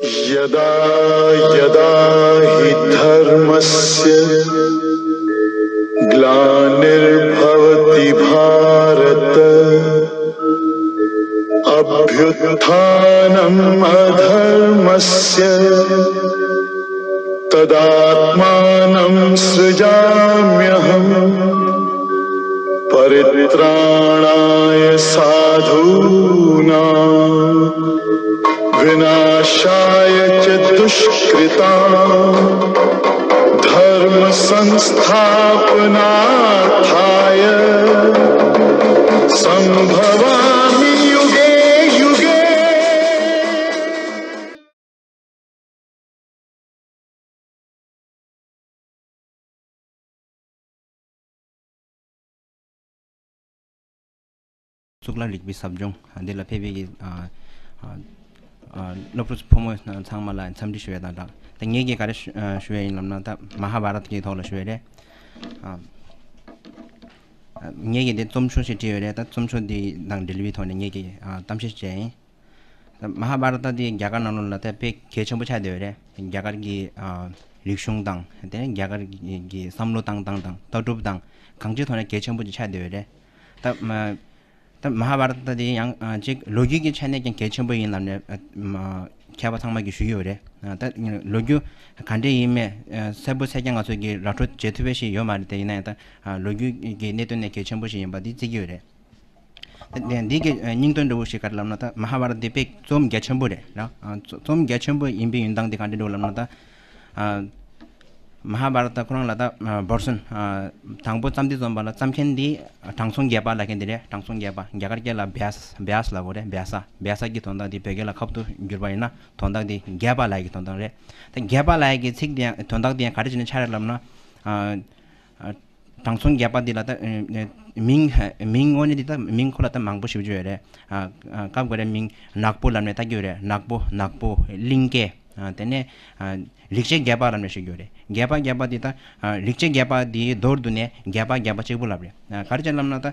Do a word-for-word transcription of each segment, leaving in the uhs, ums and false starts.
यदा यदा हि धर्मस्य ग्लानिर्भवति भारत, अभ्युत्थानम् अधर्मस्य तदात्मानं सृजाम्यहम्। परित्राणाय साधूनां विनाशाय च दुष्कृताम्। धर्मसंस्थापनार्थाय सम्भवामि युगे युगे। གཙུག་ལག་རིག་པའི་ཟབ་སྦྱོང་འདི་ལ་ཕེབས་པའི་གི་ཨ་ཨ་ཨ་སློབ་ཕྲུག་ཕོ་མོ་ཚང་མ་ལ་འཚམས་འདྲི་ཞུ་ཡ་དང་སྦྲགས། ད་ངེད་ཀྱིས་ག་རེ་ཞུ་ཨ་ཞུ་ཡ་ཡིན་ལབ་ན། ད་མ་ཧཱ་བྷ་རཏ་གི་ཐོག་ལ་ཞུ་ཡ་རེད། ཨ་ཨ་ངེད་ཀྱིས་འདི་རྩོམ་ཤོག་ཞིག་བྲིས་ཡོད་རེད། ད་རྩོམ་ཤོག་འདི་དང་འབྲེལ་བའི་ཐོག་ནས་ངེད་ཀྱིས་ཨ་གཏམ་བཤད་བྱས་ཡིན། ད་མ་ཧཱ་བྷ་རཏ་འདི་རྒྱ་གར་ནང་ལོགས་ལ་ད་དཔེ་གལ་ཆེན་པོ་ཆགས་བསྡད་ཡོད་རེད། རྒྱ་གར་གྱི་ཨ་རིག་གཞུང་དང་དེ་ནས་རྒྱ་གར་གྱི་གྱི་བསམ་བློ་བཏང་སྟངས་དང་ལྟ་གྲུབ་དང་གང་ཅིའི་ཐོག་ནས་གལ་ཆེན་པོ་ཅིག་ཆགས་བསྡད་ཡོད་རེད། ད་མ་ད་མ་ཧཱ་བྷ་རཏ་འདི་ཡང་ཨ་ཅིག་ལོ་རྒྱུས་ཀྱི་ཆ་ནས་ཀྱང་གལ་ཆེན་པོ་ཡིན་ལབ་ནས་ཨ་མ་མཁས་པ་ཚང་མ་གིས་ཞུ་གི་ཡོད་རེད། ཨ་ད་ལོ་རྒྱུས་ག་འདྲས་ཡིན་མིན་ཨ་གསལ་པོ་གསལ་རྐྱང་ང་ཚོ་གིས་ར་སྤྲོད་བྱེད་ཐུབ་པ་ཞིག་ཡོད་མ་རེད། དེ་ཡིན་ན་ཡང་ད་ཨ་ལོ་རྒྱུས་ཀྱི་གནད་དོན་ནས་གལ་ཆེན་པོ་ཞིག་ཡིན་པ་འདི་བརྩི་གི་ཡོད་རེད། ད་འདི་གི་ཨ་སྙིང་དོན་འདྲ་བོ་ཞིག་ག་རེ་ལབ་ན། ད་མ་ཧཱ་བྷ་རཏ་འདི་དཔེ་རྩོམ་རྒྱ་ཆེན་པོ་རེད་ལ། ཨ་རྩོ་རྩོམ་རྒྱ་ཆེན་པོ་ཡིན་པའི་ཡོན་སྟངས་འདི་ག་འདྲས་འདྲ་བོ་ལབ་ན། ད་ཨ་མ་ཧཱ་བྷ་རཏ་ཁོ་རང་ལ་ད་ཨ་བོར་སོན་ཨ་དང་པོ་བརྩམས་དུས་ཙམ་པ་ལ་བརྩམས་མཁན་འདི་དྲང་སྲོང་རྒྱལ་པ་ལབ་མཁན་འདི་རེད། དྲང་སྲོང་རྒྱལ་པ། རྒྱ་གར་སྐད་ལ་བྱཱ་ས་བྱཱ་ས་ལབ་དགོས་རེད། བྱཱ་ས། བྱཱ་ས་གི་དོན་དག་འདི་བོད་སྐད་ལ་ཁ་ཐུག་བསྒྱུར་བ་ཡིན་ན་དོན་དག་འདི་རྒྱལ་པ་ལབ་ཡ་གི་དོན་དག་རེད། ད་རྒྱལ་པ་ལབ་ཡ་གི་ཚིག་འདི་ཡང་དོན་དག་འདི་ཡང་ག་རེ་བྱས་ནས་ཆགས་རེད་ལབ་ན། ཨ་ཨ་དྲང་སྲོང་རྒྱལ་པ་འདི་ལ་ད་ཨ་ཨ་མིང་མིང་དངོས་གནས་འདི་ད་མིང་ཁོ་ལ་ད་མང་པོ་ཞེ་པོ་ཅིག་ཡོད་རེད། ཨ་ཨ་སྐབས་འགའ་རེ་མིང་ནག་པོ་ལབ་ནས་བཏགས་ཀྱི་ཡོད་རེད། ནག་པོ། ནག་པོ། གླིང་གེ། ཨ་དེ་ནས་ཨ་རིག་བྱེད་རྒྱལ་པ་ལབ་ནས་ཞུ་གི་ཡོད་རེད། རྒྱལ་པ་རྒྱལ་པ་འདི་ད་ཨ་རིག་བྱེད་རྒྱལ་པ་འདིའི་མདོར་བསྡུས་ནས་རྒྱལ་པ་རྒྱལ་པ་གཅིག་པུ་ལབ་རེད། ཨ་ག་རེ་བྱས་ལབ་ན། ད་ཨ་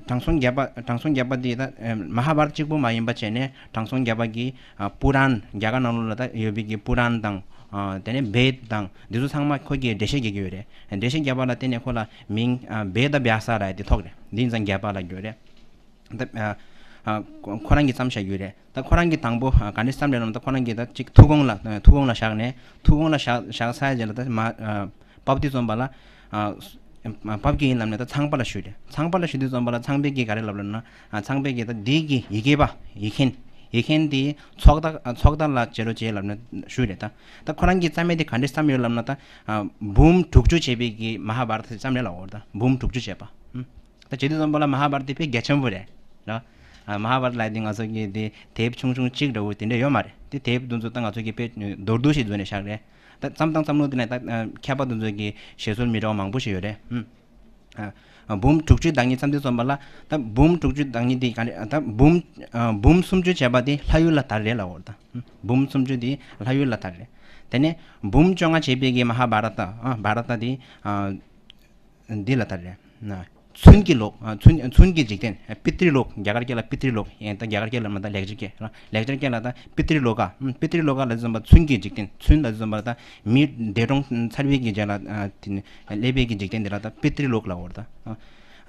དྲང་སྲོང་རྒྱལ་པ་དྲང་སྲོང་རྒྱལ་པ་འདི་ད་ཨ་མ་ཧཱ་བྷ་རཏ་གཅིག་པུ་མ་ཡིན་པ་བྱས་ནས་དྲང་སྲོང་རྒྱལ་པ་གི་ཨ་པུ་རཱན། རྒྱ་གར་ནང་ལོགས་ལ་ད་ཡོད་པའི་གི་པུ་རཱན་དང་ཨ་དེ་ནས་བེད་དང་འདི་ཚོ་ཚང་མ་ཁོ་གིས་འགྲེལ་བཤད་རྒྱག་གི་ཡོད་རེད། འགྲེལ་བཤད་རྒྱག་པ་ལ་བརྟེན་ནས་ཁོ་ལ་མིང་ཨ་བེད་བྱཱ་ས་ལབ་ཡ་དེ་ཐོགས་རེད། འདི་ཡིན་ཙང་རྒྱལ་པ་ལབ་ཀྱི་ཡོད་རེད། ད་ཨ་ཨ་ཁོ་ཁོ་རང་གིས་བརྩམས་བཞག་ཡོད་རེད། ད་ཁོ་རང་གིས་དང་པོ་ཨ་ག་འདྲས་བརྩམས་རེད་ལབ་ན། ད་ཁོ་རང་གིས་ད་ཅིག་ཐུགས་དགོངས་ལ་ཨ་ཐུགས་དགོངས་ལ་བཞག་ནས། ཐུགས་དགོངས་ལ་བཞག་བཞག་ཚར་རྗེས་ལ་ད་མ་ཨ་ཕབ་དུས་ཙམ་པ་ལ་ཨ་ཕབ་ཀྱི་ཡིན་ལབ་ནས་ད་ཚངས་པ་ལ་ཞུས་རེད། ཚངས་པ་ལ་ཞུ་དུས་ཙམ་པ་ལ་ཚངས་པས་ཀྱིས་ག་རེ་ལབ་ལབ་ན། ཨ་ཚངས་པས་ཀྱིས་ད་འདི་གི་ཡི་གེ་པ་ཡིག་མཁན་ཡིག་མཁན་དེ་ཚོགས་བདག་ཨ་ཚོགས་བདག་ལ་བྱེད་རོགས་བྱེད་ལབ་ནས་ཞུས་རེད། ད་ད་ཁོ་རང་གིས་བརྩམས་ཡ་དེ་ག་འདྲས་བརྩམས་ཡོད་ལབ་ན། ད་ཨ་འབུམ་དྲུག་ཅུ་བྱས་པའི་གི་མ་ཧཱ་བྷ་རཏ་དེ་བརྩམས་རེད་ལབ་འོ། ད་འབུམ་དྲུག་ཅུ་བྱས་པ། ད་བྱེད་དུས་ཙམ་པ་ལ་མ་ཧཱ་བྷ་རཏ་དེ་དཔེ་རྒྱ་ཆེན་པོ་རེད་ར། ཨ་མ་ཧཱ་བྷ་རཏ་ལབ་དེ་ང་ཚོ་གི་དེ་དེབ་ཆུང་ཆུང་གཅིག་འདྲ་བོ་དེ་འདྲ་ཡོད་མ་རེད། དེ་དེབ་དེ་ཚོ་ད་ང་ཚོ་གི་དཔེ་མདོར་བསྡུས་ཤིག་བཟོས་ནས་བཞག་རེད། ད་བརྩམས་སྟངས་བརྩམས་ལུགས་དེ་ནས་ད་ཨ་མཁས་པ་དེ་ཚོ་གི་བཞེད་སྲོལ་མི་འདྲ་བ་མང་པོ་ཞིག་ཡོད་རེད། ཨུམ། ཨ་འབུམ་དྲུག་ཅུའི་བདག་ཉིད་བརྩམས་དུས་ཙམ་པ་ལ། ད་འབུམ་དྲུག་ཅུའི་བདག་ཉིད་དེ་ག་རེ། ད་འབུམ་ཨ་འབུམ་སུམ་ཅུ་བྱས་པ་དེ་ལྷ་ཡུལ་ལ་དར་རེད་ལབ་འོ། ད་ཨུམ་འབུམ་སུམ་ཅུ་དེ་ལྷ་ཡུལ་ལ་དར་རེད། དེ་ནས་འབུམ་བཅོ་ལྔ་བྱས་པའི་གི་མ་ཧཱ་བྷ་རཏ། ཨ་བྷ་རཏ་དེ་ཨ་འདི་ལ་དར་རེད། ན་ཚུན་གྱི་ལོག་ཨ་ཚུན་ཚུན་གྱི་འཇིག་རྟེན། ཨ་པི་ཏྲི་ལོག་རྒྱ་གར་སྐད་ལ་པི་ཏྲི་ལོག་ཡང་ད་རྒྱ་གར་སྐད་ལ་མ་ད་ལེགས་སྦྱར་སྐད་ལ། ལེགས་སྦྱར་སྐད་ལ་ད་པི་ཏྲི་ལོ་ཀ་ཨ་པི་ཏྲི་ལོ་ཀ་ལ་ཟེར་བ་ཚུན་གྱི་འཇིག་རྟེན། ཚུན་ལ་ཟེར་བ་ད་མི་འདས་གྲོངས་ཚར་བའི་གི་རྗེས་ལ་ཨ་དེ་ནི་སླེབས་པའི་གི་འཇིག་རྟེན་དེ་ལ་ད་པི་ཏྲི་ལོག་ལབ་འོ། ད་ཨ་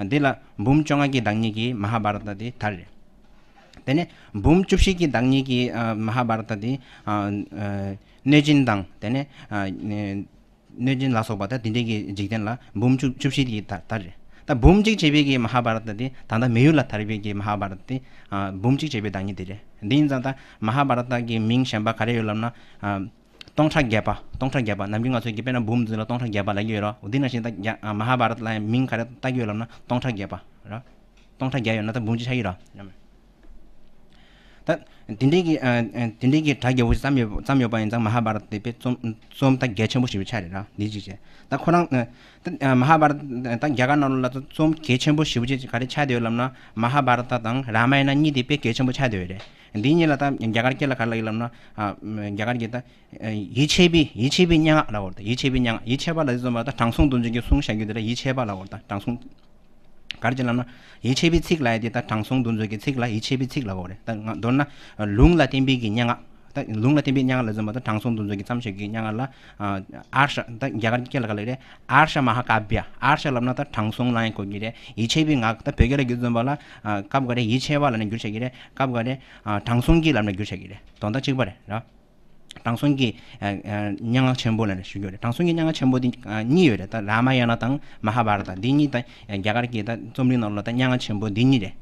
འདི་ལ་འབུམ་བཅོ་ལྔ་གི་བདག་ཉིད་ཀྱི་མ་ཧཱ་བྷ་རཏ་དེ་དར་རེད། དེ་ནས་འབུམ་བཅུ་བཞི་གི་བདག་ཉིད་ཀྱི་ཨ་མ་ཧཱ་བྷ་རཏ་དེ་ཨ་ཨ་གནོད་སྦྱིན་དང་། དེ་ནས་ཨ་ནི་གནོད་སྦྱིན་ལ་སོགས་པ་ད་དེ་འདྲའི་གི་འཇིག་རྟེན་ལ་འབུམ་བཅུ་བཅུ་བཞི་དེ་དར་དར་རེད། ད་འབུམ་གཅིག་བྱས་པའི་གི་མ་ཧཱ་བྷ་རཏ་དེ་ད་ལྟ་མི་ཡུལ་ལ་དར་བའི་གི་མ་ཧཱ་བྷ་རཏ་དེ་ཨ་འབུམ་གཅིག་བྱས་པའི་བདག་ཉིད་དེ་རེད། འདི་ཡིན་ཙང་ད་མ་ཧཱ་བྷ་རཏ་གི་མིང་གཞན་པ་ག་རེ་ཡོད་ལབ་ན། ཨ་སྟོང་ཕྲག་བརྒྱ་པ། སྟོང་ཕྲག་བརྒྱ་པ། ནམ་རྒྱུན་ང་ཚོ་གི་དཔེར་ན་འབུམ་འདི་ལ་སྟོང་ཕྲག་བརྒྱ་པ་ལབ་ཀྱི་ཡོད་ར། འོ་འདི་ནང་བཞིན་ད་རྒྱ་ཨ་མ་ཧཱ་བྷ་རཏ་ལ་ཡང་མིང་ག་རེ་བཏགས་ཀྱི་ཡོད་ལབ་ན་སྟོང་ཕྲག་བརྒྱ་པ་ར། སྟོང་ཕྲག་བརྒྱ་ཡོད་ན་ད་འབུམ་གཅིག་ཆགས་ཀྱི་ར། ད་དེ་འདྲའི་གི་ཨ་ཨ་དེ་འདྲའི་གི་གྲ་རྒྱས་པོ་ཞིག་བརྩམས་ཡོད་བརྩམས་ཡོད་པ་ཡིན་ཙང་། མ་ཧཱ་བྷ་རཏ་དེ་དཔེ་རྩོམ་རྩོམ་ད་གལ་ཆེན་པོ་ཞེ་པོ་ཆགས་རེད་ར། འདི་གཅིག་བྱས། ད་ཁོ་རང་ཨ་ད་ཨ་མ་ཧཱ་བྷ་རཏ་ད་རྒྱ་གར་ནང་ལོགས་ལ་ད་རྩོམ་གལ་ཆེན་པོ་ཞེ་པོ་ཅིག་ག་རེ་ཆགས་བསྡད་ཡོད་ལབ་ན། མ་ཧཱ་བྷ་རཏ་དང་རཱ་མ་ཡ་ན་གཉིས་དེ་དཔེ་གལ་ཆེན་པོ་ཆགས་བསྡད་ཡོད་རེད། འདི་གཉིས་ལ་ད་རྒྱ་གར་སྐད་ལ་ག་རེ་ལབ་ཀྱི་ལབ་ན། ཨ་རྒྱ་གར་གྱི་ད་ཡིད་ཆེས་པའི་ཡིད་ཆེས་པའི་སྙན་ངག་ལབ་འོ། ད་ཡིད་ཆེས་པའི་སྙན་ངག་ཡིད་ཆེས་པ་ལ་ཟེར་བ་ད་དྲང་སྲོང་བདུད་འཛོམས་ཀྱིས་གསུངས་བཞག་རྒྱུ་དེ་ལ་ཡིད་ཆེས་པ་ལབ་འོ། ད་དྲང་སྲོང་ག་རེ་བྱས་ལབ་ན། ཡིད་ཆེས་པའི་ཚིག་ལབ་ཡ་དེ་ད་དྲང་སྲོང་བདུད་འཛོམས་ཀྱི་ཚིག་ལ་ཡིད་ཆེས་པའི་ཚིག་ལབ་འོ་རེད། ད་ང་མདོར་ན་ལུང་ལ་བརྟེན་པའི་གི་སྙན་ངག་ལུང་ལ་བརྟེན་པའི་སྙན་ངག་ལ་འཛིན་པ་དང་དྲང་སྲོང་དེ་ཚོ་གི་བརྩམས་བཞག་གི་སྙན་ངག་ལ་ཨར་ཤ། ད་རྒྱ་གར་གྱི་སྐད་ལ་ག་ལ་རེད། ཨར་ཤ་མ་ཧ་ཀཱབ་ཡ། ཨར་ཤ་ལབ་ན་ད་དྲང་སྲོང་ལབ་ཡང་གོ་གི་རེད། ཡིད་ཆེས་པའི་ངག། ད་བོད་སྐད་ལ་བསྒྱུར་ཙམ་པ་ལ་སྐབས་འགའ་རེ་ཡིད་ཆེས་པ་ལབ་ནས་བསྒྱུར་བྱེད་ཀྱི་རེད། སྐབས་འགའ་རེ་དྲང་སྲོང་གི་ལབ་ནས་བསྒྱུར་བྱེད་ཀྱི་རེད། དོན་དག་གཅིག་པ་རེད་ར། དྲང་སྲོང་གི་སྙན་ངག་ཆེན་པོ་ལབ་ནས་ཞུ་རྒྱུ་རེད། དྲང་སྲོང་གི་སྙན་ངག་ཆེན་པོ་འདི་གཉིས་ཡོད་རེད། ད་རཱ་མ་ཡ་ན་དང་མ་ཧཱ་བྷ་ར་ཏ། འདི་གཉིས་ད་རྒྱ་གར་གྱི་ད་རྩོམ་རིག་ནང་ལ་ད་སྙན་ངག་ཆེན་པོ་འདི་གཉིས་རེད།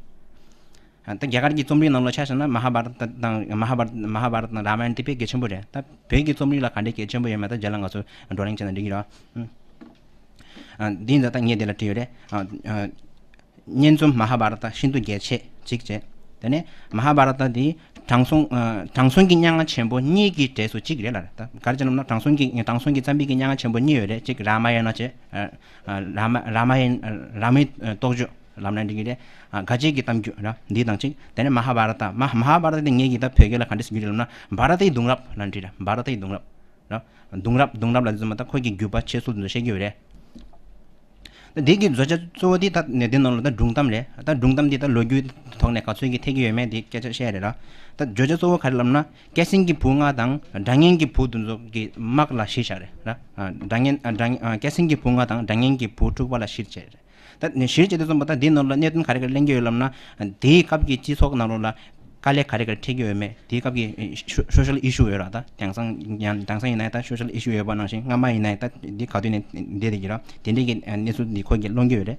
ད་རྒྱ་གར་གྱི་རྩོམ་རིག་ནང་ལ་ཆ་བཞག་ན་མ་ཧཱ་བྷ་ར་ཏ་དང་མ་ཧཱ་བྷ་ར་མ་ཧཱ་བྷ་ར་ཏ་དང་རཱ་མ་ཡ་ན་དེ་དཔེ་གལ་ཆེན་པོ་རེད། ད་བོད་ཀྱི་རྩོམ་རིག་ལ་ག་འདྲའི་གལ་ཆེན་པོ་ཡོད་མེད་ད་རྗེས་ལ་ང་ཚོ་བགྲོ་གླེང་བྱས་ན་འགྲིག་གི་རེད། འདི་ད་ངས་དེ་ལ་བྲིས་ཡོད་རེད། སྙན་རྩོམ་མ་ཧཱ་བྷ་ར་ཏ་ཤིན་ཏུ་གལ་ཆེ་གཅིག་བྱས། དེ་ནས་མ་ཧཱ་བྷ་ར་ཏ་འདི་དྲང་སྲོང་ཨ་དྲང་སྲོང་གི་སྙན་ངག་ཆེན་པོ་གཉིས་ཀྱི་གྲས་སུ་གཅིག་རེད་ལ། ད་ག་རེ་བྱས་ལབ་ན་དྲང་སྲོང་གི་དྲང་སྲོང་གིས་བརྩམས་པའི་གི་སྙན་ངག་ཆེན་པོ་གཉིས་ཡོད་རེད། གཅིག་རཱ་མ་ཡ་ན་བྱས། ཨ་ཨ་རཱ་མ་རཱ་མ་ཡན་རཱ་མའི་རྟོགས་བརྗོད་ལབ་ན་འགྲིག་གི་རེད། ཨ་དགའ་བྱེད་ཀྱི་གཏམ་རྒྱུད་ར་འདི་དང་གཅིག་དེ་ནས་མ་ཧཱ་བྷ་ར་ཏ། མ་མ་ཧཱ་བྷ་ར་ཏ་དེ་ངེད་ཀྱིས་ད་བོད་སྐད་ལ་ག་འདྲས་བསྒྱུར་ལབ་ན་བྷ་ར་ཏའི་གདུང་རབས་ལབ་ན་འགྲིག་ར། བྷ་ར་ཏའི་གདུང་རབས་ར། གདུང་རབས། གདུང་རབས་ལབ་དུས་ཙམ་པ་ད་ཁོ་གི་བརྒྱུད་པ་འཆད་ཚུལ་དེ་ཚོ་བཤད་ཀྱི་ཡོད་རེད། ད་འདི་གི་བརྗོད་བྱ་གཙོ་བོ་འདི་ད་ནས་འདི་ནང་ལ་ད་སྒྲུང་གཏམ་རེད། ད་སྒྲུང་གཏམ་འདི་ད་ལོ་རྒྱུས་ཐོག་ནས་ག་ཚོད་ཀྱི་འཐད་ཀྱི་ཡོད་མེད་འདི་སྐད་ཆ་བཤད་རེད་ར། ད་བརྗོད་བྱ་གཙོ་བོ་ག་རེ་ལབ་ན་སྐྱ་སེང་གི་བུ་ལྔ་དང་སྒྲ་སྙན་གྱི་བུ་དེ་ཚོ་གི་དམག་ལ་གཞི་བཞག་རེད་ར། སྒྲ་སྙན་ཨ་སྒྲ་སྙན་ཨ་སྐྱ་སེང་གི་བུ་ལྔ་དང་སྒྲ་སྙན་གྱི་བུ་དྲུག་པ་ལ་གཞི་བྱས་རེད། ད་ནི་གཞིར་བྱས་ཏེ་གསུངས་པ་ད་འདིའི་ནང་ལ་གནད་དོན་ག་རེ་ག་རེ་གླེང་གི་ཡོད་ལབ་ན། དེའི་སྐབས་ཀྱི་སྤྱི་ཚོགས་ནང་ལོགས་ལ་དཀའ་ལས་ག་རེ་ག་རེ་འཕྲད་ཀྱི་ཡོད་མེད། དེའི་སྐབས་ཀྱི་ཤོ་ཤོ་ཤལ་ཨི་ཤུ་ཡོད་ར། ད་དེང་སང་ཡང་དེང་སང་ཡིན་ན་ད་ཤོ་ཤལ་ཨི་ཤུ་ཡོད་པ་ནང་བཞིན་སྔ་མ་ཡིན་ན་ད་འདི་ག་དུས་ནས་བསྡད་བསྡད་ཀྱི་ར། དེ་འདྲའི་གི་གནས་ཚུལ་འདི་ཁོ་གིས་སློང་གི་ཡོད་རེད།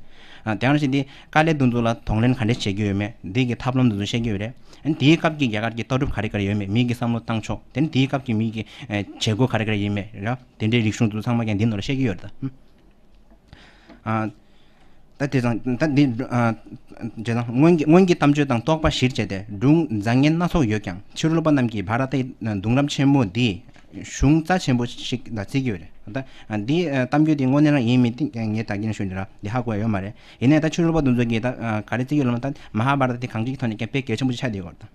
དེ་ནང་བཞིན་འདི་དཀའ་ལས་འདི་ཚོ་ལ་གདོང་ལེན་ག་འདྲས་བྱེད་ཀྱི་ཡོད་མེད། འདི་གི་ཐབས་ལམ་འདི་ཚོ་བཤད་ཀྱི་ཡོད་རེད། དེའི་སྐབས་ཀྱི་རྒྱ་གར་གྱི་ལྟ་གྲུབ་ག་རེ་ག་རེ་ཡོད་མེད། མི་གི་བསམ་བློ་བཏང་ཕྱོགས། དེ་ནི་དེའི་སྐབས་ཀྱི་མི་གི་བྱེད་སྒོ་ག་རེ་ག་རེ་ཡིན་མེད་ར། དེ་འདྲའི་རིག་གཞུང་དེ་ཚོ་ཚང་མ་ཀྱང་འདི་ནང་ལ་བཤད་ཀྱི་ཡོད་རེད་ད། ཨ། ད་དེ་དང་ད་འདི་ཨ། དེ་དང་སྔོན་གྱི་སྔོན་གྱི་གཏམ་བརྗོད་དང་རྟོག་པ་གཞིར་བྱས་ཏེ་སྒྲུང་བཟང་ངན་སྣ་ཚོགས་ཡོད་ཀྱང་ཕྱི་རོལ་པ་རྣམས་ཀྱིས་བྷ་ར་ཏའི་གདུང་རབས་ཆེན་མོ་འདི་གཞུང་རྩ་ཆེན་པོ་ཞིག་ལ་བརྩི་གི་ཡོད་རེད། ད་འདི་གཏམ་རྒྱུད་འདི་དངོས་གནས་རང་ཡིན་མིན་དེ་ངས་ད་གིན་ཞུ་འདི་ར་འདི་ཧ་གོ་ཡ་ཡོད་མ་རེད། ཡིན་ནའི་ད་ཕྱི་རོལ་པ་དེ་ཚོ་གིས་ད་ག་རེ་བརྩི་གི་ཡོད་ལབ་ན་ད་མ་ཧཱ་བྷ་ར་ཏ་དེ་གང་ཅིའི་ཐོག་ནས་ཀྱང་དཔེ་གལ་ཆེན་པོ་ཞིག་ཆགས་བསྡད་ཡོད་རེད་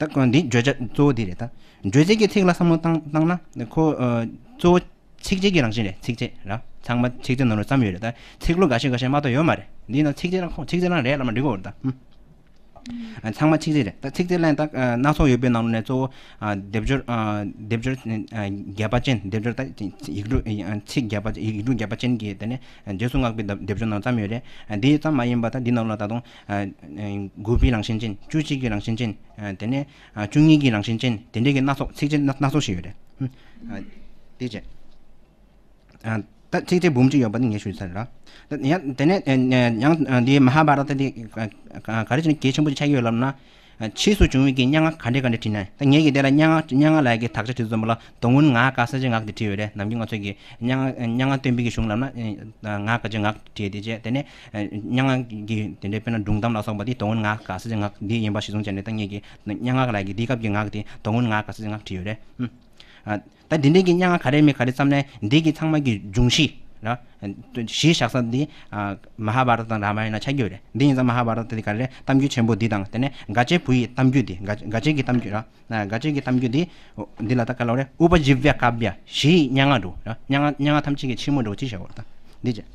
ད། ད་འདི་བརྗོད་བྱ་གཙོ་བོ་འདི་རེད་ད། བརྗོད་བྱེད་ཀྱི་ཚིག་ལ་བསམ་བློ་བཏང་བཏང་ན་ཁོ་གཙོ་བོ། ཚིགས་བཅད་ཀྱི་རང་བཞིན་རེད། ཚིགས་བཅད་ར། ཚང་མ་ཚིགས་བཅད་ནང་ལ་བརྩམས་ཡོད་རེད་ད། ཚིག་ལོ་འགའ་ཤས་འགའ་ཤས་མ་གཏོགས་ཡོད་མ་རེད། འདི་ན་ཚིགས་བཅད་རང་ཁོ་ཚིགས་བཅད་རང་རེད་ལབ་ན་འགྲིག་གི་ཡོད་རེད་ད། ཨ། ཚང་མ་ཚིགས་བཅད་རེད་ད། ཚིགས་བཅད་ལ་ཡང་ད་སྣ་ཚོགས་ཡོད་པའི་ནང་ལ་ནས་གཙོ་བོ་ཨ་སྡེབ་སྦྱོར་ཨ་སྡེབ་སྦྱོར་ཨ་རྒྱས་པ་ཅན། སྡེབ་སྦྱོར་ད་ཡིག་འབྲུ་ཨ་ཚིག་རྒྱས་པ་ཡིག་འབྲུ་རྒྱས་པ་ཅན་གྱི་དེ་ནས་རྗེས་སུ་བསྔགས་པའི་སྡེབ་སྦྱོར་ནང་བརྩམས་ཡོད་རེད། ཨ་འདི་ཙམ་མ་ཡིན་པ་ད་འདི་ནང་ལ་ད་དུང་ཨ་དགུ་པའི་རང་བཞིན་ཅན། བཅུ་གཅིག་གི་རང་བཞིན་ཅན། ཨ་དེ་ནས་ཨ་བཅུ་གཉིས་ཀྱི་རང་བཞིན་ཅན། དེ་འདྲའི་གི་སྣ་ཚོགས་ཚིགས་བཅད་སྣ་སྣ་ཚོགས་ཤིག་ཡོད་རེད། ཨ་དེ་བྱས། ཨ་ད་ཚིགས་བཅད་འབུམ་གཅིག་ཡོད་པ་དེ་ངས་ཞུས་ཚར་ར། ད་ཡང་དེ་ནས་ཨ་ཡང་ཨ་འདི་མ་ཧཱ་བྷ་ར་ཏ་དེ་ག་ག་རེ་བྱས་ནས་གལ་ཆེན་པོ་ཅིག་ཆགས་ཀྱི་ཡོད་ལབ་ན། ཨ་ཕྱིས་སུ་བྱུང་བའི་གི་སྙན་ངག་ག་འདྲ་ག་འདྲ་བྲིས་ན། ད་ངས་ཀྱི་དེ་ལ་སྙན་ངག་སྙན་ངག་ལ་ཡ་གི་དག་ཆ་བྲིས་ཙམ་པ་ལ་མདོ་སྔོན་ངག་དཀར་ས་ཆའི་ངག་དེ་བྲིས་ཡོད་རེད། ནམ་རྒྱུན་ང་ཚོས་ཀྱི་སྙན་ངག་སྙན་ངག་སྟོན་པའི་གི་གཞུང་ལབ་ན་ཨ་ངག་དཀར་ཆའི་ངག་བྲིས་དེ་བྱས། དེ་ནས་ཨ་སྙན་ངག་གི་དེ་འདྲའི་དཔེར་ན་སྒྲུང་གཏམ་ལ་སོགས་པ་དེ་མདོ་སྔོན་ངག་དཀར་ས་ཆའི་ངག་འདི་ཡིན་པ་གཞི་བཟུང་བྱས་ནས། ད་ངས་ཀྱི་སྙན་ངག་ལ་ཡ་གི་དེའི་སྐབས་ཀྱི་ངག་དེ་མདོ་སྔོན་ངག་དཀར་ས་ཆའི་ངག་བྲིས་ཡོད་རེད། ཨ། ད་འདི་འདྲའི་གི་སྙན་ངག་ག་རེ་མེད་ག་རེ་བརྩམས་ནས་འདི་གི་ཚང་མ་གི་འབྱུང་གཞི་ར། གཞི་བཞག་ས་འདི་ཨ་མ་ཧཱ་བྷ་ར་ཏ་དང་རཱ་མ་ཡ་ན་ཆགས་ཀྱི་ཡོད་རེད། འདི་ཡིན་ཙང་མ་ཧཱ་བྷ་ར་ཏ་འདི་ག་རེ་རེད། གཏམ་རྒྱུད་ཆེན་པོ་འདི་དང་། དེ་ནས་དགའ་བྱེད་བུ་ཡི་གཏམ་རྒྱུད་འདི། དགའ་དགའ་བྱེད་ཀྱི་གཏམ་རྒྱུད་ར། དགའ་བྱེད་ཀྱི་གཏམ་རྒྱུད་འདི། འདི་ལ་ད་ག་ལབ་རེད། ཨུ་པ་ཇི་བྱ་ཀཱབ་ཡ། བཞི་ཡི་སྙན་ངག་འདྲ་བོ་ར། སྙན་ངག་སྙན་ངག་ཐམས་ཅད་ཀྱི་ཕྱི་མོ་འདྲ་བོ་ཅིག་བྱ་བ་རེད་ད། འདི་བྱས།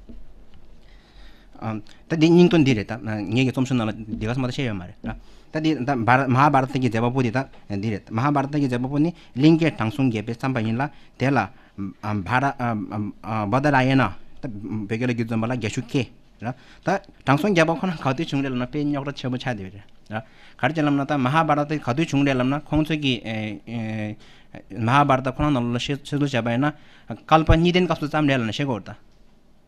ཨ་ད་འདི་སྙིང་དོན་འདི་རེད་ད། ངེད་ཀྱི་རྩོམ་སྲོལ་ནང་ལ་འདི་ག་སོ་མ་ད་བཤད་ཡོད་མ་རེད་ད། ད་འདི་ད་བྷ་ར་མ་ཧཱ་བྷ་ར་ཏ་གི་མཛད་པ་པོ་འདི་ད་འདི་རེད། མ་ཧཱ་བྷ་ར་ཏ་གི་མཛད་པ་པོ་ནི་གླིང་རྒྱལ་དྲང་སྲོང་རྒྱལ་པོས་བརྩམས་པ་ཡིན་ལ། དེ་ལ་ཨ་བྷ་ར་ཨ་ཨ་བྷ་དྲ་ཡ་ན། ད་བོད་སྐད་ལ་བསྒྱུར་ཙམ་པ་ལ་རྒྱ་ཤུག་སྐྱེས་ར། ད་དྲང་སྲོང་རྒྱལ་པོ་ཁོ་ན་ག་དུས་བྱུང་རེད་ལབ་ན་དཔེ་རྙོག་དྲ་ཆེན་པོ་ཆགས་བསྡད་པ་རེད་ར། ག་རེ་བྱས་ལབ་ན་ད་མ་ཧཱ་བྷ་ར་ཏ་ག་དུས་བྱུང་རེད་ལབ་ན། ཁོང་ཚོས་ཀྱི་ཨེ་ཨེ་མ་ཧཱ་བྷ་ར་ཏ་ཁོ་རང་ནང་ལོགས་ལ་བཤད་བཤད་ཚུལ་བྱས་པ་ཡིན་ན། བསྐལ་པ་གཉིས་ལྡན་སྐབས་སུ་བརྩམས་རེད་ལབ་ན་བཤད་ཀྱི་ཡོད་རེད་ད།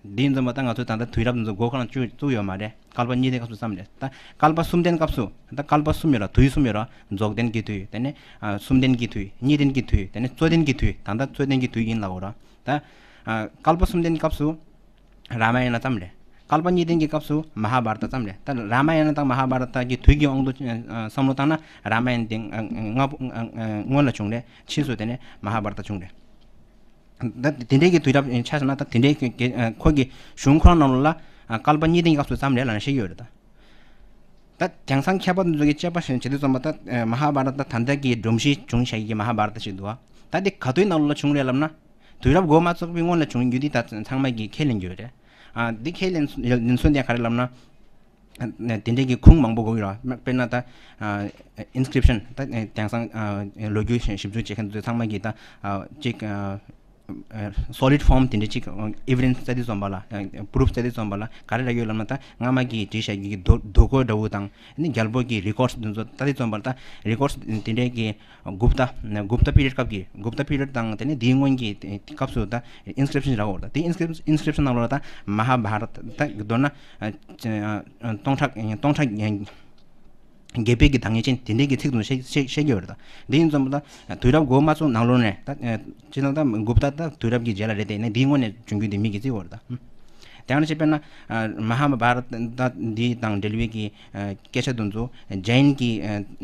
འདི་ཡིན་ཙམ་པ་ད་ང་ཚོས་ད་ལྟ་དུས་རབས་འདི་ཚོ་མགོ་ཁོ་རང་བཅུག་བཅུག་ཡོད་མ་རེད། བསྐལ་པ་གཉིས་ལྡན་སྐབས་སུ་བརྩམས་རེད། ད་བསྐལ་པ་གསུམ་ལྡན་སྐབས་སུ། ད་བསྐལ་པ་གསུམ་ཡོད་ར། དུས་གསུམ་ཡོད་ར། རྫོགས་ལྡན་གྱི་དུས། དེ་ནས་ཨ་གསུམ་ལྡན་གྱི་དུས། གཉིས་ལྡན་གྱི་དུས། དེ་ནས་རྩོད་ལྡན་གྱི་དུས། ད་ལྟ་རྩོད་ལྡན་གྱི་དུས་ཡིན་ལབ་ཡོད་ར། ད་ཨ་བསྐལ་པ་གསུམ་ལྡན་གྱི་སྐབས་སུ་རཱ་མ་ཡ་ན་བརྩམས་རེད། བསྐལ་པ་གཉིས་ལྡན་གྱི་སྐབས་སུ་མ་ཧཱ་བྷ་ར་ཏ་བརྩམས་རེད། ད་རཱ་མ་ཡ་ན་དང་མ་ཧཱ་བྷ་ར་ཏ་གི་དུས་ཀྱི་དབང་དུ་ཨ་བསམ་བློ་བཏང་ན་རཱ་མ་ཡ་ན་དེ་ཨ་ཨ་སྔ་པོ་ཨ་ཨ་སྔོན་ལ་བྱུང་རེད། ཕྱིས་སུ་དེ་ནས་མ་ཧཱ་བྷ་ར་ཏ་བྱུང་རེད། ད་དེ་འདྲའི་གི་དུས་རབས་ཆ་བཞག་ན། ད་དེ་འདྲའི་གི་གི་ཨ་ཁོ་གི་གཞུང་ཁོ་རང་ནང་ལོགས་ལ་ཨ་བསྐལ་པ་གཉིས་ལྡན་གྱི་སྐབས་སུ་བརྩམས་རེད་ལབ་ནས་བཤད་ཀྱི་ཡོད་རེད་ད། ད་དེང་སང་མཁས་པ་དེ་ཚོ་གིས་དཔྱད་པ་བྱེད་དུས་ཙམ་པ་ད་ཨ་མ་ཧཱ་བྷ་ར་ཏ་ད་ལྟ་གི་སྒྲོམ་གཞི་བྱུང་བཞག་གི་མ་ཧཱ་བྷ་ར་ཏ་ཞིག་འདུག་ཨ། ད་དེ་ག་དུས་ནང་ལོགས་ལ་བྱུང་རེད་ལབ་ན། དུས་རབས་འགོ་མ་བཙུགས་པའི་སྔོན་ལ་བྱུང་རྒྱུ་འདི་ད་ཚང་མ་གིས་ཁས་ལེན་གྱི་ཡོད་རེད། ཨ་འདི་ཁས་ལེན་ལེན་སྲོལ་འདི་ག་རེ་ལབ་ན། དེ་འདྲའི་གི་ཁུངས་མང་པོ་དགོས་ཀྱི་རེད། དཔེར་ན་ད་ཨིན་སི་ཀི་རིབ་ཤན། ད་དེང་སང་ལོ་རྒྱུས་ཞིབ་འཇུག་བྱེད་མཁན་ཚོ་ཚང་མ་གིས་ད་ཅིག་སོ་ལིཌ་ཕོརམ་དེ་འདྲའི་ཅིག་ཨེ་ཝི་ཌེན་སི་རྩ་དེ་འཛོམས་པ་ལ། པུ་རུབ་རྩ་དེ་འཛོམས་པ་ལ་ག་རེ་རག་ཡོད་ལབ་ན། ད་སྔ་མ་གིས་བྲིས་བཞག་རྒྱུ་གི་རྡོ་རྡོ་བརྐོས་འདྲ་བོ་དང་། ཨ་ནི་རྒྱལ་པོ་གི་རི་ཀོཌ་དེ་ཚོ་རྩ་དེ་འཛོམས་པ་ལ། ད་རི་ཀོཌ་དེ་འདྲའི་གི་གུབ་ཏ་གུབ་ཏ་པི་རི་ཡོཌ་སྐབས་ཀྱི། གུབ་ཏ་པི་རི་ཡོཌ་དང་དེ་ནས་དེའི་སྔོན་གྱི་སྐབས་སུ་ད་ཨིན་སི་ཀི་རིབ་ཤན་རག་ཡོད་རེད། ད་དེ་ཨིན་སི་ཀི་རིབ་ཤན་ནང་ལོགས་ལ་ད་མ་ཧཱ་བྷ་ར་ཏ། ད་མདོར་ན་སྟོང་ཕྲག་སྟོང་ཕྲག་བརྒྱད་པའི་གི་བདག་ཉིད་ཅན་དེ་འདྲའི་གི་ཚིག་དུ་བཤད་བཤད་བཤད་ཀྱི་ཡོད་རེད། ད་དེ་ཡིན་ཙང་ད་དུས་རབས་འགོ་མ་ཚུགས་ནང་ལོགས་ནས། ད་སྤྱིར་བཏང་ད་གུབ་ཏ་ད་དུས་རབས་ཀྱི་རྗེས་ལ་རེད་དེ། ནས་དེའི་སྔོན་ནས་བྱུང་རྒྱུ་དེ་མི་གིས་བརྩི་གི་ཡོད་རེད། ད་དེ་ཡང་ཅིག་དཔེར་ན་མ་ཧཱ་བྷ་ར་ཏ་འདི་དང་འབྲེལ་བའི་གི་སྐད་ཆ་དེ་ཚོ་ཇེན་གྱི་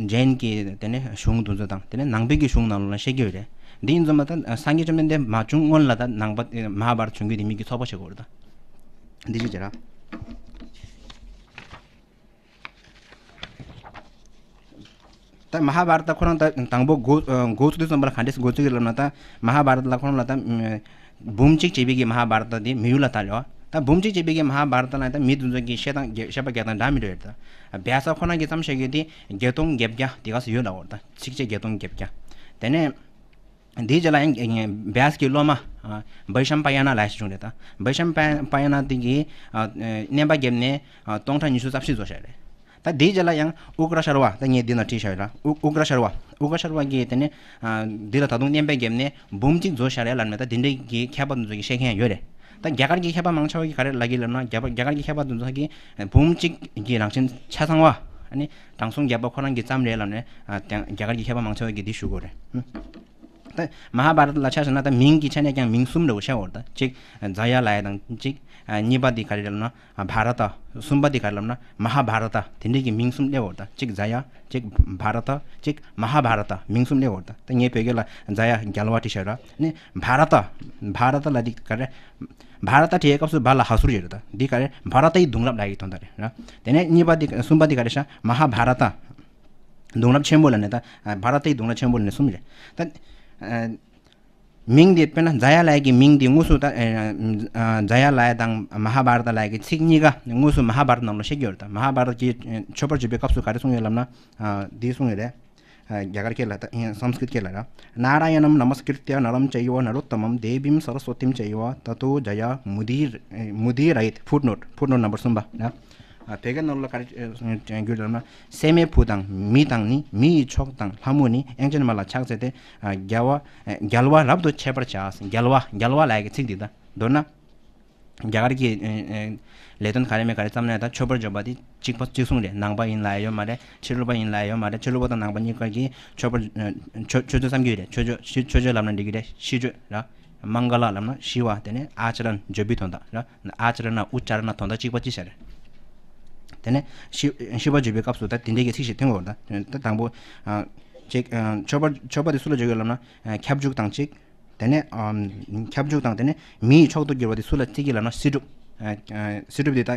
ཇེན་གྱི་དེ་ནས་གཞུང་དེ་ཚོ་དང་། དེ་ནས་ནང་པའི་གི་གཞུང་ནང་ལོགས་ལ་བཤད་ཀྱི་ཡོད་རེད། འདི་ཡིན་ཙང་མ། ད་སངས་རྒྱས་བཅོམ་ལྡན་འདས་མ་བྱུང་སྔོན་ལ་ད་ནང་པ་མ་ཧཱ་བྷ་ར་ཏ་བྱུང་རྒྱུ་དེ་མི་གིས་ཚོད་དཔག་བྱེད་ཀྱི་ཡོད་རེད། ད་འདི་ཅིག་བྱས་ར། ད་མ་ཧཱ་བྷ་ར་ཏ་ཁོ་རང་ད་དང་པོ་འགོ་འགོ་ཚུགས་དུས་ཙམ་པ་ལ་ག་འདྲས་འགོ་ཚུགས་ཀྱི་ལབ་ན། ད་མ་ཧཱ་བྷ་ར་ཏ་ལ་ཁོ་རང་ལ་ད་འབུམ་གཅིག་བྱས་པའི་གི་མ་ཧཱ་བྷ་ར་ཏ་དེ་མི་ཡུལ་ལ་དར་ཡོད། ད་འབུམ་གཅིག་བྱས་པའི་གི་མ་ཧཱ་བྷ་ར་ཏ་ལ་ད་མི་དེ་ཚོ་གི་བཤད་སྟངས་བཤད་པ་རྒྱག་སྟངས་འདྲ་མི་འདྲ་ཡོད་རེད། ད་བྷ་ས་ཁོ་རང་གིས་བརྩམས་བཞག་རྒྱུ་དེ་བརྒྱད་སྟོང་བརྒྱད་བརྒྱ་དེ་ག་ཚོད་ཡོད་ལབ་ཡོད་རེད། ད་ཚིགས་བཅད་བརྒྱད་སྟོང་བརྒྱད་བརྒྱ། དེ་ནས་དེའི་རྗེས་ལ་ཡང་བྷ་སི་ཀྱི་སློབ་མ་བྷི་ཤམ་པ་ཡ་ན་ལབ་ཞིག་བྱུང་རེད། ད་བྷི་ཤམ་པ་ཡ་ན་དེ་གིས་བསྣན་པ་བརྒྱབ་ནས་སྟོང་ཕྲག་ཉི་ཤུ་རྩ་བཞི་བཟོ་བཞག་རེད། ད་དེའི་རྗེས་ལ་ཡང་ཨུ་ཀྲ་ཤར་བ། ད་ངས་འདི་ན་བྲིས་བཞག་ཡོད་ར། ཨུ་ཨུ་ཀྲ་ཤར་བ། ཨུ་ཀྲ་ཤར་བ་གིས་དེ་ནས་འདི་ལ་ད་དུང་བསྣན་པ་བརྒྱབ་ནས་འབུམ་གཅིག་བཟོ་བཞག་རེད་ལབ་ནས། ད་དེ་འདྲའི་གི་མཁས་པ་དེ་ཚོ་གིས་བཤད་མཁན་ཡང་ཡོད་རེད། ད་རྒྱ་གར་གྱི་མཁས་པ་མང་ཆེ་བ་གིས་ག་རེ་ལབ་ཀྱི་ལབ་ན། རྒྱ་རྒྱ་གར་གྱི་མཁས་པ་དེ་ཚོ་གིས་འབུམ་གཅིག་གི་རང་བཞིན་ཆ་ཚང་བ། ཨ་ནི་དྲང་སྲོང་བརྒྱད་པ་ཁོ་རང་གིས་བརྩམས་རེད་ལབ་ནས། ཨ་དེ་རྒྱ་གར་གྱི་མཁས་པ་མང་ཆེ་བ་གིས་འདི་ཞུ་གི་ཡོད་རེད། ད་མ་ཧཱ་བྷ་ར་ཏ་ལ་ཆ་བཞག་ན། ད་མིང་གི་ཆ་ནས་ཀྱང་མིང་གསུམ་འདྲ་བོ་བཤད་ཡོད་རེད། ད་གཅིག་ཛ་ཡ་ལབ་ཡ་དང་གཅིག་ཨ་གཉིས་པ་དེ་ག་རེ་ལབ་ན་བྷ་ར་ཏ། གསུམ་པ་དེ་ག་རེ་ལབ་ན་མ་ཧཱ་བྷ་ར་ཏ། དེ་འདྲའི་གི་མིང་གསུམ་སླེབས་ཡོད་རེད། ད་གཅིག་ཛ་ཡ། གཅིག་བྷ་ར་ཏ། གཅིག་མ་ཧཱ་བྷ་ར་ཏ། མིང་གསུམ་སླེབས་ཡོད་རེད། ད་ངས་བོད་སྐད་ལ་ཛ་ཡ་རྒྱལ་བ་བྲིས་བཞག་ར། ནི་བྷ་ར་ཏ། བྷ་ར་ཏ་ལབ་དེ་ག་རེ། བྷ་ར་ཏ་བྲིས་སྐབས་སུ་བྷ་ལ་ཧ་ཟུར་ཡོད་རེད། ད་འདི་ག་རེ། བྷ་ར་ཏའི་གདུང་རབས་ལབ་ཡ་གི་དོན་དག་རེད་ར། དེ་ནས་གཉིས་པ་དེ། གསུམ་པ་དེ་ག་རེ་ཤག་མ་ཧཱ་བྷ་ར་ཏ། གདུང་རབས་ཆེན་པོ་ལབ་ནས། ད་བྷ་ར་ཏའི་གདུང་རབས་ཆེན་པོ་ལབ་ནས་གསུམ་རེད། ད་ཨ་མིང་དེ་དཔེར་ན་ཛ་ཡ་ལབ་ཡ་གི་མིང་དེ་དངོས་སུ། ད་ཨ་ཛ་ཡ་ལབ་ཡ་དང་མ་ཧཱ་བྷ་ར་ཏ་ལབ་ཡ་གི་ཚིག་གཉིས་ཀ་དངོས་སུ་མ་ཧཱ་བྷ་ར་ཏ་ནང་ལ་བཤད་ཀྱི་ཡོད་རེད། ད་མ་ཧཱ་བྷ་ར་ཏ་གི་མཆོད་པར་བརྗོད་པའི་སྐབས་སུ་ག་རེ་གསུངས་ཡོད་ལབ་ན། ཨ་འདི་གསུངས་ཡོད་རེད། ཨ་རྒྱ་གར་སྐད་ལ། ད་ཨ་སཾ་སྐྲྀཏ་སྐད་ལ་ར། ནཱ་ར་ཡ་ཎཾ་ནམ་སྐྲྀཏ་ནཱ་རོ་ཏ་མཾ་དེ་བིཾ་སར་སྭ་ཏིཾ་ཅཱ་ཡེ་ཝ་ཏ་ཏོ་ཛ་ཡ་མུ་དི་ར་ཡེ་ཏི། ཕུཊ་ནོཊ། ཕུཊ་ནོཊ་ནམ་བར་གསུམ་པ་ར། ཨ་བོད་སྐད་ནང་ལ་ག་རེ་ཨ་བསྒྱུར་ལབ་ན། སྲས་མོའི་བུ་དང་མི་དང་ནི། མི་ཡི་མཆོག་དང་ལྷ་མོ་ནི། དབྱངས་ཅན་མ་ལ་ཕྱག་འཚལ་ཏེ། ཨ་རྒྱལ་བ་ཨ་རྒྱལ་བ་རབ་ཏུ་མཆོད་པར་བྱ། རྒྱལ་བ། རྒྱལ་བ་ལབ་ཡ་གི་ཚིག་འདི། ད་མདོར་ན་རྒྱ་གར་གྱི་ཨ་ཨ་ལས་དོན་ག་རེ་མེད་ག་རེ་བརྩམས་ནས། ད་མཆོད་པར་བརྗོད་པ་དེ་གཅིག་པ་གཅིག་མཚུངས་རེད། ནང་པ་ཡིན་ལབ་ཡ་ཡོད་མ་རེད། ཕྱི་ལུགས་པ་ཡིན་ལབ་ཡ་ཡོད་མ་རེད། ཕྱི་ལུགས་པ་དང་ནང་པ་གཉིས་ཀ་གིས་མཆོད་པར་ཨ་མཆོད་མཆོད་བརྗོད་བརྩམས་ཀྱི་ཡོད་རེད། མཆོད་བརྗོད། མཆོད་བརྗོད་ལབ་ན་འགྲིག་གི་རེད། ཤིས་བརྗོད་ར། མངྒ་ལ་ལབ་ན་ཤིས་པ། དེ་ནས་ཨཱ་ཅཱ་ར་ན་བརྗོད་པའི་དོན་དག་ར། ཨཱ་ཅཱ་ར་ན་ཨུ་ཅཱ་ར་ན་དོན་དག་གཅིག་པ་གཅིག་བྱས་རེད། དེ་ནས་ཤིས་ཤིས་པ་བརྗོད་པའི་སྐབས་སུ་ད་དེ་འདྲའི་གི་ཚིག་ཞིག་ཐོན་དགོས་རེད། ད་ད་དང་པོ་ཨ་གཅིག་ཨ་མཆོད་པ། མཆོད་པ་དེ་སུ་ལ་བརྗོད་ཀྱི་ལབ་ན། ཨ་ཁྱབ་འཇུག་དང་གཅིག་དེ་ནས་ཨ་ཁྱབ་འཇུག་དང་། དེ་ནས་མི་ཡི་མཆོག་ཏུ་གྱུར་པ་དེ་སུ་ལ་བརྩི་གི་ལབ་ན་སྲིད་སྒྲུབ། ཨ་ཨ་སྲིད་སྒྲུབ་དེ་ད་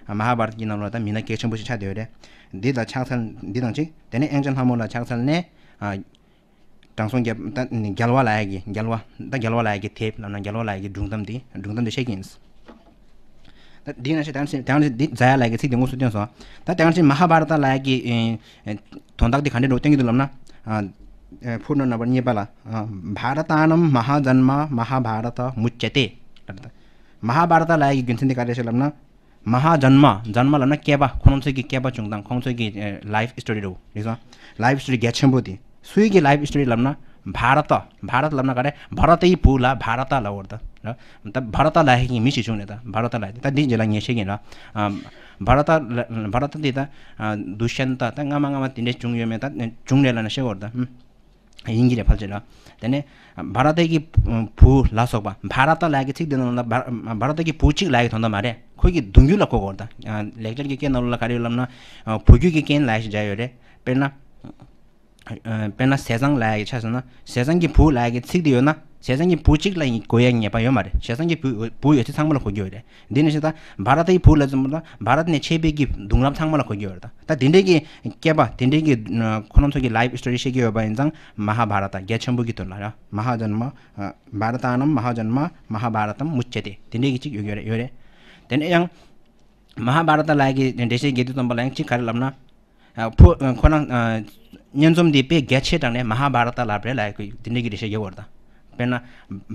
ཨ་མ་ཧཱ་བྷ་ར་ཏ་གི་ནང་ལ་ད་མི་སྣ་གལ་ཆེན་པོ་ཞིག་ཆགས་བསྡད་ཡོད་རེད། འདི་ལ་ཕྱག་འཚལ། འདི་དང་གཅིག་དེ་ནས་དབྱངས་ཅན་ལྷ་མོ་ལ་ཕྱག་འཚལ་ནས། ཨ་དྲང་སྲོང་རྒྱལ། ད་རྒྱལ་བ་ལབ་ཡ་གི། རྒྱལ་བ། ད་རྒྱལ་བ་ལབ་ཡ་གི་དེབ་ལབ་ན། རྒྱལ་བ་ལབ་ཡ་གི་སྒྲུང་གཏམ་དེ། སྒྲུང་གཏམ་དེ་བཤད་ཀྱི་ཡིན། ད་འདི་ན་ཤེས། དེང་སང་དེང་སང་འདི་ཛ་ཡ་ལབ་ཡ་གི་ཚིག་དེ་དངོས་སུ་བཏོན་སོང་། ད་དེང་སང་མ་ཧཱ་བྷ་ར་ཏ་ལབ་ཡ་གི་ཨེ་དོན་དག་དེ་ག་འདྲ་འདྲ་བོ་སྟོན་གྱི་འདུག་ལབ་ན། ཨ་ཕུཊ་ནོཊ་ནམ་བར་གཉིས་པ་ལ། ཨ་བྷ་ར་ཏཱ་ནམ་མ་ཧཱ་ཛན་མ་མ་ཧཱ་བྷ་ར་ཏ་མུ་ཙྱ་ཏེ། མ་ཧཱ་བྷ་ར་ཏ་ལབ་ཡ་གི་རྒྱུ་མཚན་དེ་ག་རེ་རེད་ལབ་ན། མ་ཧཱ་ཛན་མ། ཛན་མ་ལབ་ན་བསྐལ་པ། ཁོང་ཚོའི་གི་བསྐལ་པ་བྱུང་སྟངས། ཁོང་ཚོའི་གི་ཨེ་ལའིཕ་ཧི་སི་ཊོ་རི་རེད། རེད་སོང་། ལའིཕ་ཧི་སི་ཊོ་རི་གལ་ཆེན་པོ་དེ། སུའི་གི་ལའིཕ་ཧི་སི་ཊོ་རི་ལབ་ན། བྷ་ར་ཏ། བྷ་ར་ཏ་ལབ་ན་ག་རེ། བྷ་ར་ཏའི་བུ་ལ་བྷ་ར་ཏ་ལབ་ཡོད་རེད། ད་ད་བྷ་ར་ཏ་ལབ་ཡ་གི་མི་ཞིག་བྱུང་ནས། ད་བྷ་ར་ཏ་ལབ་ཡ་དེ། ད་འདི་རྗེས་ལ་ངས་བཤད་ཀྱིན་ར། ཨ་བྷ་ར་ཏ་ལ། བྷ་ར་ཏ་དེ་ད་ཨ་དུ་ཤན་ཏ། ད་སྔ་མ་སྔ་མ་དེ་འདྲས་བྱུང་ཡོད་མེད། ད་བྱུང་རེད་ལབ་ན་བཤད་ཡོད་རེད། ད་ཡིན་གྱི་རེད། ཕལ་ཆེར་ར། དེ་ནས་བྷ་ར་ཏ་གི་བུ་ལ་སོགས་པ། བྷ་ར་ཏ་ལབ་ཡ་གི་ཚིག་དེ་ནང་ལ་བྷ་བྷ་ར་ཏ་གི་བུ་གཅིག་ལབ་ཡ་གི་དོན་དག་མ་རེད། ཁོ་གི་གདུང་རྒྱུད་ལ་གོ་དགོས་རེད། ད་ལེགས་སྦྱར་གྱི་སྐད་ནང་ལོགས་ལ་ག་རེ་ཡོད་ལབ་ན། བུ་རྒྱུད་ཀྱི་རྐྱེན་ལབ་ཡ་ཞིག་སྦྱར་ཡོད་རེད། དཔེར་ན། ཨ་དཔེར་ན་ཟས་གཙང་ལབ་ཡ་གི་ཆ་བཞག་ན། ཟས་གཙང་གི་བུ་ལབ་ཡ་གི་ཚིག་དེ་ཡོད་ན། ཟས་གཙང་གི་བུ་གཅིག་ལ་ཡིན་དགོས་ཡ་ངེས་པ་ཡོད་མ་རེད། ཟས་གཙང་གི་བུ་བུ་ཡོད་ཚད་ཚང་མ་ལ་གོ་རྒྱུ་ཡོད་རེད། འདི་ནི་ཞེ་ད་བྷ་ར་ཏའི་བུ་ལ་ཙམ་ལ་བྷ་ར་ཏ་ནས་མཆེད་པའི་གི་གདུང་རབས་ཚང་མ་ལ་གོ་རྒྱུ་ཡོད་རེད། ད་དེ་འདྲའི་གི་སྐྱེས་པ་དེ་འདྲའི་གི་ཁོ་རང་ཚོ་གི་ལའིཕ་ཧི་སི་ཊོ་རི་བཤད་ཀྱི་ཡོད་པ་ཡིན་ཙང་། མ་ཧཱ་བྷ་ར་ཏ་གལ་ཆེན་པོ་གི་དོན་ལ་ར། མ་ཧཱ་ཛན་མ། ཨ་བྷ་ར་ཏཱ་ནམ་མ་ཧཱ་ཛན་མ་མ་ཧཱ་བྷ་ར་ཏམ་མུ་ཙྱ་ཏེ། དེ་འདྲའི་གི་གཅིག་ཡོད་ཡོད་རེད། ཡོད་རེད། དེ་ནས་ཡང་། མ་ཧཱ་བྷ་ར་ཏ་ལབ་ཡག་གི་འགྲེལ་བཤད་རྒྱག་དུས་ཙམ་པ་ལ་ཡང་གཅིག་ག་རེ་ལབ་ན། ཨ་བུ་ཨ་ཁོ་རང་ཨ་སྙན་རྩོམ་འདི་དཔེ་རྒྱ་ཆེ་དྲགས་ནས་མ་ཧཱ་བྷ་ར་ཏ་ལབ་རེད་ལབ་ཡག་གི་དེ་འདྲའི་གི་འགྲེལ་བཤད་རྒྱག་གི་ཡོད་རེད་ད། དཔེར་ན་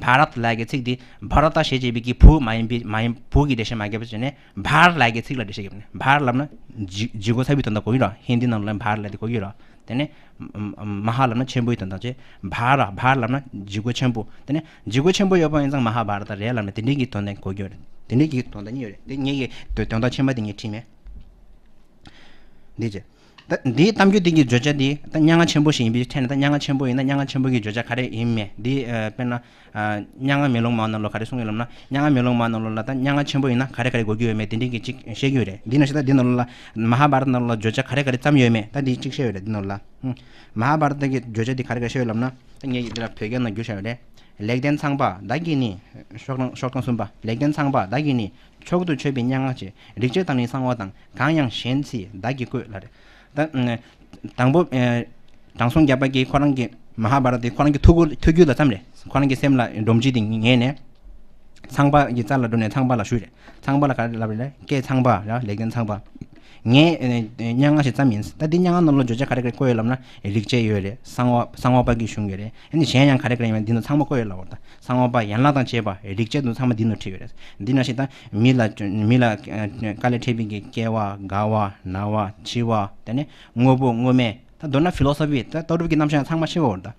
བྷ་རཏ་ལབ་ཡག་གི་ཚིག་འདི་བྷ་ར་ཏ་ཞེས་བྱ་བའི་གི་བུ་མ་ཡིན་པའི་མ་ཡིན་བུ་གི་འགྲེལ་བཤད་མ་བརྒྱབ་པ་བྱས་ནས་བྷར་ལབ་ཡག་གི་ཚིག་ལ་འགྲེལ་བཤད་བརྒྱབ་ནས། བྷར་ལབ་ན་ལྗི་ལྗིད་ཁོག་ཚ་བའི་དོན་དག་གོ་གི་རེད། ཧིན་དི་ནང་ལ་བྷར་ལབ་དེ་གོ་གི་རེད། དེ་ནས་མ་ཧཱ་ལབ་ན་ཆེན་པོའི་དོན་དག་བྱས། བྷ་ར་བྷར་ལབ་ན་ལྗིད་ཁོག་ཆེན་པོ། དེ་ནས་ལྗིད་ཁོག་ཆེན་པོ་ཡོད་པ་ཡིན་ཙང་མ་ཧཱ་བྷ་ར་ཏ་རེད་ལབ་ནས་དེ་འདྲའི་གི་དོན་དག་གོ་གི་ཡོད་རེད། དེ་འདྲའི་གི་དོན་དག་གཉིས་ཡོད་རེད། དེ་གཉིས་ཀྱི་དོན་དག་ཆེན་པོ་དེ་གཉིས་བྲིས་མེད། འདི་བྱས། ད་འདིའི་གཏམ་རྒྱུད་འདི་གི་བརྗོད་བྱ་འདི་ད་སྙན་ངག་ཆེན་པོ་ཞིག་ཡིན་པའི་ཐད་ནས། ད་སྙན་ངག་ཆེན་པོ་ཡིན་ན་སྙན་ངག་ཆེན་པོ་གི་བརྗོད་བྱ་ག་རེ་ཡིན་མེད་འདི་ཨ་དཔེར་ན་ཨ་སྙན་ངག་མེ་ལོང་མ་ནང་ལོགས་ག་རེ་གསུངས་ཡོད་ལབ་ན། སྙན་ངག་མེ་ལོང་མ་ནང་ལོགས་ལ་ད་སྙན་ངག་ཆེན་པོ་ཡིན་ན་ག་རེ་ག་རེ་དགོས་ཀྱི་ཡོད་མེད་དེ་འདྲའི་གི་ཅིག་བཤད་ཀྱི་ཡོད་རེད། འདི་ནང་བཞིན་ད་འདི་ནང་ལོགས་ལ་མ་ཧཱ་བྷ་ར་ཏ་ནང་ལོགས་ལ་བརྗོད་བྱ་ག་རེ་ག་རེ་བརྩམས་ཡོད་མེད་ད་འདི་ཅིག་བཤད་ཡོད་རེད། འདི་ནང་ལོགས་ལ་ཧུམ། མ་ཧཱ་བྷ་ར་ཏ་གི་བརྗོད་བྱ་འདི་ག་རེ་ག་རེ་བཤད་ཡོད་ལབ་ན། ད་ངས་འདི་ལ་བོད་སྐད་ནང་བསྒྱུར་བཞག་ཡོད་རེད། ལེགས་ལྡན་ཚངས་པ་བདག་གིས་ནི། ཤོག་གྲངས་ཤོག་གྲངས་གསུམ་པ། ལེགས་ལྡན་ཚངས་པ་བདག་གིས་ནི། མཆོག་ཏུ་མཆོད་པའི་སྙན་ངག་ཅེས། རིག་བྱེད་དང་ནི་གསང་བ་དང་། གང་ཡང་གཞན་ཚིག་བདག་གིས་བཀོད་ལ་རེད། ད་དང་པོ་ཨེ་དྲང་སྲོང་རྒྱལ་པོ་གིས་ཁོ་རང་གི་མ་ཧཱ་བྷ་ར་ཏ་དེ་ཁོ་རང་གི་ཐུགས་ཁུར་ཐུགས་རྒྱུད་ལ་བརྩམས་རེད། ཁོ་རང་གི་སེམས་ལ་སྒྲོམ་གཞི་དེ་ངེས་ནས། ཚངས་པ་གི་རྩ་ལ་འགྲོ་ནས་ཚངས་པ་ལ་ཞུས་རེད། ཚངས་པ་ལ་ག་རེ་ལབ་རེད། ཀྱེ་ཚངས་པ་ར། ལེགས་ལྡན་ཚངས་པ། ངས་ཨེ་སྙན་ངག་ཞིག་བརྩམས་ཡིན། ད་འདི་སྙན་ངག་ནང་ལ་བརྗོད་བྱ་ག་རེ་ག་རེ་བཀོད་ཡོད་ལབ་ན། རིག་བྱེད་ཡོད་རེད། གསང་བ་གསང་བ་པ་གི་གཞུང་ཡོད་རེད། ཨ་ནི་གཞན་ཡང་ག་རེ་ག་རེ་ཡོད་མེད་འདི་ནང་ཚང་མ་བཀོད་ཡོད་ལབ་པ་རེད། ད་གསང་བ་པ་ཡན་ལག་དང་བཅས་པ་རིག་བྱེད་དུ་ཚང་མ་འདི་ནང་བྲིས་ཡོད་རེད། འདི་ནང་བཞིན་ད་མི་ལ་མི་ལ་དཀའ་ལས་འཕྲད་པའི་གི་སྐྱེ་བ། རྒ་བ། ན་བ། འཆི་བ། དེ་ནས་དངོས་པོ་དངོས་མེད། ད་མདོར་ན་ཕི་ལོ་སོ་ཕི། ད་ལྟ་གྲུབ་ཀྱི་རྣམ་གཞག་ཚང་མ་ཤེས་པ་རེད། ད་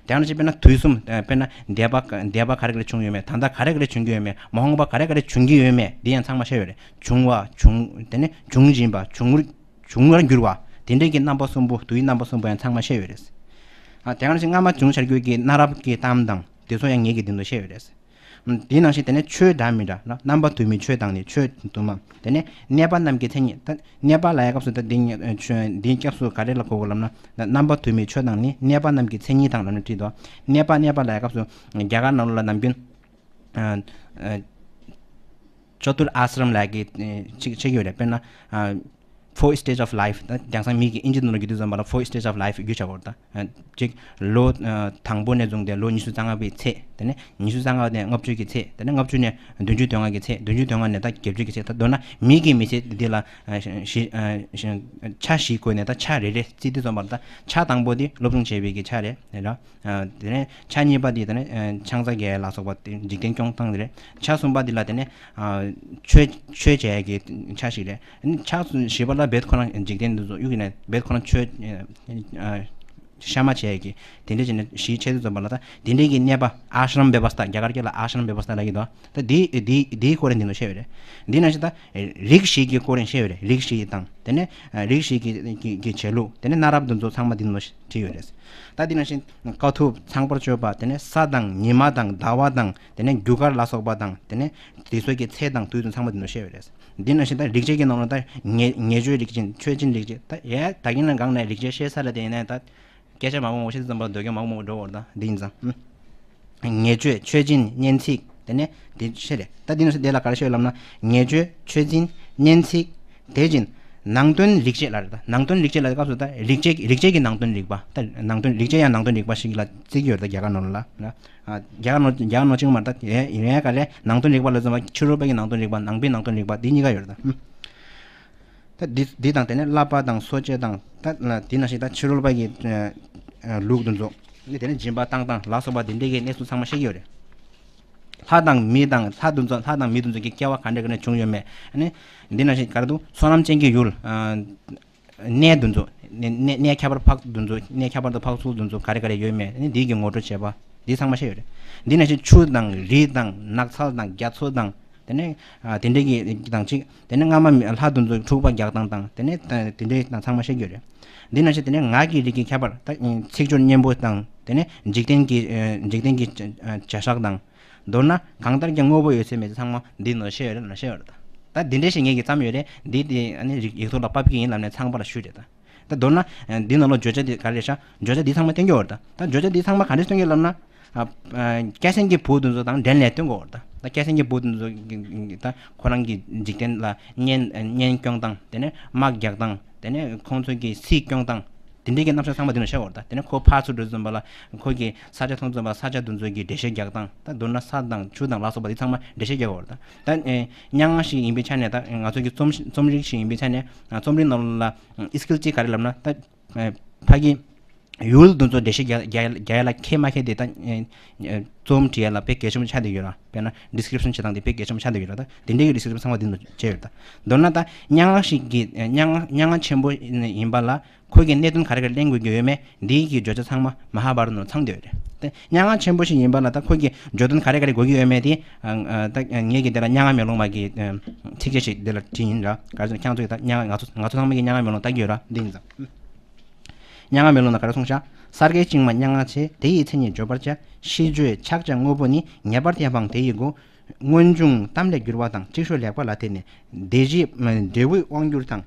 དེ་ནང་བཞིན་དཔེར་ན་དུས་གསུམ། དཔེར་ན་འདས་པ། འདས་པ་ག་རེ་ག་རེ་བྱུང་ཡོད་མེད། ད་ལྟ་ག་རེ་ག་རེ་བྱུང་གི་ཡོད་མེད། མ་འོངས་པ་ག་རེ་ག་རེ་བྱུང་གི་ཡོད་མེད། འདི་ཡང་ཚང་མ་ཤེས་ཡོད་རེད། བྱུང་བ། བྱུང་། དེ་ནས་འབྱུང་བཞིན་པ། འབྱུང་བར། འབྱུང་བར་འགྱུར་བ། དེ་འདྲའི་གི་རྣམ་པ་གསུམ་པོ། དུས་རྣམ་པ་གསུམ་པོ་ཡང་ཚང་མ་བཤད་ཡོད་རེད། ཨ་དེ་ག་ནང་བཞིན་སྔ་མ་བྱུང་འཆར་འགྱུར་གྱི་གནའ་རབས་ཀྱི་གཏམ་དང་དེ་ཚོ་ཡང་ངེད་ཀྱིས་འདི་ཚོ་བཤད་ཡོད་རེད། ཨ་དེའི་ནང་བཞིན་དེ་ནས་ཆོས་འདྲ་མི་འདྲ་ལ། རྣམ་པ་དུ་མའི་ཆོས་དང་ནི་ཆོས་དུ་མ། དེ་ནས་གནས་པ་རྣམས་ཀྱི་མཚན་ཉིད། ད་གནས་པ་ལབ་ཡག་སྐབས་སུ་ད་འདི་ངས་ཆོས་འདིའི་སྐབས་སུ་ག་རེ་ལ་གོ་དགོས་ལབ་ན། རྣམ་པ་དུ་མའི་ཆོས་དང་ནི་གནས་པ་རྣམས་ཀྱི་མཚན་ཉིད་དང་ལབ་ནས་བྲིས་འདུག་གནས་པ། གནས་པ་ལབ་ཡག་སྐབས་སུ་རྒྱ་གར་ནང་ལ་ནམ་རྒྱུན་ཨ་ཨ་ཅ་ཏུར་ཨ་སྲམ་ལབ་ཀྱི་ཨ་ཅིག་ཅིག་ཡོད་རེད། དཔེར་ན་ཨ་Four Stage of Life། ད་དེང་སང་མི་གིས་ཨིན་ཇི་ནང་ལ་བསྒྱུར་དུས་ཙམ་པ་ལ་Four Stage of Life་བསྒྱུར་བྱ་དགོས་རེད། ད་ཨ་ཅིག་ལོ་ཨ་དང་པོ་ནས་བཟུང་སྟེ་ལོ་ཉི་ཤུ་རྩ་ལྔ་པའི་ཚེ། དེ་ནས་ཉི་ཤུ་རྩ་ལྔ་ནས་ལྔ་བཅུ་གི་ཚེ། དེ་ནས་ལྔ་བཅུ་ནས་བདུན་ཅུ་དོན་ལྔ་གི་ཚེ། བདུན་ཅུ་དོན་ལྔ་ནས་ད་བརྒྱད་ཅུ་གི་ཚེ། ད་མདོར་ན་མི་གི་མི་ཚེ་འདི་ལ་ཨ་བཞི་ཨ་བཞི་ཆ་བཞི་བགོས་ནས་ད་ཆ་རེ་རེ་བརྩི་དུས་ཙམ་པ་ལ། ད་ཆ་དང་པོ་འདི་སློབ་སྦྱོང་བྱས་པའི་གི་ཆ་རེད། རེད་ར། ཨ་དེ་ནས་ཆ་གཉིས་པ་དེ་དེ་ནས་ཨ་ཕྱག་འཚལ་རྒྱལ་ལ་སོགས་པ་དེ་འཇིག་རྟེན་སྐྱོང་སྟངས་དེ་རེད། ཆ་གསུམ་པ་དེ་ལ་དེ་ནས་ཨ་ཆོས་ཆོས་བྱེད་ཀྱི་ཆ་ཞིག་རེད། ཨ་ནི་ཆ་བཞི་པ་ལ་རྦད་ཁོ་རང་འཇིག་རྟེན་འདི་ཚོ་གཡུག་ནས་རྦད་ཁོ་རང་ཆོས་ཨ་གཤའ་མ་བྱེད་ཀྱི་དེ་འདྲས་བྱས་ནས་བཞི་ཆ་དུ་འཛོམས་པ་ལ། ད་དེ་འདྲས་ཀྱི་གནས་པ་ཨ་ཤྲམ་བེ་བ་སྟ། རྒྱ་གར་སྐད་ལ་ཨ་ཤྲམ་བེ་བ་སྟ་ལབ་ཀྱི་འདུག་ད་དེ་དེ་དེའི་སྐོར་རེད། འདི་ནང་བཤད་པ་རེད། འདི་ནང་བཞིན་ད་རིགས་བཞི་གི་སྐོར་རེད་བཤད་པ་རེད། རིགས་བཞི་དང་དེ་ནས་ཨ་རིགས་བཞི་གི་གི་གི་བྱེད་ལུགས། དེ་ནས་གནའ་རབས་འདི་ཚོ་ཚང་མ་འདི་ནང་བྲིས་ཡོད་རེད། ད་འདི་ནང་བཞིན་དཀའ་ཐུབ། ཚངས་པར་སྤྱོད་པ། དེ་ནས་ས་དང་ཉི་མ་དང་ཟླ་བ་དང་། དེ་ནས་རྒྱུ་སྐར་ལ་སོགས་པ་དང་། དེ་ནས་དེ་ཚོ་གི་ཚེས་དང་དུས་དང་ཚང་མ་འདི་ནང་བཤད་ཡོད་རེད། འདི་ནང་བཞིན་ད་རིག་བྱེད་ཀྱི་ནང་ལ་ད་ངེས་ངེས་བརྗོད་རིག་བྱེད། ཆོས་ཅན་རིག་བྱེད། ད་ཡ་ད་གིན་ལ་གང་ནས་རིག་བྱེད་བཤད་ས་རེད། དེ་ཡིན་ན་ད་སྐད་ཆ་མང་པོ་མང་པོ་བཤད་ཙམ་པ་ལ་འདོད་སྐྱོན་མང་པོ་མང་པོ་འགྲོ་བར། ད་འདི་ཡིན་ཙང་། ངེས་བརྗོད། ཆོས་ཅན། སྙན་ཚིག། དེ་ནས་དེ་བཤད་རེད། ད་འདི་ནང་བཞིན་དེ་ལ་ག་རེ་བཤད་ཡོད་ལབ་ན། ངེས་བརྗོད། ཆོས་ཅན། སྙན་ཚིག། དེ་བཞིན་ནང་དོན་རིག་བྱེད་ལ་རེད། ད་ནང་དོན་རིག་བྱེད་ལ་སྐབས་སུ་ད་རིག་བྱེད་རིག་བྱེད་ཀྱི་ནང་དོན་རིག་པ། ད་ནང་དོན་རིག་བྱེད་ཡང་ནང་དོན་རིག་པ་ཞིག་ལ་བརྩི་གི་ཡོད་རེད། ད་རྒྱ་གར་ནང་ལ་ལ། ཨ་རྒྱ་གར་ནང་རྒྱ་གར་ནང་གཅིག་མ་རེད། ད་ཡིན་ཡང་ག་རེ་ནང་དོན་རིག་པ་ལ་འཛོམས་པ། ཕྱི་རོལ་པ་གི་ནང་དོན་རིག་པ། ནང་པའི་ནང་དོན་རིག་པ། འདི་གཉིས་ཀ་ཡོད་རེད། ད་ད་འདི་འདི་དང་དེ་ནས་བསླབ་པ་དང་སྲོལ་འབྱེད་དང་། ད་འདི་ནང་བཞིན་ད་ཕྱི་རོལ་པ་གི་ཨ་ལུགས་འདི་ཚོ། ཨ་ནི་དེ་ནས་སྦྱིན་པ་བཏང་སྟངས་ལ་སོགས་པ་འདི་འདྲའི་གི་གནས་ཚུལ་ཚང་མ་བཤད་ཀྱི་ཡོད་རེད། ལྷ་དང་མི་དང་། ལྷ་འདི་ཚོ་ལྷ་དང་མི་འདི་ཚོ་གི་སྐྱེ་བ་ག་འདྲ་ག་འདྲ་བྱུང་ཡོད་མེད། ཨ་ནི་འདི་ནང་བཞིན་ག་རེ་འདུག་བསོད་ནམས་ཅན་གྱི་ཡུལ། ཨ་གནས་འདི་ཚོ། གནས་གནས་གནས་ཁྱད་པར་འཕགས་འདི་ཚོ། གནས་ཁྱད་པར་དུ་འཕགས་ཚུལ་འདི་ཚོ་ག་རེ་ག་རེ་ཡོད་མེད། ཨ་ནི་འདི་གི་ངོ་སྤྲོད་བྱས་པ་འདི་ཚང་མ་བཤད་ཡོད་རེད། འདི་ནང་བཞིན་ཆུ་དང་རི་དང་ནགས་ཚལ་དང་རྒྱ་མཚོ་དང་། དེ་ནས་ཨ་དེ་འདྲའི་གི་དང་གཅིག་དེ་ནས་སྔ་མ་མི་ལྷ་དེ་ཚོ་འཁྲུག་པ་རྒྱག་སྟངས་དང་། དེ་ནས་ད་དེ་འདྲའི་དང་ཚང་མ་བཤད་རྒྱུ་རེད། འདི་ནང་བཞིན་དེ་ནས་ངག་གི་རིགས་ཀྱི་ཁྱད་པར། ད་ཚིག་སྦྱོར་སྙན་པོ་དང་། དེ་ནས་འཇིག་རྟེན་གྱི་ཨ་འཇིག་རྟེན་གྱི་བྱ་བཞག་དང་། མདོར་ན་གང་ལྟར་ཀྱང་དངོས་པོ་ཡོད་ཚད་མེད་ཚད་ཚང་མ་འདི་ནང་བཤད་ཡོད་རེད་ལ། བཤད་ཡོད་རེད། ད་ད་འདི་འདྲའི་ཞིག་ངེད་ཀྱིས་བརྩམས་ཡོད་རེད། འདི་དེ་ཨ་ནི་རིག་ཡིག་ཐོག་ལ་ཕབ་ཀྱི་ཡིན་ལབ་ནས་ཚངས་པ་ལ་ཞུས་རེད། ད། ད་མདོར་ན་ཨ་འདི་ནང་ལ་བརྗོད་བྱ་འདི་ག་རེ་རེད་ཤག་བརྗོད་བྱ་འདི་ཚང་མ་སྟོན་གྱི་ཡོད་རེད། ད་ད་བརྗོད་བྱ་འདི་ཚང་མ་ག་འདྲས་སྟོན་གྱི་ལབ་ན། ཨ་ཨ་སྐྱ་སེང་གི་བུ་དེ་ཚོ་དང་འབྲེལ་ནས་སྟོན་གྱི་ཡོད་རེད། ད་ད་སྐྱ་སེང་གི་བུ་དེ་ཚོ་གི་གི་ད་ཁོ་རང་གི་འཇིག་རྟེན་ལ་གཉེན་གཉེན་སྐྱོང་སྟངས། དེ་ནས་དམག་རྒྱག་སྟངས། དེ་ནས་ཁོང་ཚོ་གི་སྲིད་སྐྱོང་སྟངས། དེ་འདྲའི་གི་རྣམ་གཞག་ཚང་མ་དེ་ནང་བཤད་ཡོད་རེད་ད། དེ་ནས་ཁོ་ཕར་ཚུར་འགྲོ་ཙམ་པ་ལ་ཁོ་གི་ས་ཆ་མཐོང་ཙམ་པ་ས་ཆ་དེ་ཚོ་གི་འགྲེལ་བཤད་རྒྱག་སྟངས་ད་མདོར་ན་ས་དང་ཆུ་དང་ལ་སོགས་པ་དེ་ཚང་མ་འགྲེལ་བཤད་རྒྱག་ཡོད་རེད་ད། ད་ཨེ་སྙན་ངག་ཞིག་ཡིན་པའི་ཆ་ནས་ད་ང་ཚོ་གི་རྩོམ་རྩོམ་རིག་ཞིག་ཡིན་པའི་ཆ་ནས་རྩོམ་རིག་ནང་ལ་ཨེ་སྐིལ་གཅིག་ག་རེ་ལབ་ན་ད་ཨེ་ཕ་གི་ཡུལ་དེ་ཚོ་འགྲེལ་བཤད་རྒྱག་རྒྱག་རྒྱག་ཡ་ལ་ཁེ་མ་ཁེ་དེ་ད་ཨེ་ཨེ་རྩོམ་འབྲི་ཡ་ལ་དཔེ་གལ་ཆེན་པོ་ཆགས་བསྡད་ཡོད་ར། དཔེར་ན་ཌི་སི་ཀི་རིབ་ཤན་བྱེད་སྟངས་དེ་དཔེ་གལ་ཆེན་པོ་ཆགས་བསྡད་ཡོད་ར། ད་དེ་འདྲའི་གི་ཌི་སི་ཀི་རིབ་ཤན་ཚང་མ་དེ་ནང་བྱས་ཡོད་ད། མདོར་ན་ད་སྙན་ངག་ཞིག་གི་ཨེ་སྙན་ངག་སྙན་ངག་ཆེན་པོ་ཡིན་པ་ལ་ཁོ་གི་གནད་དོན་ག་རེ་ག་རེ་གླེང་དགོས་ཀྱི་ཡོད་མེད་འདིའི་གི་བརྗོད་བྱ་ཚང་མ་མ་ཧཱ་བྷ་ར་ཏ་ནང་ཚང་བསྡད་ཡོད་རེད། དེ་སྙན་ངག་ཆེན་པོ་ཞིག་ཡིན་པ་ལ་ད་ཁོ་གི་བརྗོད་དོན་ག་རེ་ག་རེ་དགོས་ཀྱི་ཡོད་མེད་དེ་ཨ་ཨ་ད་ངས་གི་དེ་ལ་སྙན་ངག་མེ་ལོང་མ་གི་ཨ་ཚིགས་བཅད་ཞིག་དེ་ལ་བྲིས་ཡིན་ར། ག་རེ་ཟེར་ན་ཁྱེད་ཚོ་གི་ད་སྙན་ངག་ང་ཚོ་ང་ཚོ་ཚང་མ་གི་སྙན་ངག་མེ་ལོང་ལྟ་གི་ཡོད་ར། འདི་ཡིན་ཙང་། སྙན་ངག་མེ་ལོང་ན་ག་རེ་གསུངས་ཤག་སར་སྐྱེས་ཅིང་མ་སྙན་ངག་ཆེ། དེ་ཡི་མཚན་ཉིད་བརྗོད་པར་བྱ། ཤིས་བརྗོད་ཕྱག་བྱ་དངོས་པོ་ནི། ངེས་པར་བསྟན་པའང་དེ་ཡི་སྒོ། སྔོན་བྱུང་གཏམ་ལས་བསྒྱུར་བ་དང་། ཅིག་ཤོས་ལེགས་པ་ལ་བརྟེན་ནས། སྡེ་བཞིའི་འབྲས་བུའི་དབང་བསྒྱུར་དང་།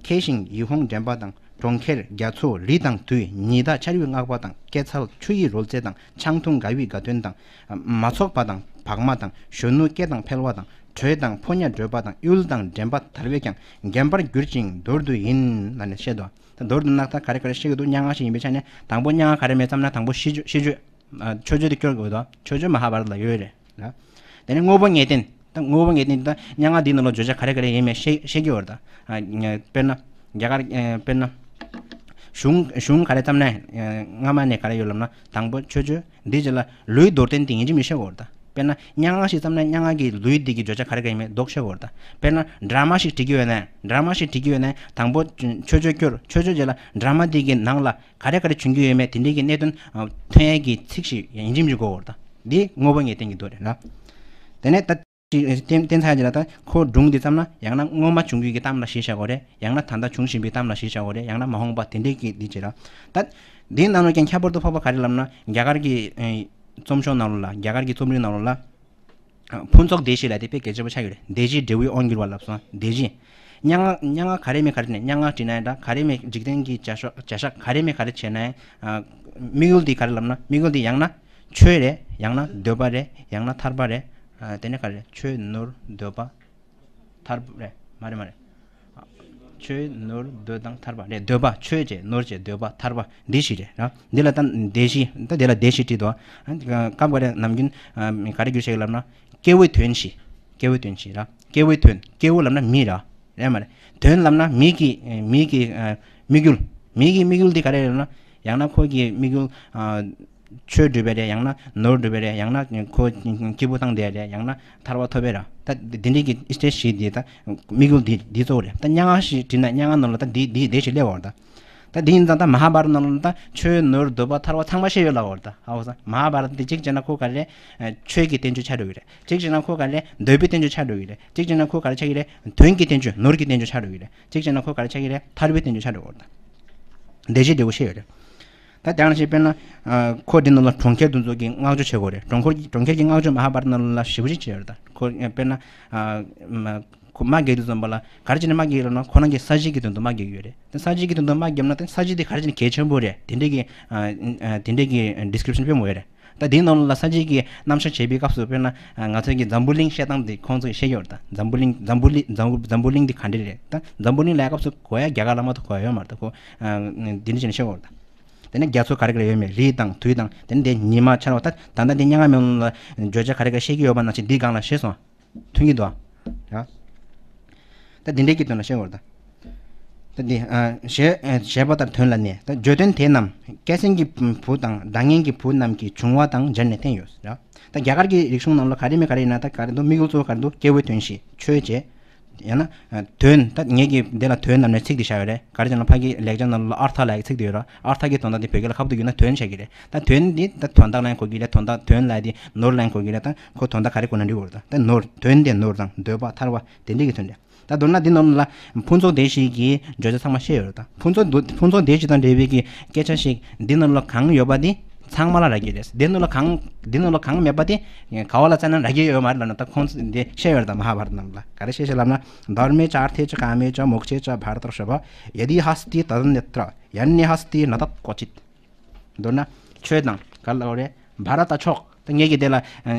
མཁས་ཤིང་ཡིད་འོང་འདྲེན་པ་དང་། གྲོང་ཁྱེར་རྒྱ་མཚོ་རི་དང་དུས། ཉི་ཟླ་ཆར་པའི་བསྔགས་པ་དང་། སྐྱེད་ཚལ་ཆུ་ཡི་རོལ་རྩེད་དང་། ཆང་འཐུང་དགའ་བའི་དགའ་སྟོན་དང་། མ་ཚོགས་པ་དང་བག་མ་དང་། གཞོན་ནུ་སྐྱེ་དང་འཕེལ་བ་དང་། གྲོས་དང་ཕོ་ཉ་བགྲོད་པ་དང་། ཡུལ་དང་འདྲེན་པ་དར་བས་ཀྱང་། འགེམས་པར་འགྱུར་ཅིང་མདོར་བསྡུས་ཡིན། ལབ་ནས་བཤད་དོ། ད་མདོར་བསྡུ་ན་ད་ག་རེ་ག་རེ་བཤད་ཀྱི་འདུག་སྙན་ངག་ཞིག་ཡིན་པའི་ཆ་ནས་དང་པོ་སྙན་ངག་ག་རེ་མེད་བསམ་ན་དང་པོ་ཤིས་བརྗོད་ཤིས་བརྗོད། ཨ་མཆོད་བརྗོད་དེ་སྐྱོར་དགོས་འདུག་མཆོད་བརྗོད་མ་ཧཱ་བྷ་ར་ཏ་ལ་ཡོད་རེད་ལ། དེ་ནས་དངོས་པོ་ངེས་བསྟན། ད་དངོས་པོ་ངེས་བསྟན་དེ་ད་སྙན་ངག་འདིའི་ནང་ལ་བརྗོད་བྱ་ག་རེ་ག་རེ་ཡིན་མིན་ཤེས་ཤེས་ཀྱི་ཡོད་རེད་ད། ཨ་དཔེར་ན་རྒྱ་གར་ཨ་དཔེར་ན་གཞུང་གཞུང་ག་རེ་བརྩམས་ན་ཨ་སྔ་མ་ནས་ག་རེ་ཡོད་ལབ་ན་དང་པོ་མཆོད་བརྗོད། འདིའི་རྗེས་ལ་ལུས་མདོར་བསྟན་དེ་ཡིན་གཅིག་མིན་གཅིག་ཤེས་དགོས་རེད་ད། དཔེར་ན་སྙན་ངག་ཞིག་བརྩམས་ན་སྙན་ངག་གི་ལུས་འདི་གི་བརྗོད་བྱ་ག་རེ་ག་རེ་ཡིན་མིན་མདོག་ཤེས་དགོས་རེད་ད། དཔེར་ན་ཌ་ར་མ་ཞིག་བྲིས་ཀྱི་ཡོད་ན་ཌ་ར་མ་ཞིག་བྲིས་ཀྱི་ཡོད་ན་དང་པོ་མཆོད་བརྗོད་སྐྱོར། མཆོད་བརྗོད་རྗེས་ལ་ཌ་ར་མ་འདི་གི་ནང་ལ་ག་རེ་ག་རེ་བྱུང་གི་ཡོད་མེད་དེ་འདྲའི་གི་གནད་དོན་ཨ་ཐོན་ཡས་ཀྱི་ཚིག་ཞིག་ཡིན་གཅིག་མིན་གཅིག་དགོས་པ་རེད་ད། འདི་དངོས་པོ་ངེས་བསྟན་གྱི་མདོ་རེད་ལ། དེ་ནས་ད་ཅིག་བསྟན་བསྟན་ཚར་རྗེས་ལ་ད་ཁོ་སྒྲུང་འདི་བརྩམས་ན་ཡང་ན་སྔོན་མ་བྱུང་མཁན་གྱི་གཏམ་ལ་གཞི་བཞག་དགོས་རེད། ཡང་ན་ད་ལྟ་འབྱུང་བཞིན་པའི་གཏམ་ལ་གཞི་བཞག་དགོས་རེད། ཡང་ན་མ་འོངས་པ་དེ་འདྲའི་གི་འདི་བྱེད་ལ། ད་འདིའི་ནང་ལ་ཀྱང་ཁྱད་པར་དུ་འཕགས་པ་ག་རེ་ལབ་ན་རྒྱ་གར་གྱི་ཨེ་རྩོམ་ཤོག་ནང་ལོགས་ལ་རྒྱ་གར་གྱི་རྩོམ་རིག་ནང་ལོགས་ལ། ཕུན་ཚོགས་སྡེ་བཞི་ལབ་དེ་དཔེ་གལ་ཆེན་པོ་ཆགས་ཡོད་རེད། སྡེ་བཞིའི་འབྲས་བུའི་དབང་བསྒྱུར་བ་ལབ་སོང་། སྡེ་བཞི། སྙན་ངག་སྙན་ངག་ག་རེ་མེད་ག་རེ་ནས་སྙན་ངག་བྲིས་ན་ཡང་འདྲ། ག་རེ་མེད་འཇིག་རྟེན་གྱི་བྱ་ཤོག་བྱ་བཞག་ག་རེ་མེད་ག་རེ་བྱས་ན་ཡང་། དམིགས་ཡུལ་འདི་ག་རེ་ལབ་ན་དམིགས་ཡུལ་འདི་ཡང་ན་ཆོས་རེད། ཡང་ན་འདོད་པ་རེད། ཡང་ན་ཐར་པ་རེད། དེ་ནས་ག་རེ་ཆོས་ནོར་འདོད་པ། ཐར་པ་རེད། མ་རེད་མ་རེད། ཆོས་ནོར་འདོད་དང་ཐར་པ་རེད། འདོད་པ་ཆོས་བྱས་ནོར་བྱས་འདོད་པ་ཐར་པ་འདི་བཞི་རེད་ར། འདི་ལ་ད་སྡེ་བཞི་ད་འདི་ལ་སྡེ་བཞི་བྲིས་འདུག་ཨ་སྐབས་འགའ་རེ་ནམ་རྒྱུན་ཨ་ག་རེ་བསྒྱུར་བྱས་ལབ་ན་སྐྱེས་བུའི་དོན་བཞི། སྐྱེས་བུའི་དོན་བཞི་ར། སྐྱེས་བུའི་དོན་སྐྱེས་བུ་ལབ་ན་མི་ར། རེད་མ་རེད། དོན་ལབ་ན་མི་གི་མི་གི་ཨ་དམིགས་ཡུལ། མི་གི་དམིགས་ཡུལ་འདི་ག་རེ་རེད་ལབ་ན་ཡང་ན་ཁོ་གི་དམིགས་ཡུལ་ཨ། ཆོས་སྒྲུབ་པ་རེད། ཡང་ན་ནོར་སྒྲུབ་པ་རེད། ཡང་ན་ཁོ་སྐྱིད་པོ་བཏང་བསྡད་རེད། ཡང་ན་ཐར་པ་ཐོབ་པ་རེད། ད་འདི་འདྲའི་གི་ཨི་སྟེ་ཞིག་འདི་ད་དམིགས་ཡུལ་འདི་འདི་གཙོ་བོ་རེད། ད་སྙན་ངག་ཞིག་བྲིས་ན་སྙན་ངག་ནང་ལ་ད་འདི་འདི་འདི་ཞིག་སླེབས་པ་རེད། ད་ད་འདི་ཡིན་ཙང་ད་མ་ཧཱ་བྷ་ར་ཏ་ནང་ལ་ད་ཆོས་ནོར་འདོད་པ་ཐར་པ་ཚང་མ་བཤད་ཡོད་ལབ་པ་རེད། ད་ཧ་གོ་སོང་། མ་ཧཱ་བྷ་ར་ཏ་འདི་གཅིག་བྱས་ན་ཁོ་ག་རེ་ཆོས་ཀྱི་བསྟན་བཅོས་ཆགས་འགྲོ་གི་རེད། གཅིག་བྱས་ན་ཁོ་ག་རེ་འདོད་པའི་བསྟན་བཅོས་ཆགས་འགྲོ་གི་རེད། གཅིག་བྱས་ན་ཁོ་ག་རེ་ཆགས་ཀྱི་རེད། དོན་གྱི་བསྟན་བཅོས་ནོར་གྱི་བསྟན་བཅོས་ཆགས་འགྲོ་གི་རེད། གཅིག་བྱས་ན་ཁོ་ག་རེ་ཆགས་ཀྱི་རེད། ཐར་པའི་བསྟན་བཅོས་ཆགས་འགྲོ་གི་རེད། ད་སྡེ་བཞི་འབྲས་བུ་བཤད་ཡོད་རེད། ད་དེ་ནང་བཞིན་དཔེར་ན། ཨ་ཁོ་འདི་ནང་ལ་གྲོང་ཁྱེར་དེ་ཚོ་གི་བསྔགས་བརྗོད་བྱེད་དགོས་རེད། གྲོང་ཁྱེར་གྲོང་ཁྱེར་གྱི་བསྔགས་བརྗོད་མ་ཧཱ་བྷ་ར་ཏ་ནང་ལ་ཞེ་པོ་ཅིག་བྱས་ཡོད་རེད། ད་ཁོ་དཔེར་ན། ཨ་མ་ཁོ་དམག་རྒྱག་དུས་ཙམ་པ་ལ་ག་རེ་བྱས་ནས་དམག་རྒྱག་ཡོད་ལབ་ན་ཁོ་རང་གི་ས་གཞི་གི་དོན་དུ་དམག་རྒྱག་གི་ཡོད་རེད། ད་ས་གཞི་གི་དོན་དུ་དམག་བརྒྱབ་ན་ད་ས་གཞི་དེ་ག་རེ་བྱས་ནས་གལ་ཆེན་པོ་རེད། དེ་འདྲའི་གི་ཨ་ཨ་དེ་འདྲའི་གི་ཌི་སི་ཀི་རིབ་ཤན་སྤེལ་མོ་ཡོད་རེད། ད་དེའི་ནང་ལ་ས་གཞི་གི་རྣམ་གཞག་བྱེད་པའི་སྐབས་སུ་དཔེར་ན་ང་ཚོའི་གི་འཛམ་བུ་གླིང་བཤད་སྟངས་དེ་ཁོང་ཚོས་བཤད་ཀྱི་ཡོད་རེད། ད་འཛམ་བུ་གླིང་འཛམ་བུ་གླིང་འཛམ་བུ་འཛམ་བུ་གླིང་འདི་ག་འདྲ་རེད། ད་འཛམ་བུ་གླིང་ལབ་སྐབས་སུ་གོ་ཡ་རྒྱ་གར་ལ་མ་གཏོགས་གོ་ཡ་ཡོད་མ་རེད། ད་ཁོ་འདི་འདྲ་བྱས་ནས་བཤད་ཀྱི་ཡོད་རེད། ད་དེ་ནས་རྒྱ་མཚོ་ག་རེ་ག་རེ་ཡོད་མེད་རི་དང་དུས་དང་དེ་ནས་དེ་ཉི་མ་ཆར་པ་ད་ད་ལྟ་འདི་སྙན་ངག་མེ་ལོང་ལ་བརྗོད་བྱ་ག་རེ་ག་རེ་བཤད་ཀྱི་ཡོད་པ་ནང་བཞིན་འདི་སྒང་ལ་བཤད་སོང་། མཐུན་གྱི་འདུག་ཨ། ད་འདི་འདྲའི་གི་དོན་ལ་བཤད་དགོས་རེད་ད། ད་འདི་ཨ་ཞེས་ཞེས་པ་ལྟར་དོན་ལ་གནས། ད་བརྗོད་དོན་དེ་རྣམས་སྐད་གསེང་གི་བུ་དང་སྒྲ་སྙན་གྱི་བུ་རྣམས་ཀྱི་བྱུང་བ་དང་སྦྱར་ནས་བསྟན་ཡོད་ར། ད་རྒྱ་གར་གྱི་རིག་གཞུང་ནང་ལ་ག་རེ་མེད་ག་རེ་ཡིན་ན་ད་ག་རེ་འདུག་དམིགས་ཡུལ་གཙོ་བོ་ག་རེ་འདུག་སྐྱེས་བུའི་དོན་བཞི་ཆོས་བྱེད། ཡང་ན་ཨ་དོན་ད་ངེད་ཀྱིས་འདི་ལ་དོན་ལབ་ནས་ཚིག་འདི་བཞག་ཡོད་རེད། ག་རེ་ཟེར་ན་ཕ་གི་ལེགས་སྦྱར་ནང་ལ་ཨར་ཐ་ལབ་ཡག་ཚིག་འདི་ཡོད་ར། ཨར་ཐ་གི་དོན་དག་འདི་བོད་སྐད་ལ་ཁ་བཏུག་བསྒྱུར་ན་དོན་བྱ་གི་རེད། ད་དོན་འདི་ད་དོན་དག་ལ་ཡང་གོ་གི་རེད། དོན་དག་དོན་ལབ་དེ་ནོར་ལ་ཡང་གོ་གི་རེད། ད་ཁོ་དོན་དག་ག་རེ་གོ་ན་འགྲིག་གི་རེད། ད་ད་ནོར་དོན་དེ་ནོར་དང་འདོད་པ་ཐར་པ་དེ་འདྲ་གི་དོན་རེད། ད་མདོར་ན་འདི་ནང་ལ་ཕུན་ཚོགས་སྡེ་བཞི་གི་བརྗོད་བྱ་ཚང་མ་བཤད་ཡོད་རེད། ད་ཕུན་ཚོགས་འདུ་ཕུན་ཚོགས་སྡེ་བཞི་དང་འབྲེལ་བའི་གི་སྐད་ཆ་ཞིག་འདི་ནང་ལ་གང་ཡོད་པ་དེ་ཚང་མ་ལ་རག་གི་རེད། འདི་ནང་ལ་གང་འདི་ནང་ལ་གང་མེད་པ་དེ་ག་བ་ལ་བཙལ་ན་རག་གི་ཡོད་མ་རེད་ལབ་ན། ད་ཁོང་ཚོ་འདི་བཤད་ཡོད་རེད། ད་མ་ཧཱ་བྷ་ར་ཏ་ནང་ལ་ག་རེ་བཤད་བཤད་ལབ་ན། धर्मे चार्थे च कामे च मोक्षे च भारतर्षभ। यदि हस्ति तदन्यत्र यन्निहस्ति न तत्क्वचित्। མདོར་ན་ཆོས་དང་ག་རེ་ལབ་རེད། བྷ་ར་ཏ་ཕྱོགས། ད་ངེད་ཀྱིས་དེ་ལ་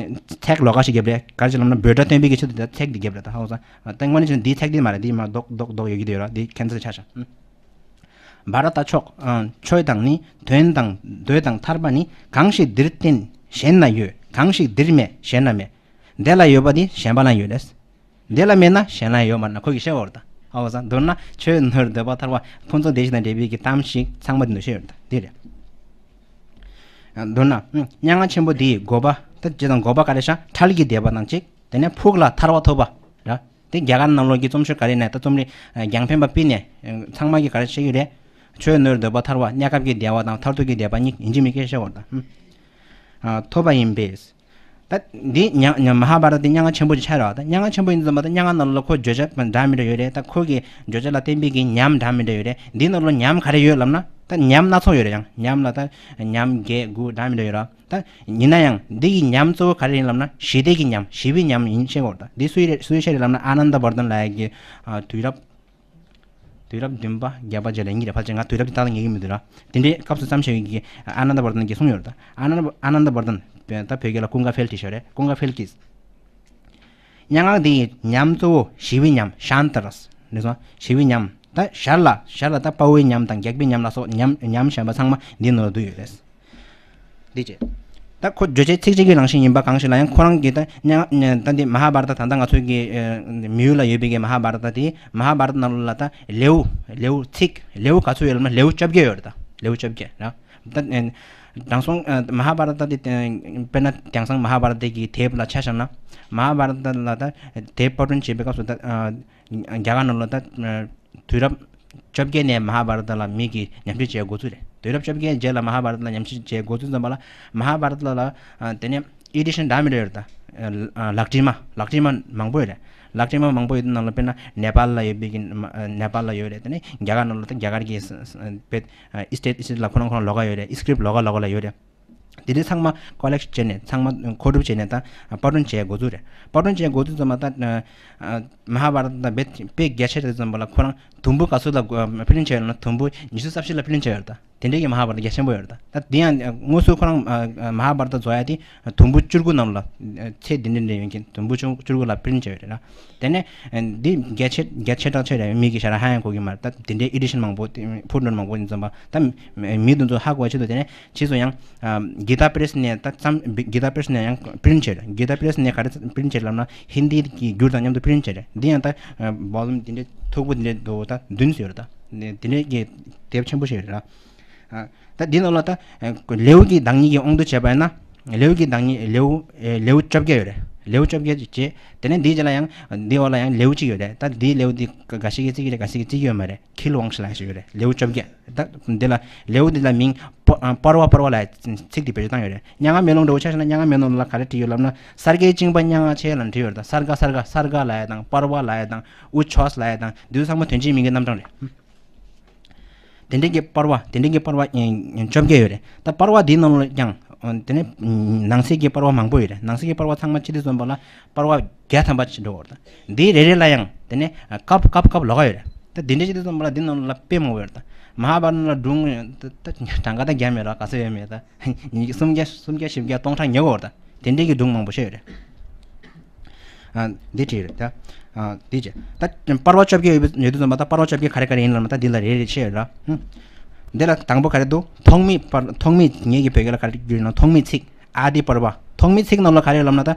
ཚེག་ལོགས་ཀ་ཞིག་བརྒྱབ་རེད། ག་རེ་ཟེར་ལབ་ན་འབོད་སྒྲ་སྟོན་པའི་གི་ཆེད་དུ་ད་ཚེག་འདི་བརྒྱབ་རེད། ད་ཧ་གོ་སོང་། ད་དངོས་གནས་བྱས་ན་འདིའི་ཚེག་འདི་མ་རེད། འདི་མ་རྡོག་རྡོག་རྡོག་ཡོད་ཀྱི་འདུག་ར། འདི་ཁེན་སལ་ཆགས་ཤག་བྷ་ར་ཏ་མཆོག་ཨ། ཆོས་དང་ནི། དོན་དང་། འདོད་དང་ཐར་པ་ནི། གང་ཞིག་འདིར་བསྟན་གཞན་ན་ཡོད། གང་ཞིག་འདིར་མེད་གཞན་ན་མེད། དེ་ལ་ཡོད་པ་དེ་གཞན་པ་ལ་ཡོད་རེད། དེ་ལ་མེད་ན་གཞན་ལ་ཡོད་མ་རེད་ན། ཁོ་གིས་བཤད་པ་རེད་ད། ཧ་གོ་སོང་། མདོར་ན་ཆོས་ནོར་འདོད་པ་ཐར་པ་ཕུན་ཚོགས་བདེ་གཤེགས་དང་འབྲེལ་བའི་གི་གཏམ་ཞིག་ཚང་མ་དེ་ནས་བཤད་ཡོད་རེད་ད། དེ་རེད། ཨ། མདོར་ན། ཨ། སྙན་ངག་ཆེན་པོ་འདིའི་དགོས་པ། ད་ཅི་དང་དགོས་པ་ག་རེ་ཤག་ཁྲལ་གྱི་དད་པ་དང་གཅིག་དེ་ནས་ཕུགས་ལ་ཐར་པ་ཐོབ་པ་ར། དེ་རྒྱ་གར་ནང་ལོགས་ཀྱི་རྩོམ་ཤོག་ག་རེ་ནས་ད་རྩོམ་རིག་རྒྱང་འཕེན་པ་པི་ནས་ཚང་མ་གིས་ག་རེ་བཤད་ཀྱི་རེད། ཆོས་ནོར་འདོད་པ་ཐར་པ། གནས་སྐབས་ཀྱི་བདེ་བ་དང་མཐར་ཐུག་གི་བདེ་བ་གཉིས་ཡིན་གཅིག་མིན་གཅིག་བཤད་པ་རེད་ད། ཨ། ཐོབ་པ་ཡིན་པས། ད་འདི་ཉ་ཉ་མ་ཧཱ་བྷ་ར་ཏ་དེ་སྙན་ངག་ཆེན་པོ་ཅིག་ཆགས་རེད་བ། ད་སྙན་ངག་ཆེན་པོ་ཡིན་ཙམ་པ་ད་སྙན་ངག་ནང་ལོགས་ལ་ཁོ་བརྗོད་བྱ་འདྲ་མི་འདྲ་ཡོད་རེད། ད་ཁོ་གི་བརྗོད་བྱ་ལ་བརྟེན་པའི་གི་ཉམས་འདྲ་མི་འདྲ་ཡོད་རེད། འདི་ནང་ལོགས་ཉམས་ག་རེ་ཡོད་ལབ་ན། ད་ཉམས་སྣ་ཚོགས་ཡོད་རེད། ཡང་ཉམས་ལ་ད་ཉམས་བརྒྱད་དགུ་འདྲ་མི་འདྲ་ཡོད་རེད། ད་ཡིན་ན་ཡང་འདི་གི་ཉམས་གཙོ་བོ་ག་རེ་ཡིན་ལབ་ན། ཞི་བདེ་གི་ཉམས། ཞི་བའི་ཉམས་ཡིན་བཤད་དགོས་རེད། ད་འདི་སུའི་རེད། སུའི་ཆེད་རེད་ལབ་ན། ཨ་ནནྡ་བར་དན་ལགས་ཀྱི་ཨ། དུས་རབས། དུས་རབས་བདུན་པ་བརྒྱད་པ་བརྒྱད་ལ་ཡིན་གྱི་རེད། ཕལ་ཆེར་ང་དུས་རབས་དེ་ཏག་ཏག་ངེས་ཀྱི་མི་འདུག་ར། དེ་འདྲའི་སྐབས་སུ་བརྩམས་བཞག་ཡོད་ཀྱི་ཨ་ནནྡ་བར་དན་གྱིས་གསུངས་ཡོད་རེད། ད་ཨ་ནནྡ་ཨ་ནནྡ་བར་དན་ད་བོད་སྐད་ལ་ཀུན་དགའ་འཕེལ་བྲིས་བཞག་རེད། ཀུན་དགའ་འཕེལ་གྱིས། སྙན་ངག་འདི་ཡི་ཉམས་གཙོ་བོ་ཞི་བའི་ཉམས། ཤཱནྟ་ར་ས་རེད་སོང་། ཞི་བའི་ཉམས། ད་ཞར་ལ་ཞར་ལ་ད་དཔའ་བོའི་ཉམས་དང་རྒྱགས་པའི་ཉམས་ལ་སོགས་ཉམས་ཉམས་གཞན་པ་ཚང་མ་འདི་ནང་ལ་འདུས་ཡོད་རེད། འདི་བྱས། ད་ཁོ་བརྗོད་བྱའི་ཚིག་གཅིག་གི་རང་བཞིན་ཡིན་པ་གང་ཞིག་ལ་ཡང་ཁོ་རང་གིས་ད་སྙན་ད་འདི་མ་ཧཱ་བྷ་ར་ཏ། ད་ལྟ་ང་ཚོའི་གི་ཨ། མི་ཡུལ་ལ་ཡོད་པའི་གི་མ་ཧཱ་བྷ་ར་ཏ་དེ། མ་ཧཱ་བྷ་ར་ཏ་ནང་ལོགས་ལ་ད་ལེའུ་ལེའུ་ཚིག་ལེའུ་ག་ཚོད་ཡོད་ལབ་ན། ལེའུ་བཅོ་བརྒྱད་ཡོད་རེད་ད། ལེའུ་བཅོ་བརྒྱད་ར། ད་ཨ། དྲང་སྲོང་ཨ། མ་ཧཱ་བྷ་ར་ཏ་དེ་དཔེར་ན་དེང་སང་མ་ཧཱ་བྷ་ར་ཏ་གི་དེབ་ལ་ཆ་བཞག་ན། མ་ཧཱ་བྷ་ར་ཏ་ལ་ད་དེབ་པར་སྐྲུན་བྱེད་པའི་སྐབས་སུ་ད་ཨ། རྒྱ་གར་ནང་ལ་ད་ཨ། དུས་རབས་བཅོ་བརྒྱད་ནས་མ་ཧཱ་བྷ་ར་ཏ་ལ་མི་གིས་ཉམས་ཞིབ་བྱེད་འགོ་ཚུགས་རེད། དུས་རབས་བཅོ་བརྒྱད་རྗེས་ལ་མ་ཧཱ་བྷ་ར་ཏ་ལ་ཉམས་ཞིབ་བྱེད་འགོ་ཚུགས་ཙམ་པ་ལ། མ་ཧཱ་བྷ་ར་ཏ་ལ་ཨ། དེ་ནས་ཨི་ཌི་ཤན་འདྲ་མི་འདྲ་ཡོད་རེད་ད། ཨ། ལག་བྲིས་མ་ལག་བྲིས་མ་མང་པོ་ཡོད་རེད། ལག་བྲིས་མ་མང་པོ་ཡོད་དུས་ནང་ལ་དཔེར་ན་ནེ་པཱལ་ལ་ཡོད་པའི་གི་ཨ། ནེ་པཱལ་ལ་ཡོད་རེད། དེ་ནས་རྒྱ་གར་ནང་ལ་ད་རྒྱ་གར་གྱི་ས་ས་བེད་ཨ། ཨི་སི་ཊེཊ་ཨི་སི་ཊེཊ་ལ་ཁོ་རང་ཁོ་རང་ལོགས་ཀ་ཡོད་རེད། ཨི་སི་ཀི་རིབ་ལོགས་ཀ་ལོགས་ཀ་ལ་ཡོད་རེད། དེ་འདྲའི་ཚང་མ་ཀོ་ལེག་ཊི་བྱས་ནས་ཚང་མ་མཁོ་སྒྲུབ་བྱས་ནས་ད་པར་སྐྲུན་བྱེད་འགོ་ཚུགས་རེད། པར་སྐྲུན་བྱེད་འགོ་ཚུགས་ཙམ་པ་ད་ཨ། མ་ཧཱ་བྷ་ར་ཏ་དཔེ་དཔེ་རྒྱ་ཆེ་རེད་ཙམ་པ་ལ་ཁོ་རང་དུམ་བུ་ག་ཚོད་ལ་པི་རིན་ཊི་བྱས་ཡོད་ན། དུམ་བུ་ཉི་ཤུ་རྩ་བཞི་ལ་པི་རིན་ཊི་བྱས་ཡོད་རེད་ད། དེ་འདྲའི་གི་མ་ཧཱ་བྷ་ར་ཏ་རྒྱ་ཆེན་པོ་ཡོད་རེད་ད། ད་དེ་ཡང་དངོས་སུ་ཁོ་རང་ཨ། ཨ། མ་ཧཱ་བྷ་ར་ཏ་བཟོ་ཡ་དེ་དུམ་བུ་བཅུ་དགུ་ནང་ལ་ཨ། ཚད་འདི་འདྲ་འདྲ་ཡོད་མཁན། དུམ་བུ་བཅུ་བཅུ་དགུ་ལ་པི་རིན་ཊི་བྱས་ཡོད་རེད་ད། དེ་ནས་ཨ། འདི་རྒྱ་ཆེ་རྒྱ་ཆེ་དྲགས་ཆེ་རེད། མི་གི་ཞལ་ལག་ཧ་ཡང་གོ་གི་མ་རེད་ད། དེ་འདྲའི་ཨི་ཌི་ཤན་མང་པོ་ཕུཊ་ནོཊ་མང་པོ་ཡིན་ཙམ་པ་ད་མི་དེ་ཚོ་ཧ་གོ་བ་ཆེད་དུ། དེ་ནས་ཕྱིས་སུ་ཡང་ཨ། གི་ཏཱ་པི་རེ་སི་ནས་ད་ཙམ་གི་ཏཱ་པི་རེ་སི་ནས་ཡང་པི་རིན་ཊི་བྱས་རེད། གི་ཏཱ་པི་རེ་སི་ནས་ག་རེ་པི་རིན་ཊི་བྱས་ལབ་ན། ཧིན་དི་གི་འགྱུར་དང་མཉམ་དུ་པི་རིན་ཊི་བྱས་རེད། འདི་ཡང་ད་ཨ། བོ་ལུམ་འདི་འདྲའི་མཐུག་པོ་འདི་འདྲའི་འདུག་ད་བདུན་ཙམ་ཡོད་རེད་ད། འདི་འདྲའི་གི་དེབ་ཆེན་པོ་ཞིག་རེད་ད། ཨ། ད་འདི་ནང་ལ་ད་ཨ། ལེའུ་གི་བདག་ཉིད་ཀྱི་དབང་དུ་བྱས་པ་ཡིན་ན། ལེའུ་གི་བདག་ཉིད་ལེའུ་ཨ། ལེའུ་བཅོ་བརྒྱད་ཡོད་རེད། ལེའུ་བཅོ་བརྒྱད་ཅིག་བྱས། དེ་ནས་འདིའི་རྗེས་ལ་ཡང་འདིའི་འོག་ལ་ཡང་ལེའུ་གཅིག་ཡོད་རེད། ད་འདིའི་ལེའུ་འདི་ག་ག་ཞིག་གིས་བརྩི་གི་རེད། ག་ཞིག་གིས་བརྩི་གི་ཡོད་མ་རེད། ཁི་ལུ་ཝང་ཧྲི་ལབ་ཞིག་ཡོད་རེད། ལེའུ་བཅོ་བརྒྱད། ད་འདི་ལ་ལེའུ་འདི་ལ་མིང་པ་ཨ། པར་བ་པར་བ་ལབ་ཡ་ཚིག་འདི་བེད་སྤྱོད་བཏང་ཡོད་རེད། སྙན་ངག་མེ་ལོང་འདྲ་བོ་ཆ་བཞག་ན། སྙན་ངག་མེ་ལོང་ལ་ག་རེ་བྲིས་ཡོད་ལབ་ན། སརྒ་གི་བཅིངས་པ་སྙན་ངག་ཆེ་ལབ་བྲིས་ཡོད་རེད་ད། སརྒ་སརྒ་སརྒ་ལབ་ཡ་དང་། པར་བ་ལབ་ཡ་དང་། ཨུ་ཆོས་ལབ་ཡ་དང་། འདི་ཚོ་ཚང་མ་དོན་གཅིག་མིང་གི་རྣམ་གྲངས་རེད། དེ་འདྲའི་གི་པར་བ། དེ་འདྲའི་གི་པར་བ་ཨེ། བཅོ་བརྒྱད་ཡོད་རེད། ད་པར་བ་འདིའི་ནང་ལ་ཀྱང་ཨ། དེ་ནས་ནང་གསེས་ཀྱི་པར་བ་མང་པོ་ཡོད་རེད། ནང་གསེས་ཀྱི་པར་བ་ཚང་མ་ཆེད་དུ་བཟོས་པ་ལ་པར་བ་བརྒྱ་ཐམ་པ་ཅིག་འགྲོ་གི་ཡོད་རེད་ད། འདི་རེ་རེ་ལ་ཡང་དེ་ནས་ཨ། སྐབས་སྐབས་སྐབས་ལོགས་ཀ་ཡོད་རེད། ད་འདི་འདྲ་ཅིག་དེ་ཙམ་པ་ལ་འདི་ནང་ལ་དཔེ་མང་པོ་ཡོད་རེད་ད། མ་ཧཱ་བྷ་ར་ཏ་ལ་སྒྲུང་ད་ད་གྲངས་ཀ་ད་བརྒྱ་མེད་ར། ག་ཚོད་ཡོད་མེད་ད། ཉི་སུམ་བརྒྱ་སུམ་བརྒྱ་བཞི་བརྒྱ་སྟོང་ཕྲག་ཉེ་བོ་ཡོད་རེད་ད། དེ་འདྲའི་གི་སྒྲུང་མང་པོ་བཤད་ཡོད་རེད། ཨ། འདི་བྲིས་རེད་ད། ཨ། འདི་བྱས། ད་པར་བ་བཅོ་བརྒྱད་ཡོད་ཡོད་དུས་ཙམ་པ། ད་པར་བ་བཅོ་བརྒྱད་ག་རེ་ག་རེ་ཡིན་ལབ་ན། ད་འདི་ལ་རེ་རེ་བཤད་ཡོད་ར། ཧུམ། འདི་ལ་དང་པོ་ག་རེ་འདུག་ཐོགས་མེད་པར། ཐོགས་མེད། ངེད་ཀྱི་བོད་སྐད་ལ་ག་རེ་བསྒྱུར་ན། ཐོགས་མེད་ཚིག་ཨ་ཏི་པར་བ། ཐོགས་མེད་ཚིག་ནང་ལ་ག་རེ་ལབ་ན། ད་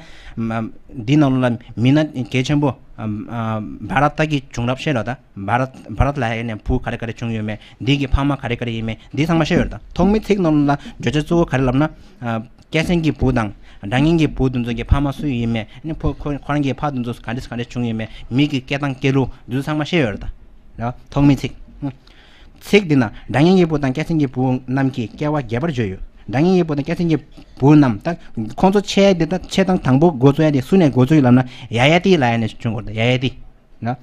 འདི་ནང་ལ་མི་སྣ་གལ་ཆེན་པོ་ཨ། ཨ། བྷ་ར་ཏ་གི་བྱུང་རབས་བཤད་ར། ད་བྷ་ར་བྷ་ར་ཏ་ལ་ཡ་ནས་བུ་ག་རེ་ག་རེ་བྱུང་ཡོད་མེད། འདི་གི་ཕ་མ་ག་རེ་ག་རེ་ཡིན་མེད། འདི་ཚང་མ་བཤད་ཡོད་ར། ད་ཐོགས་མེད་ཚིག་ནང་ལ་བརྗོད་བྱ་གཙོ་བོ་ག་རེ་ལབ་ན། ཨ། སྐྱ་སེང་གི་བུ་དང་སྒྲ་སྙན་གྱི་བུ་དེ་ཚོ་གི་ཕ་མ་སུ་ཡིན་མེད། ཨ་ནི་ཕོ་ཁོ་ཁོ་རང་གི་ཕ་དེ་ཚོ་ག་འདྲ་ག་འདྲ་བྱུང་ཡོད་མེད། མི་གི་སྐད་དང་སྐད་ལུགས་འདི་ཚོ་ཚང་མ་བཤད་ཡོད་རེད་ད། ར། ཐོགས་མེད་ཚིག་ཚིག་འདི་ན། སྒྲ་སྙན་གྱི་བུ་དང་སྐྱ་སེང་གི་བུ་རྣམས་ཀྱིས་སྐྱེ་བ་རྒྱས་པར་བརྗོད་ཡོད། སྒྲ་སྙན་གྱི་བུ་དང་སྐྱ་སེང་གི་བུ་རྣམས། ད་ཁོང་ཚོ་ཆེ་འདི་ད་ཆེ་དང་དང་པོ་འགོ་བཙུགས་ཡ་དེ་སུ་ནས་འགོ་བཙུགས་ཡོད་ལབ་ན། ཡ་ཡ་ཏི་ལབ་ཡ་ནས་བྱུང་དགོས་རེད་ད། ཡ་ཡ་ཏི། ན།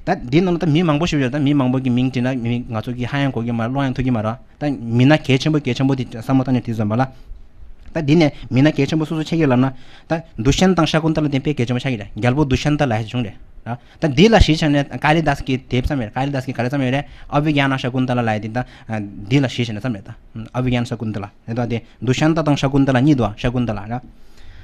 ད་འདི་ནང་ལ་ད་མི་མང་པོ་ཞིག་ཡོད། ད་མི་མང་པོ་གི་མིང་བྲིས་ན་མི་ང་ཚོ་གི་ཧ་ཡང་གོ་གི་མ་རེད། ཀློག་ཡང་ཐུབ་ཀྱི་མ་རེད། ད་མི་སྣ་གལ་ཆེན་པོ་གལ་ཆེན་པོ་དེ་བསམ་བློ་བཏང་ནས་དེ་བཟོས་པ་ལ། ད་འདི་ནས་མི་སྣ་གལ་ཆེན་པོ་སུ་སུ་ཆགས་ཀྱི་ལབ་ན། ད་དུ་ཤན་དང་ཤ་ཀུན་ཏ་ལ་དེ་དཔེ་གལ་ཆེན་པོ་ཆགས་ཀྱི་རེད། རྒྱལ་པོ་དུ་ཤན་ཏ་ལ་ཧ་བྱུང་རེད། ད་འདི་ལ་གཞི་བྱས་ནས་ཀཱ་ལི་དཱས་ཀྱི་དེབ་བརྩམས་ཡོད་རེད། ཀཱ་ལི་དཱས་ཀྱིས་ག་རེ་བརྩམས་ཡོད་རེད། ཨ་བི་གྱ་ན་ཤ་ཀུན་ཏ་ལ་ལབ་ཡ་དེ། ད་འདི་ལ་གཞི་བྱས་ནས་བརྩམས་རེད་ད། ཨ་བི་གྱ་ན་ཤ་ཀུན་ཏ་ལ་རེད་ད། དེ་དུ་ཤན་ཏ་དང་ཤ་ཀུན་ཏ་ལ་གཉིས་འདུག་ཤ་ཀུན་ཏ་ལ་ར།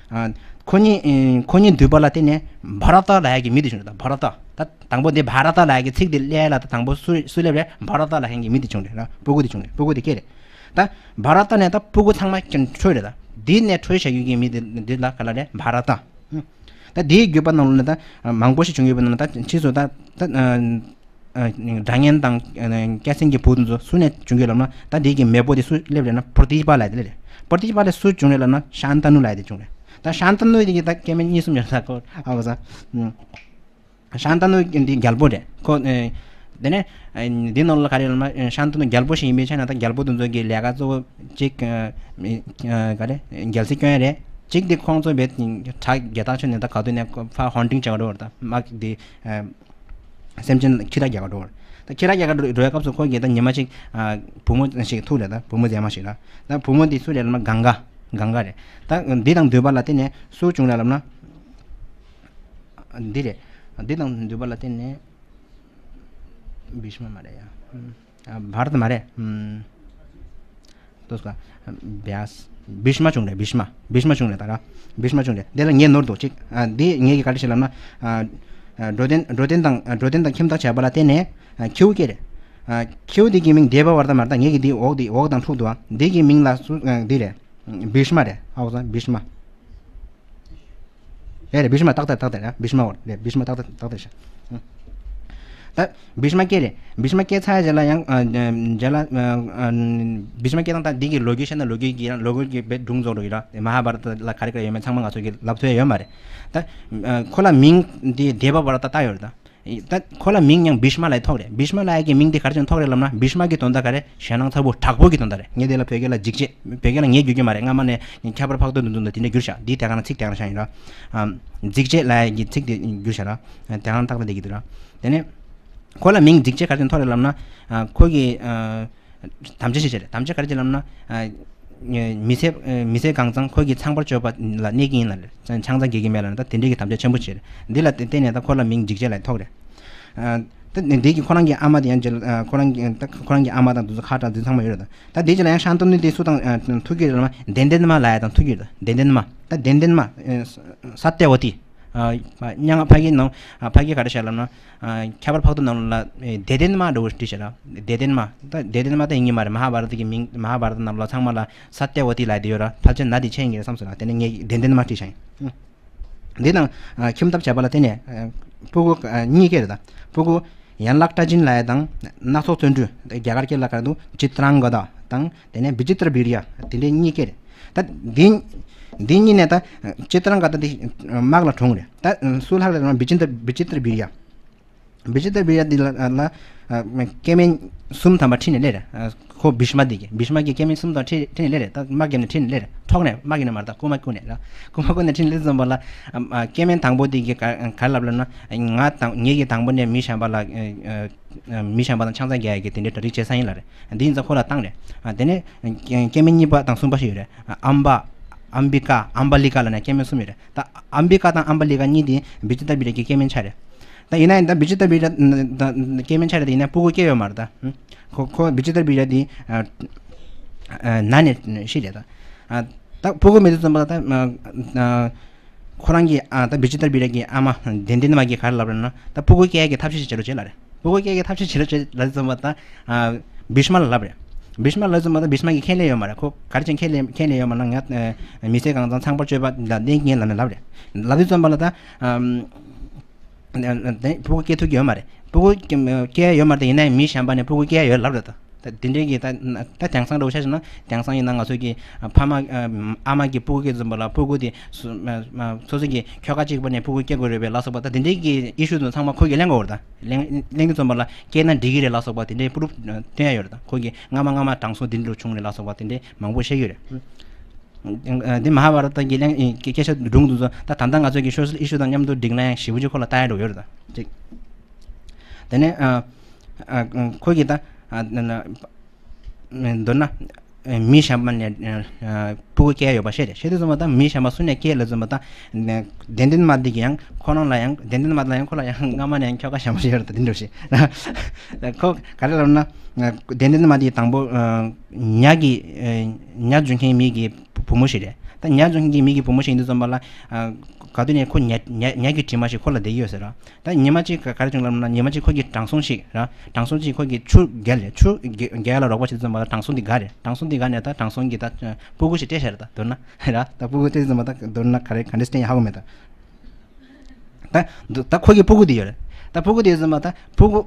ཨ། ཁོ་གཉིས་ཨེ། ཁོ་གཉིས་འདུས་པ་ལ་བརྟེན་ནས་བྷ་ར་ཏ་ལབ་ཡ་གི་མི་དེ་བྱུང་རེད་ད། བྷ་ར་ཏ། ད་དང་པོ་འདི་བྷ་ར་ཏ་ལབ་ཡག་གི་ཚིག་འདི་སླེབས་ལ། ད་དང་པོ་སུ་སུ་སླེབས་རེད། བྷ་ར་ཏ་ལབ་མཁན་གྱི་མི་དེ་བྱུང་རེད་ལ། སྤུ་གུ་དེ་བྱུང་རེད། སྤུ་གུ་དེ་སྐྱེས་རེད། ད་བྷ་ར་ཏ་ནས་ད་སྤུ་གུ་ཚང་མ་ཀྱང་འཕྲོས་རེད། ད་འདི་ནས་འཕྲོས་བཞག་ཡོད་ཀྱི་མི་འདི་འདི་ལ་ག་ལབ་རེད། བྷ་ར་ཏ། ད་དེའི་བརྒྱུད་པ་ནང་ལོགས་ནས་ད་མང་པོ་ཞིག་བྱུང་ཡོད་པ་ནང་ལ། ད་ཕྱིས་སུ་ད་ད་སྒྲ་སྙན་དང་སྐྱ་སེང་གི་བུ་དེ་ཚོ་སུ་ནས་བྱུང་གི་ལབ་ན། ད་དེ་གི་མེས་པོ་དེ་སུ་སླེབས་རེད་ན། པྲོ་ཏི་པ་ལབ་དེ་སླེབས་རེད། པྲོ་ཏི་པ་ལས་སུ་བྱུང་རེད་ལབ་ན། ཤཱན་ཏ་ནུ་ལབ་དེ་བྱུང་རེད། ད་ཤཱན་ཏ་ནུ་དེ་གི་ད་སྐྱེ་དམན་གཉིས་གསུམ་ཡོད་ས་ཁོ་ཨ་གོ་ས། ཤཱན་ཏ་ནུ་འདི་རྒྱལ་པོ་རེད་ཁོ། དེ་ནས་འདི་ནང་ལ་ག་རེ་ལབ་ན། ཤཱན་ཏ་ནུ་རྒྱལ་པོ་ཞིག་ཡིན་པའི་ཆ་ནས། ད་རྒྱལ་པོ་དེ་ཚོ་གི་ལས་ཀ་གཙོ་བོ་གཅིག་ག་རེ། རྒྱལ་སྲིད་སྐྱོང་ཡ་རེད། གཅིག་འདི་ཁོང་ཚོ་བས་བྲག་རྒྱ་ཐག་ཆོད་ནས་ད་ག་དུས་ནས་ཕར་ཧོན་ཊིང་བྱེད་ག་འགྲོ་བར། ད་དམག་འདི་སེམས་ཅན་ཁྱི་དགྲ་རྒྱག་ག་འགྲོ་བར། ད་ཁྱི་དགྲ་རྒྱག་ག་འགྲོ་འགྲོ་བའི་སྐབས་སུ་ཁོ་གིས་ད་ཉི་མ་གཅིག་བུ་མོ་ཞིག་ཐུག་རེད། ད་བུ་མོ་མཛེས་མ་ཞིག་ལ། ད་བུ་མོ་འདི་སུ་རེད་ལབ་ན། གངྒཱ། གངྒཱ་རེད། ད་འདི་དང་འདུས་པ་ལ་བརྟེན་ནས་སུ་བྱུང་རེད་ལབ་ན། འདི་རེད། འདི་དང་འདུས་པ་ལ་བརྟེན་ནས་བྷིཤ་མ་མ་རེད་ཡ། ཨ། བྷ་ར་ཏ་མ་རེད། ཨམ། ཏོ་སྐ། བྷྱཱས། བྷིཤ་མ་བྱུང་རེད། བྷིཤ་མ། བྷིཤ་མ་བྱུང་རེད། ད་ར་བྷིཤ་མ་བྱུང་རེད། དེ་ལ་ངས་ནོར་འདུག་ཅིག་ཨ། འདི་ངས་ཀྱི་ག་རེ་བྱས་ལབ་ན། ཨ། ཨ། འགྲོ་དོན་འགྲོ་དོན་དང་ཨ། འགྲོ་དོན་དང་ཁྱིམ་བདག་བྱས་པ་ལ་བརྟེན་ནས། ཨ། ཁྱེའུ་སྐྱེས་རེད། ཨ། ཁྱེའུ་དེ་གི་མིང་དེ་བྷ་བར་ཏ་མ་རེད། ད་ངས་ཀྱི་འདི་འོག་འདི་འོག་དང་འཁྲུག་འདུག་ཨ། འདི་གི་མིང་ལ་སུ། ཨ། འདི་རེད། བྷིཤ་མ་རེད། ཧ་གོ་སོང་། བྷིཤ་མ། རེད་རེད། བྷིཤ་མ་ཏག་ཏག་ཏག་ཏག་རེད། བྷིཤ་མ་འོ་རེད། བྷིཤ་མ་ཏག་ཏག་ཏག་ཏག་ཤག་ད་བྷིཤ་མ་སྐྱེས་རེད། བྷིཤ་མ་སྐྱེས་ཚར་རྗེས་ལ་ཡང་། ཨ། རྗེས་ལ། ཨ། ཨ། བྷིཤ་མ་སྐྱེས་དང་། ད་འདི་གི་ལོ་རྒྱུས་བཤད་ན་ལོ་རྒྱུས་ཀྱི་ཡང་ལོ་རྒྱུས་ཀྱི་དཔེ་སྒྲུང་རྫོགས་འགྲོ་གི་ར། མ་ཧཱ་བྷ་ར་ཏ་ལ་ག་རེ་ག་རེ་ཡོད་མེད་ཚང་མ་ང་ཚོ་གི་ལབ་ཐུབ་ཡ་ཡོད་མ་རེད། ད། ཨ། ཁོ་ལ་མིང་འདི་དེ་བྷ་བར་ཏ་བཏགས་ཡོད་རེད། ད། ད་ཁོ་ལ་མིང་ཡང་བྷིཤ་མ་ལབ་ཡ་ཐོགས་རེད། བྷིཤ་མ་ལབ་ཡ་གི་མིང་འདི་ག་རེ་བྱས་ནས་ཐོགས་རེད་ལབ་ན། བྷིཤ་མ་གི་དོན་དག་ག་རེ། ཞེད་སྣང་ཚ་པོ་དྲག་པོ་གི་དོན་དག་རེད། ངས་དེ་ལ་བོད་སྐད་ལ་འཇིགས་བྱེད། བོད་སྐད་ལ་ངས་བསྒྱུར་གྱི་མ་རེད། སྔ་མ་ནས་ཁྱད་པར་འཕགས་བསྟོད་དུ་འདུག་འདུག་དེ་འདྲ་བསྒྱུར་བཞག་འདི་དེ་ག་ན་ཚིག་དེ་ག་ན་བཞག་ཡིན་ར། ཨམ། འཇིགས་བྱེད་ལབ་ཡ་གི་ཚིག་དེ་བསྒྱུར་བཞག་ར། དེ་ག་ན་ཏག་ཏག་དེ་གི་འདུག་ར། དེ་ནས་ཁོ་ལ་མིང་འཇིགས་བྱེད་ག་རེ་བྱས་ནས་ཐོགས་རེད་ལབ་ན། ཨ། ཁོ་གི། ཨ། དམ་བཅའ་ཞིག་བྱས་རེད། དམ་བཅའ་ག་རེ་བྱས་ལབ་ན། ཨ། མི་ཚེ། མི་ཚེ་གང་ཚང་ཁོ་གི་ཚངས་པར་སྤྱོད་པ་ལ་གནས་ཀྱི་ཡིན་ལབ་རེད། ཆང་ས་རྒྱག་གི་མེད་ལབ་ནས། ད་དེ་འདྲའི་གི་དམ་བཅའ་ཆེན་པོ་བྱས་རེད། འདི་ལ་བརྟེན་ནས་ད་ཁོ་ལ་མིང་འཇིགས་བྱེད་ལབ་ཐོགས་རེད། ཨ། ད་འདི་གི་ཁོ་རང་གི་ཨ་མ་དེ་ཡང་རྗེས་ལ། ཨ། ཁོ་རང་གི་ད་ཁོ་རང་གི་ཨ་མ་དང་དེ་ཚོ་ཁ་གྲག་དེ་ཚང་མ་ཡོད་རེད། ད་དེ་རྗེས་ལ་ཡང་ཤཱན་ཏ་ནུ་དེ་སུ་དང་། ཨ། ཐུག་གི་རེད་ལབ་ན། དན་དན་མ་ལབ་ཡ་དང་ཐུག་གི་རེད། དན་དན་མ། ད་དན་དན་མ། ཨ། ས་ཏེ་ཝ་ཏི། ཨ། མྱང་ཕ་གི་ནང་། ཨ། ཕ་གི་ག་རེ་བྱས་ལབ་ན། ཨ། ཁྱད་པར་འཕགས་བསྟོད་ནང་ལ། ཨེ། བདེ་ལྡན་མ་འདྲ་བོ་བྲིས་བྱས་ར། བདེ་ལྡན་མ། ད་བདེ་ལྡན་མ་ད་ཡིན་གྱི་མ་རེད། མ་ཧཱ་བྷ་ར་ཏ་གི་མིང་། མ་ཧཱ་བྷ་ར་ཏ་ནང་ལ་ཚང་མ་ལ་ས་ཏེ་ཝ་ཏི་ལབ་དེ་ཡོད་ར། ཕལ་ཆེར་ན་དེ་ཆད་ཡིན་གྱི་རེད་བསམ་སོང་ར། དེ་ནས་ངས་བདེ་ལྡན་མ་བྲིས་བྱས་ཡིན། འདི་དང་། ཨ། ཁྱིམ་ཐབ་བྱས་པ་ལ་བརྟེན་ནས། ཨ། སྤུ་གུ། ཨ། གཉིས་སྐྱེས་རེད། ད་སྤུ་གུ་ཡན་ལག་བཀྲ་ཅིན་ལབ་ཡ་དང་། སྣ་ཚོགས་བརྩོན་འགྲུས། རྒྱ་གར་སྐད་ལ་ག་རེ་འདུག་ཅི་ཏྲང་ག་ད་དང་། དེ་ནས་བི་ཅི་ཏྲ་བི་རི་ཡ། དེ་འདྲའི་གཉིས་སྐྱེས་རེད། ད་འདི། འདི་གཉིས་ནས་ད་ཅི་ཏྲང་ག་ད་འདི་དམག་ལ་གྲོངས་རེད། ད་སུ་ལྷག་རེད་ལབ་ན། བི་ཅི་ཏྲ། བི་ཅི་ཏྲ་བི་རི་ཡ། བི་ཅི་ཏྲ་བི་རི་ཡ་འདི་ལ། ལ། ཨ། སྐྱེ་དམན་གསུམ་ཐམ་པ་ཁྲིད་ནས་སླེབས་རེད། ཨ། ཁོ་བྷིཤ་མ་འདི་གིས། བྷིཤ་མ་གིས་སྐྱེ་དམན་གསུམ་ཐམ་པ་ཁྲིད། ཁྲིད་ནས་སླེབས་རེད། ད་དམག་བརྒྱབ་ནས་ཁྲིད་ནས་སླེབས་རེད། འཕྲོག་ནས། དམག་གིས་ནི་མ་རེད། ད་རྐུ་མ་རྐུ་ནས་ར། རྐུ་མ་རྐུ་ནས་ཁྲིད་ནས་སླེབས་ཙམ་པ་ལ། ཨ། ཨ། སྐྱེ་དམན་དང་པོ་འདི་གིས་ག། ག་རེ་ལབ་ལབ་ན། ང་དང་། ངེད་ཀྱིས་དང་པོ་ནས་མི་གཞན་པ་ལ། ཨ། ཨ། མི་གཞན་པ་དང་ཆང་ས་རྒྱག་ཡ་གི་དེ་འདྲའི་གྲ་སྒྲིག་བྱས་ཚར་ཡིན་ལབ་རེད། འདི་ཡིན་ཙང་ཁོ་ལ་བཏང་རེད། ཨ། དེ་ནས་སྐྱེ་དམན་གཉིས་པ་དང་གསུམ་པ་ཞིག་ཡོད་རེད། ཨ། ཨམ་བ། ཨམ་བི་ཀ། ཨམ་བ་ལི་ཀ་ལབ་ནས་སྐྱེ་དམན་གསུམ་ཡོད་རེད། ད་ཨམ་བི་ཀ་དང་ཨམ་བ་ལི་ཀ་གཉིས་དེ་བི་ཅི་ཏྲ་བི་རི་ཡ་གི་སྐྱེ་དམན་ཆགས་རེད། ད་ཡིན་ན་ཡང་ད་བི་ཅི་ཏྲ་བི་རི་ཡ་ད་སྐྱེ་དམན་ཆགས་རེད། ད་ཡིན་ན་སྤུ་གུ་སྐྱེས་ཡོད་མ་རེད་ད། ཁོ། ཁོ་བི་ཅི་ཏྲ་བི་རི་ཡ་དེ། ཨ། ཨ། ན་ནས་ཤི་རེད་ད། ཨ། ད་སྤུ་གུ་མེད་དུས་ཙམ་པ་ལ་ད། ཨ། ཁོ་རང་གི། ཨ། ད་བི་ཅི་ཏྲ་བི་རི་ཡ་གི་ཨ་མ་དན་དན་མ་གིས་ག་རེ་ལབ་རེད་ན། ད་སྤུ་གུ་སྐྱེ་ཡ་གི་ཐབས་ཤེས་ཤིག་བྱེད་རོགས་བྱེད་ལབ་རེད། སྤུ་གུ་སྐྱེ་ཡ་གི་ཐབས་ཤེས་བྱེད་རོགས་བྱེད་ལབ་དུས་ཙམ་པ་ད། ཨ། བྷིཤ་མ་ལ་ལབ་རེད། བྷིཤ་མ་ལ་ལབ་དུས་ཙམ་པ་ད་བྷིཤ་མ་གིས་ཁས་ལེན་ཡོད་མ་རེད། ཁོ་ག་རེ་བྱས་ནས་ཁས་ལེན། ཁས་ལེན་ཡོད་མ་རེད་ན། ང་། ཨ། མི་ཚེ་གང་ཚང་ཚངས་པར་སྤྱོད་པ་ལ་གནས་ཀྱི་ཡིན་ལབ་ནས་ལབ་རེད། ལབ་དུས་ཙམ་པ་ལ་ད། ཨམ། དེ་སྤུ་གུ་སྐྱེ་ཐུབ་ཀྱི་ཡོད་མ་རེད། སྤུ་གུ་སྐྱེ་ཡོད་མ་རེད། དེ་ཡིན་ན་ཡང་མི་གཞན་པ་ནས་སྤུ་གུ་སྐྱེ་ཡ་ཡོད་ལབ་རེད་ད། ད་དེ་འདྲའི་གི་ད། ད་དེང་སང་འདྲ་བོ་ཆ་བཞག་ན། དེང་སང་ཡིན་ན་ང་ཚོ་གི་ཕ་མ། ཨ། ཨ་མ་གིས་སྤུ་གུ་སྐྱེ་དུས་ཙམ་པ་ལ་སྤུ་གུ་དེ་སོ། ཨ། སོ་སོ་གི་ཁྱོ་ག་གཅིག་པ་ནས་སྤུ་གུ་སྐྱེ་དགོས་རེད་པས་ལ་སོགས་པ། ད་དེ་འདྲའི་གི་ཨི་ཤུ་དེ་ཚང་མ་ཁོ་གིས་གླེང་གི་ཡོད་རེད་ད། གླེང་། གླེང་དུས་ཙམ་པ་ལ་སྐྱེས་ན་འགྲིག་གི་རེད་ལ་སོགས་པ་དེ་འདྲའི་པུ་རུབ་སྟོན་ཡ་ཡོད་རེད་ད། ཁོ་གིས་སྔ་མ་སྔ་མ་དྲང་སྲོང་དེ་འདྲ་བྱུང་རེད་ལ་སོགས་པ་དེ་འདྲའི་མང་པོ་བཤད་ཀྱི་ཡོད་རེད། འདི་མ་ཧཱ་བྷ་ར་ཏ་གི་གླེང་སྐད་ཆ་སྒྲུང་དེ་ཚོ་ད་ད་ལྟ་ང་ཚོ་གི་སོ་ཤལ་ཨི་ཤུ་དང་མཉམ་དུ་སྒྲིག་ན་ཡང་ཞེ་པོ་ཅིག་ཁོ་ལ་ལྟ་ཡ་འགྲོ་ཡོད་རེད་ད། ཅིག་དེ་ནས། ཨ། ཨ། ཁོ་གིས་ད། ཨ། མདོར་ན། མི་གཞན་པ་ནས། ཨ། ཕྲུ་གུ་སྐྱེ་ཡ་ཡོད་པ་བཤད་རེད། བཤད་དུས་ཙམ་པ་ད་མི་གཞན་པ་སུ་ནས་སྐྱེས་ལབ་ཙམ་པ་ད་ནས་དན་ལྡན་མ་འདི་གི་ཡང་ཁོ་རང་ལ་ཡང་དན་ལྡན་མ་ལ་ཡང་ཁོ་ལ་ཡང་སྔ་མ་ནས་ཡང་ཁྱོ་ག་ཞན་པོ་ཞིག་ཡོད་རེད་ད། དེ་འདྲ་ཞིག་ཁོ་ག་རེ་ལབ་ན་དན་ལྡན་མ་འདི་དང་པོ་ཉ་གི་ཉ་འཇུ་མཁན་མི་གི་བུ་མོ་ཞིག་རེད། ད་ཉ་འཇུ་མཁན་གྱི་མི་གི་བུ་མོ་ཞིག་ཡིན་དུས་ཙམ་པ་ལ་ག་དུས་ནས་ཁོ་ཉ་ཉ་ཉ་གི་དྲི་མ་ཞིག་ཁོ་ལ་བསྡད་ཀྱི་ཡོད་ཟེར་ར། ད་ཉི་མ་གཅིག་ག་རེ་བྱུང་ལབ་ན་ཉི་མ་གཅིག་ཁོ་གིས་དྲང་སྲོང་ཞིག་ར་དྲང་སྲོང་གཅིག་ཁོ་གིས་ཆུ་བརྒལ་རེད། ཆུ་བརྒལ་ལ་རོགས་པ་བྱེད་དུས་ཙམ་པ་ལ་དྲང་སྲོང་འདི་དགའ་རེད། དྲང་སྲོང་འདི་དགའ་ནས་ད་དྲང་སྲོང་གིས་ད་སྤུ་གུ་ཞིག་སྤྲད་བཞག་རེད། ད་མདོར་ན་ར་ད་སྤུ་གུ་སྤྲད་དུས་ཙམ་པ་ད་མདོར་ན་ག་རེ་ག་འདྲས་སྤྲད་ཡ་ཧ་གོ་མེད་ད། ད་ད་ཁོ་གི་སྤུ་གུ་དེ་ཡོད་རེད། ད་སྤུ་གུ་དེ་ཡོད་ཙམ་པ་ད་སྤུ་གུ་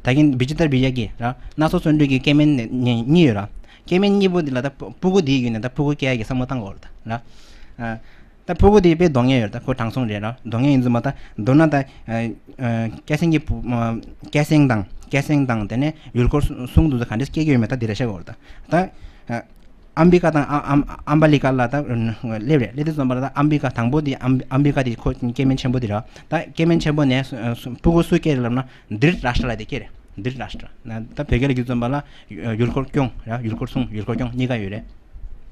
ད་གིན་བི་ཅི་ཏར་བི་ཡ་གི་ར་སྣ་ཚོགས་བརྩོན་འགྲུས་ཀྱི་སྐྱེ་དམན་གཉིས་ཡོད་ར། སྐྱེ་དམན་གཉིས་པོ་དེ་ལ་ད་སྤུ་གུ་དེའི་ཡུལ་ནས་ད་སྤུ་གུ་སྐྱེ་ཡ་གི་བསམ་བློ་བཏང་དགོས་རེད་ད་ར། ད་སྤུ་གུ་དེ་དཔེ་གདོང་ངན་ཡོད་རེད། ད་ཁོ་དྲང་སྲོང་རེད་ར། གདོང་ངན་ཡིན་ཙམ་པ་ད་མདོར་ན་ད་སྐྱ་སེང་གི་བུ་སྐྱ་སེང་དང་སྐྱ་སེང་དང་དེ་ནས་ཡུལ་འཁོར་སྲུང་དེ་ཚོ་ག་འདྲས་སྐྱེ་གི་ཡོད་མེད་ད་དེ་རེད་བཤད་དགོས་རེད་ད། ད་ཨམ་བི་ཀ་དང་ཨ་ཨམ་ཨམ་བ་ལི་ཀ་ལ་ད་སླེབས་རེད། སླེབས་དུས་ཙམ་པ་ལ་ད་ཨམ་བི་ཀ་དང་པོ་དེ་ཨམ་ཨམ་བི་ཀ་དེ་ཁོ་སྐྱེ་དམན་ཆེན་པོ་དེ་རེད། ད་སྐྱེ་དམན་ཆེན་པོ་ནས་སྤུ་གུ་སུ་སྐྱེ་རེད་ལབ་ན་དིར་རཱཤ་ཏྲ་ལ་དེ་སྐྱེ་རེད། དིར་རཱཤ་ཏྲ་ད་བོད་སྐད་ལ་བསྒྱུར་ཙམ་པ་ལ་ཡུལ་འཁོར་སྐྱོང་ར་ཡུལ་འཁོར་སྲུང་ཡུལ་འཁོར་སྐྱོང་གཉིས་ཀ་ཡོད་རེད།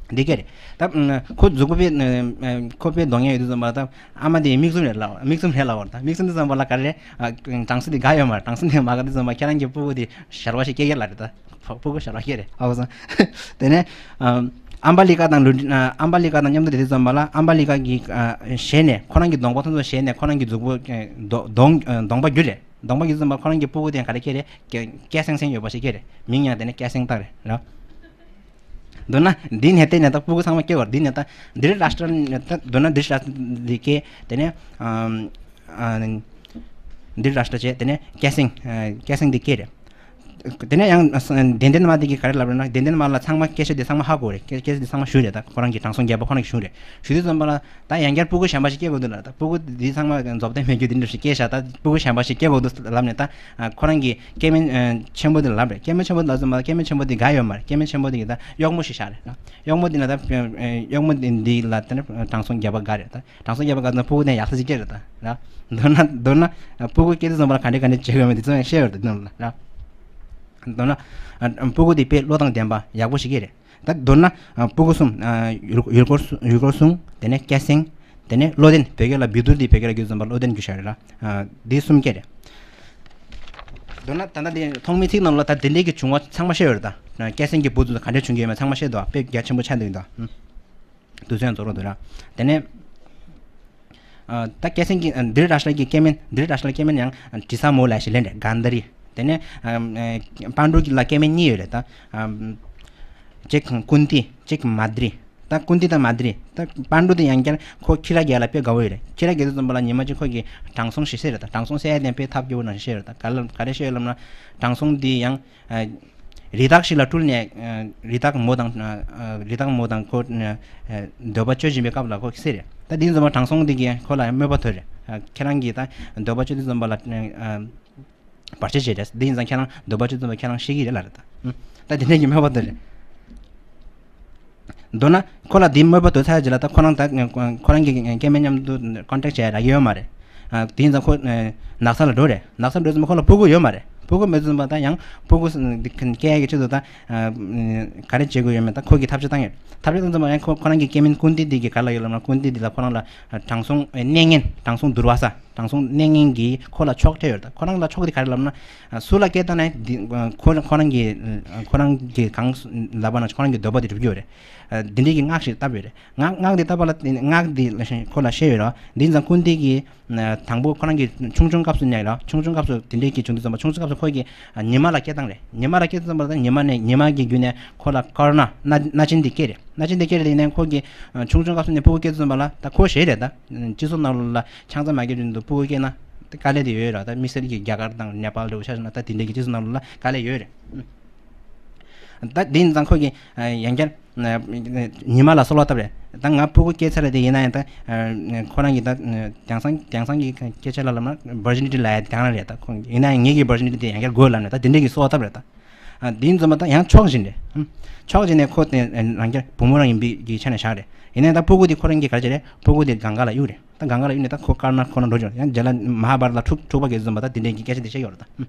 འདི་སྐད་རེད། ད་ཁོ་གཟུགས་པོ་དཔེ་ཁོ་དཔེ་གདོང་ངན་ཡོད་དུས་ཙམ་པ་ད་ཨ་མ་དེ་མིག་བཙུམ་རེད་ལབ་མིག་བཙུམ་རེད་ལབ་པ་རེད། ད་མིག་བཙུམ་དུས་ཙམ་པ་ལ་ག་རེ་རེད། དྲང་སྲོང་དེ་དགའ་ཡོད་མ་རེད། དྲང་སྲོང་དེ་མ་དགའ་དུས་ཙམ་པ་ཁྱེད་རང་གི་སྤུ་གུ་དེ་ཞར་བ་ཞིག་སྐྱེ་གི་ལ་རེད་ད། ཕྲུ་གུ་ཞར་བ་སྐྱེ་རེད་ཨ་བ་སང་། དེ་ནས་ཨམ་བ་ལི་ཀ་དང་ལུ་ཨམ་བ་ལི་ཀ་དང་མཉམ་དུ་བསྡད་དུས་ཙམ་པ་ལ་ཨམ་བ་ལི་ཀ་གི་ཞལ་ནས་ཁོ་རང་གི་གདོང་པ་ཐམས་ཅད་ཞལ་ནས་ཁོ་རང་གི་གཟུགས་པོ་གདོང་གདོང་པ་འགྱུར་རེད། གདོང་པ་འགྱུར་ཙམ་པ་ཁོ་རང་གི་སྤུ་གུ་དེ་ག་རེ་སྐྱེ་རེད། སྐྱ་སེང་སེང་ཡོད་པ་ཞིག་སྐྱེ་རེད། མིང་ཡང་དེ་ནས་སྐྱ་སེང་བཏགས་རེད་ར། མདོར་ན་འདི་ནས་བལྟས་ནས་ད་སྤུ་གུ་ཚང་མ་སྐྱེ་བར་འདི་ནས་ད་འདིར་རཱཤ་ཏྲ་ད་མདོར་ན་འདིར་རཱཤ་ཏྲ་འདི་སྐྱེ་དེ་ནས་ཨམ་ཨ་འདིར་རཱཤ་ཏྲ་བྱས་དེ་ནས་སྐྱ་སེང་ཨ་སྐྱ་སེང་འདི་སྐྱེ་རེད། དེ་ནས་ཡང་ཨ་དན་ལྡན་མ་འདི་གིས་ག་རེ་ལབ་རེད་ན་དན་ལྡན་མ་ལ་ཚང་མ་སྐད་ཆ་འདི་ཚང་མ་ཧ་གོ་རེད། སྐད་སྐད་ཆ་འདི་ཚང་མ་ཞུས་རེད། ད་ཁོ་རང་གི་དྲང་སྲོང་རྒྱལ་པོ་ཁོ་རང་གིས་ཞུས་རེད། ཞུས་དུས་ཙམ་པ་ལ་ད་ཡང་བསྐྱར་སྤུ་གུ་གཞན་པ་ཞིག་སྐྱེ་དགོས་འདུག་ལ། ད་སྤུ་གུ་འདི་ཚང་མ་རྫོགས་ལྡན་མེད་རྒྱུ་འདི་འདྲ་ཞིག་སྐྱེ་བཞག་ད་སྤུ་གུ་གཞན་པ་ཞིག་སྐྱེ་དགོས་འདུག་ལབ་ནས་ད་ཁོ་རང་གི་སྐྱེ་དམན་ཆེན་པོ་འདི་ལ་ལབ་རེད། སྐྱེ་དམན་ཆེན་པོ་འདི་ལབ་ཙམ་པ་སྐྱེ་དམན་ཆེན་པོ་འདི་དགའ་ཡོད་མ་རེད། སྐྱེ་དམན་ཆེན་པོ་འདི་གིས་ད་གཡོག་མོ་ཞིག་བཞག་རེད། གཡོག་མོ་འདི་ལ་ད་གཡོག་མོ་འདི་ལ་ད་དྲང་སྲོང་རྒྱལ་པོ་དགའ་རེད། ད་དྲང་སྲོང་རྒྱལ་པོ་དགའ་ཙང་སྤུ་གུ་དེ་ཡག་ས་ཞིག་སྐྱེ་རེད་ད་ར། མདོར་ན་མདོར་ན་སྤུ་གུ་སྐྱེ་དུས་ཙམ་པ་ལ་ག་འདྲས་ག་འདྲས་བྱེད་དགོས་མེད་འདི་ཚོ་ཡང་བཤད་ཡོད་རེད་འདི་ནང་ལ་ར། མདོར་ན་སྤུ་གུ་དེ་དཔེ་བློ་དང་ལྡན་པ་ཡག་པོ་ཞིག་སྐྱེ་རེད། ད་མདོར་ན་སྤུ་གུ་གསུམ་ཡུལ་ཡུལ་སྐོར་ཡུལ་སྐོར་སྲུང་དེ་ནས་སྐྱ་སེང་དེ་ནས་བློ་ལྡན་བོད་སྐད་ལ་བི་དུར་དེ་བོད་སྐད་ལ་བསྒྱུར་ཙམ་པ་བློ་ལྡན་རྒྱུ་ཤ་རེད་ར། འདི་གསུམ་སྐྱེ་རེད། མདོར་ན་ད་ལྟ་དེ་ཐོག་མའི་ཚིག་ནང་ལ་ད་དེ་འདྲས་ཀྱི་བྱུང་བ་ཚང་མ་བཤད་ཡོད་རེད། ད་སྐྱ་སེང་གི་བུ་ཚོ་ག་འདྲས་བྱུང་གི་ཡོད་མེད་ཚང་མ་བཤད་འདུག་དཔེ་རྒྱ་ཆེན་པོ་ཆགས་འདུག་ད། དུས་ཚོད་རྫོགས་རོགས་འདུག་ར། དེ་ནས་ཨ་ད་སྐྱ་སེང་གི་ཨ་འདིར་རཱཤ་ལ་གི་སྐྱེ་དམན་འདིར་རཱཤ་ལ་སྐྱེ་དམན་ཡང་ཨ་དྲི་ཟ་མོ་ལ་ཞིག་ལེན་རེད། གཱན་དྷ་རི། དེ་ནས་ཨ་ཨ་པཎ་ཌུ་གི་ལ་སྐྱེ་དམན་གཉིས་ཡོད་རེད་ད། ཨ་གཅིག་ཀུན་ཏི་གཅིག་མ་དྷ་རི། ད་ཀུན་ཏི་དང་མ་དྷ་རི་ད་པཎ་ཌུ་དེ་ཡང་བསྐྱར་ཁོ་ཁྱི་ར་རྒྱལ་ལ་དཔེ་དགའ་བོ་ཡོད་རེད། ཁྱི་ར་རྒྱལ་དུས་ཙམ་པ་ལ་ཉི་མ་གཅིག་ཁོ་གི་དྲང་སྲོང་ཞིག་བསད་རེད་ད། དྲང་སྲོང་བསད་ཡ་དེ་དཔེ་ཐབས་སྐྱོ་བོ་ནང་བཞིན་བསད་རེད་ད། ག་ལ་ག་རེ་བཤད་ཡོད་ལབ་ན་དྲང་སྲོང་འདི་ཡང་ཨ་རི་དྭགས་ཤིག་ལ་སྤྲུལ་ནས་ཨ་རི་དྭགས་མོ་དང་ཨ་རི་དྭགས་མོ་དང་ཁོ་ཨ་འདོད་པ་སྤྱོད་བཞིན་པའི་སྐབས་ལ་ཁོ་བསད་རེད་ད། དེ་ཡིན་ཙམ་པ་དྲང་སྲོང་འདི་གིས་ཁོ་ལ་ཡང་དམོད་པ་ཐོབ་རེད། ཨ་ཁྱེད་རང་གིས་ད་འདོད་པ་སྤྱོད་དུས་ཙམ་པ་ལ་ཨ་བར་ཆད་བྱེད་རེད། འདི་ཡིན་ཙང་ཁྱེད་རང་འདོད་པ་སྤྱོད་ཙམ་པ་ཁྱེད་རང་ཤི་གི་རེད་ལབ་རེད་ད། ཨ་ད་དེ་འདྲས་ཀྱི་དམོད་པ་ཐོབ་རེད། མདོར་ན་ཁོ་ལ་དེའི་དམོད་པ་ཐོབ་ཚར་རྗེས་ལ་ད་ཁོ་རང་ད་ཁོ་རང་གི་སྐྱེ་དམན་མཉམ་དུ་ཀོན་ཊེག་བྱས་རག་གི་ཡོད་མ་རེད། ཨ་དེ་ཡིན་ཙང་ཁོ་ནགས་ས་ལ་འགྲོ་རེད། ནགས་ས་འགྲོ་ཙམ་ཁོ་ལ་ཕྲུ་གུ་ཡོད་མ་རེད། ཕྲུ་གུ་མེད་ཙམ་པ་ད་ཡང་ཕྲུ་གུ་འདི་སྐྱེ་ཡ་གི་ཆེད་དུ་ད་ག་རེ་བྱེད་དགོས་ཡོད་མེད་ད་ཁོ་གིས་ཐབས་ཤེས་བཏང་ཡོད། ཐབས་ཤེས་བཏང་ཙམ་པ་ཡང་ཁོ་ཁོ་རང་གི་སྐྱེ་དམན་ཀུན་ཏི་འདི་གི་ག་ལ་ཡོད་ལབ་ན་ཀུན་ཏི་འདི་ལ་ཁོ་རང་ལ་དྲང་སྲོང་གནས་ངན་དྲང་སྲོང་དུར་བ་ས་དྲང་སྲོང་གནས་ངན་གྱིས་ཁོ་ལ་ཆོག་སྤྲད་ཡོད་རེད་ད། ཁོ་རང་ལ་ཆོག་དེ་ག་རེ་ལབ་ན། སུ་ལ་སྐད་བཏང་ནའི་འདི་ཁོ་ཁོ་རང་གི་ཁོ་རང་གི་གང་ལབ་པ་ན་ཁོ་རང་གི་འདོད་པ་དེ་འགྲུབ་ཀྱི་ཡོད་རེད། འདི་འདྲའི་གི་སྔགས་ཤིག་བཏབ་ཡོད་རེད། སྔགས་སྔགས་འདི་བཏབ་པ་ལ་སྔགས་འདི་ཁོ་ལ་བཤད་ཡོད་རེད། འདི་ཙང་ཀུན་ཏི་གིས་དང་པོ་ཁོ་རང་གི་ཆུང་ཆུང་སྐབས་སུ་ནས་ར་ཆུང་ཆུང་སྐབས་སུ་དེ་འདྲའི་གི་བྱུང་དུས་ཙམ་པ་ཆུང་ཆུང་སྐབས་སུ་ཁོ་གི་ཉི་མ་ལ་སྐད་བཏང་རེད། ཉི་མ་ལ་སྐད་བཏང་ཙམ་པ་ལ་ཉི་མ་ནས་ཉི་མ་གི་བརྒྱུད་ནས་ཁོ་ལ་དཀར་ནག་སྣ་སྣ་ཆེན་འདི་སྐྱེས་རེད། སྣ་ཆེན་འདི་སྐྱེས་རེད། དེ་ནས་ཁོ་གི་ཆུང་ཆུང་སྐབས་སུ་ནས་ཕྲུ་གུ་སྐྱེས་དུས་ཙམ་པ་ལ་ད་ཁོ་ཞེ་རེད་ད། སྤྱི་ཚོགས་ནང་ལ་ཆང་ས་མ་སྐྱེས་དུས་ཕྲུ་གུ་སྐྱེས་ན་དཀའ་ལས་དེ་ཡོད་ར། ད་དམིགས་བསལ་གྱི་རྒྱ་གར་དང་ནེ་པཱལ་འདྲ་བོ་ཆ་བཞག་ན་ད་དེ་འདྲའི་གི་སྤྱི་ཚོགས་ནང་ལ་དཀའ་ལས་ཡོད་རེད། ད་དེ་ཡིན་ཙང་ཁོ་གི་ཡང་བསྐྱར་ཉི་མ་ལ་གསོལ་བ་བཏབ་རེད། ད་ང་ཕྲུ་གུ་སྐྱེས་ཚར་རེད་དེ་ཡིན་ན་ཡང་ད་ཁོ་རང་གི་ད་དེང་སང་དེང་སང་གི་སྐད་ཆ་ལ་ལབ་ན་ཝར་ཇི་ནི་ཊི་ལབ་ཡ་དེ་རང་རེད། ད་ཁོ་ཡིན་ན་ཡང་ངེད་ཀྱི་ཝར་ཇི་ནི་ཊི་དེ་ཡང་བསྐྱར་དགོས་ལབ་ནས་ད་དེ་འདྲས་ཀྱི་གསོལ་བ་བཏབ་རེད་ད། ཨ་དེ་ཡིན་ཙམ་པ་ད་ཡང་ཆོག་བཞིན་རེད། ཨ་ཆོག་བཞིན་ནས་ཁོ་དེ་རང་རྒྱལ་བུ་མོ་རང་ཡིན་པའི་གི་ཆ་ནས་བཞག་རེད། ཡིན་ནའི་ད་ཕྲུ་གུ་དེ་ཁོ་རང་གིས་ག་རེ་བྱས་རེད། ཕྲུ་གུ་དེ་གངྒཱ་ལ་གཡུགས་རེད། ད་གངྒཱ་ལ་གཡུགས་ནས་ད་ཁོ་དཀར་ནག་ཁོ་ན་འགྲོ་བྱུང་། ཡང་རྗེས་ལ་མ་ཧཱ་བྷ་ར་ཏ་ལ་འཁྲུག་འཁྲུག་པ་གི་ཙམ་པ་ད་དེ་འདྲའི་གི་སྐད་ཆ་དེ་བཤད་ཡོད་རེད་ད།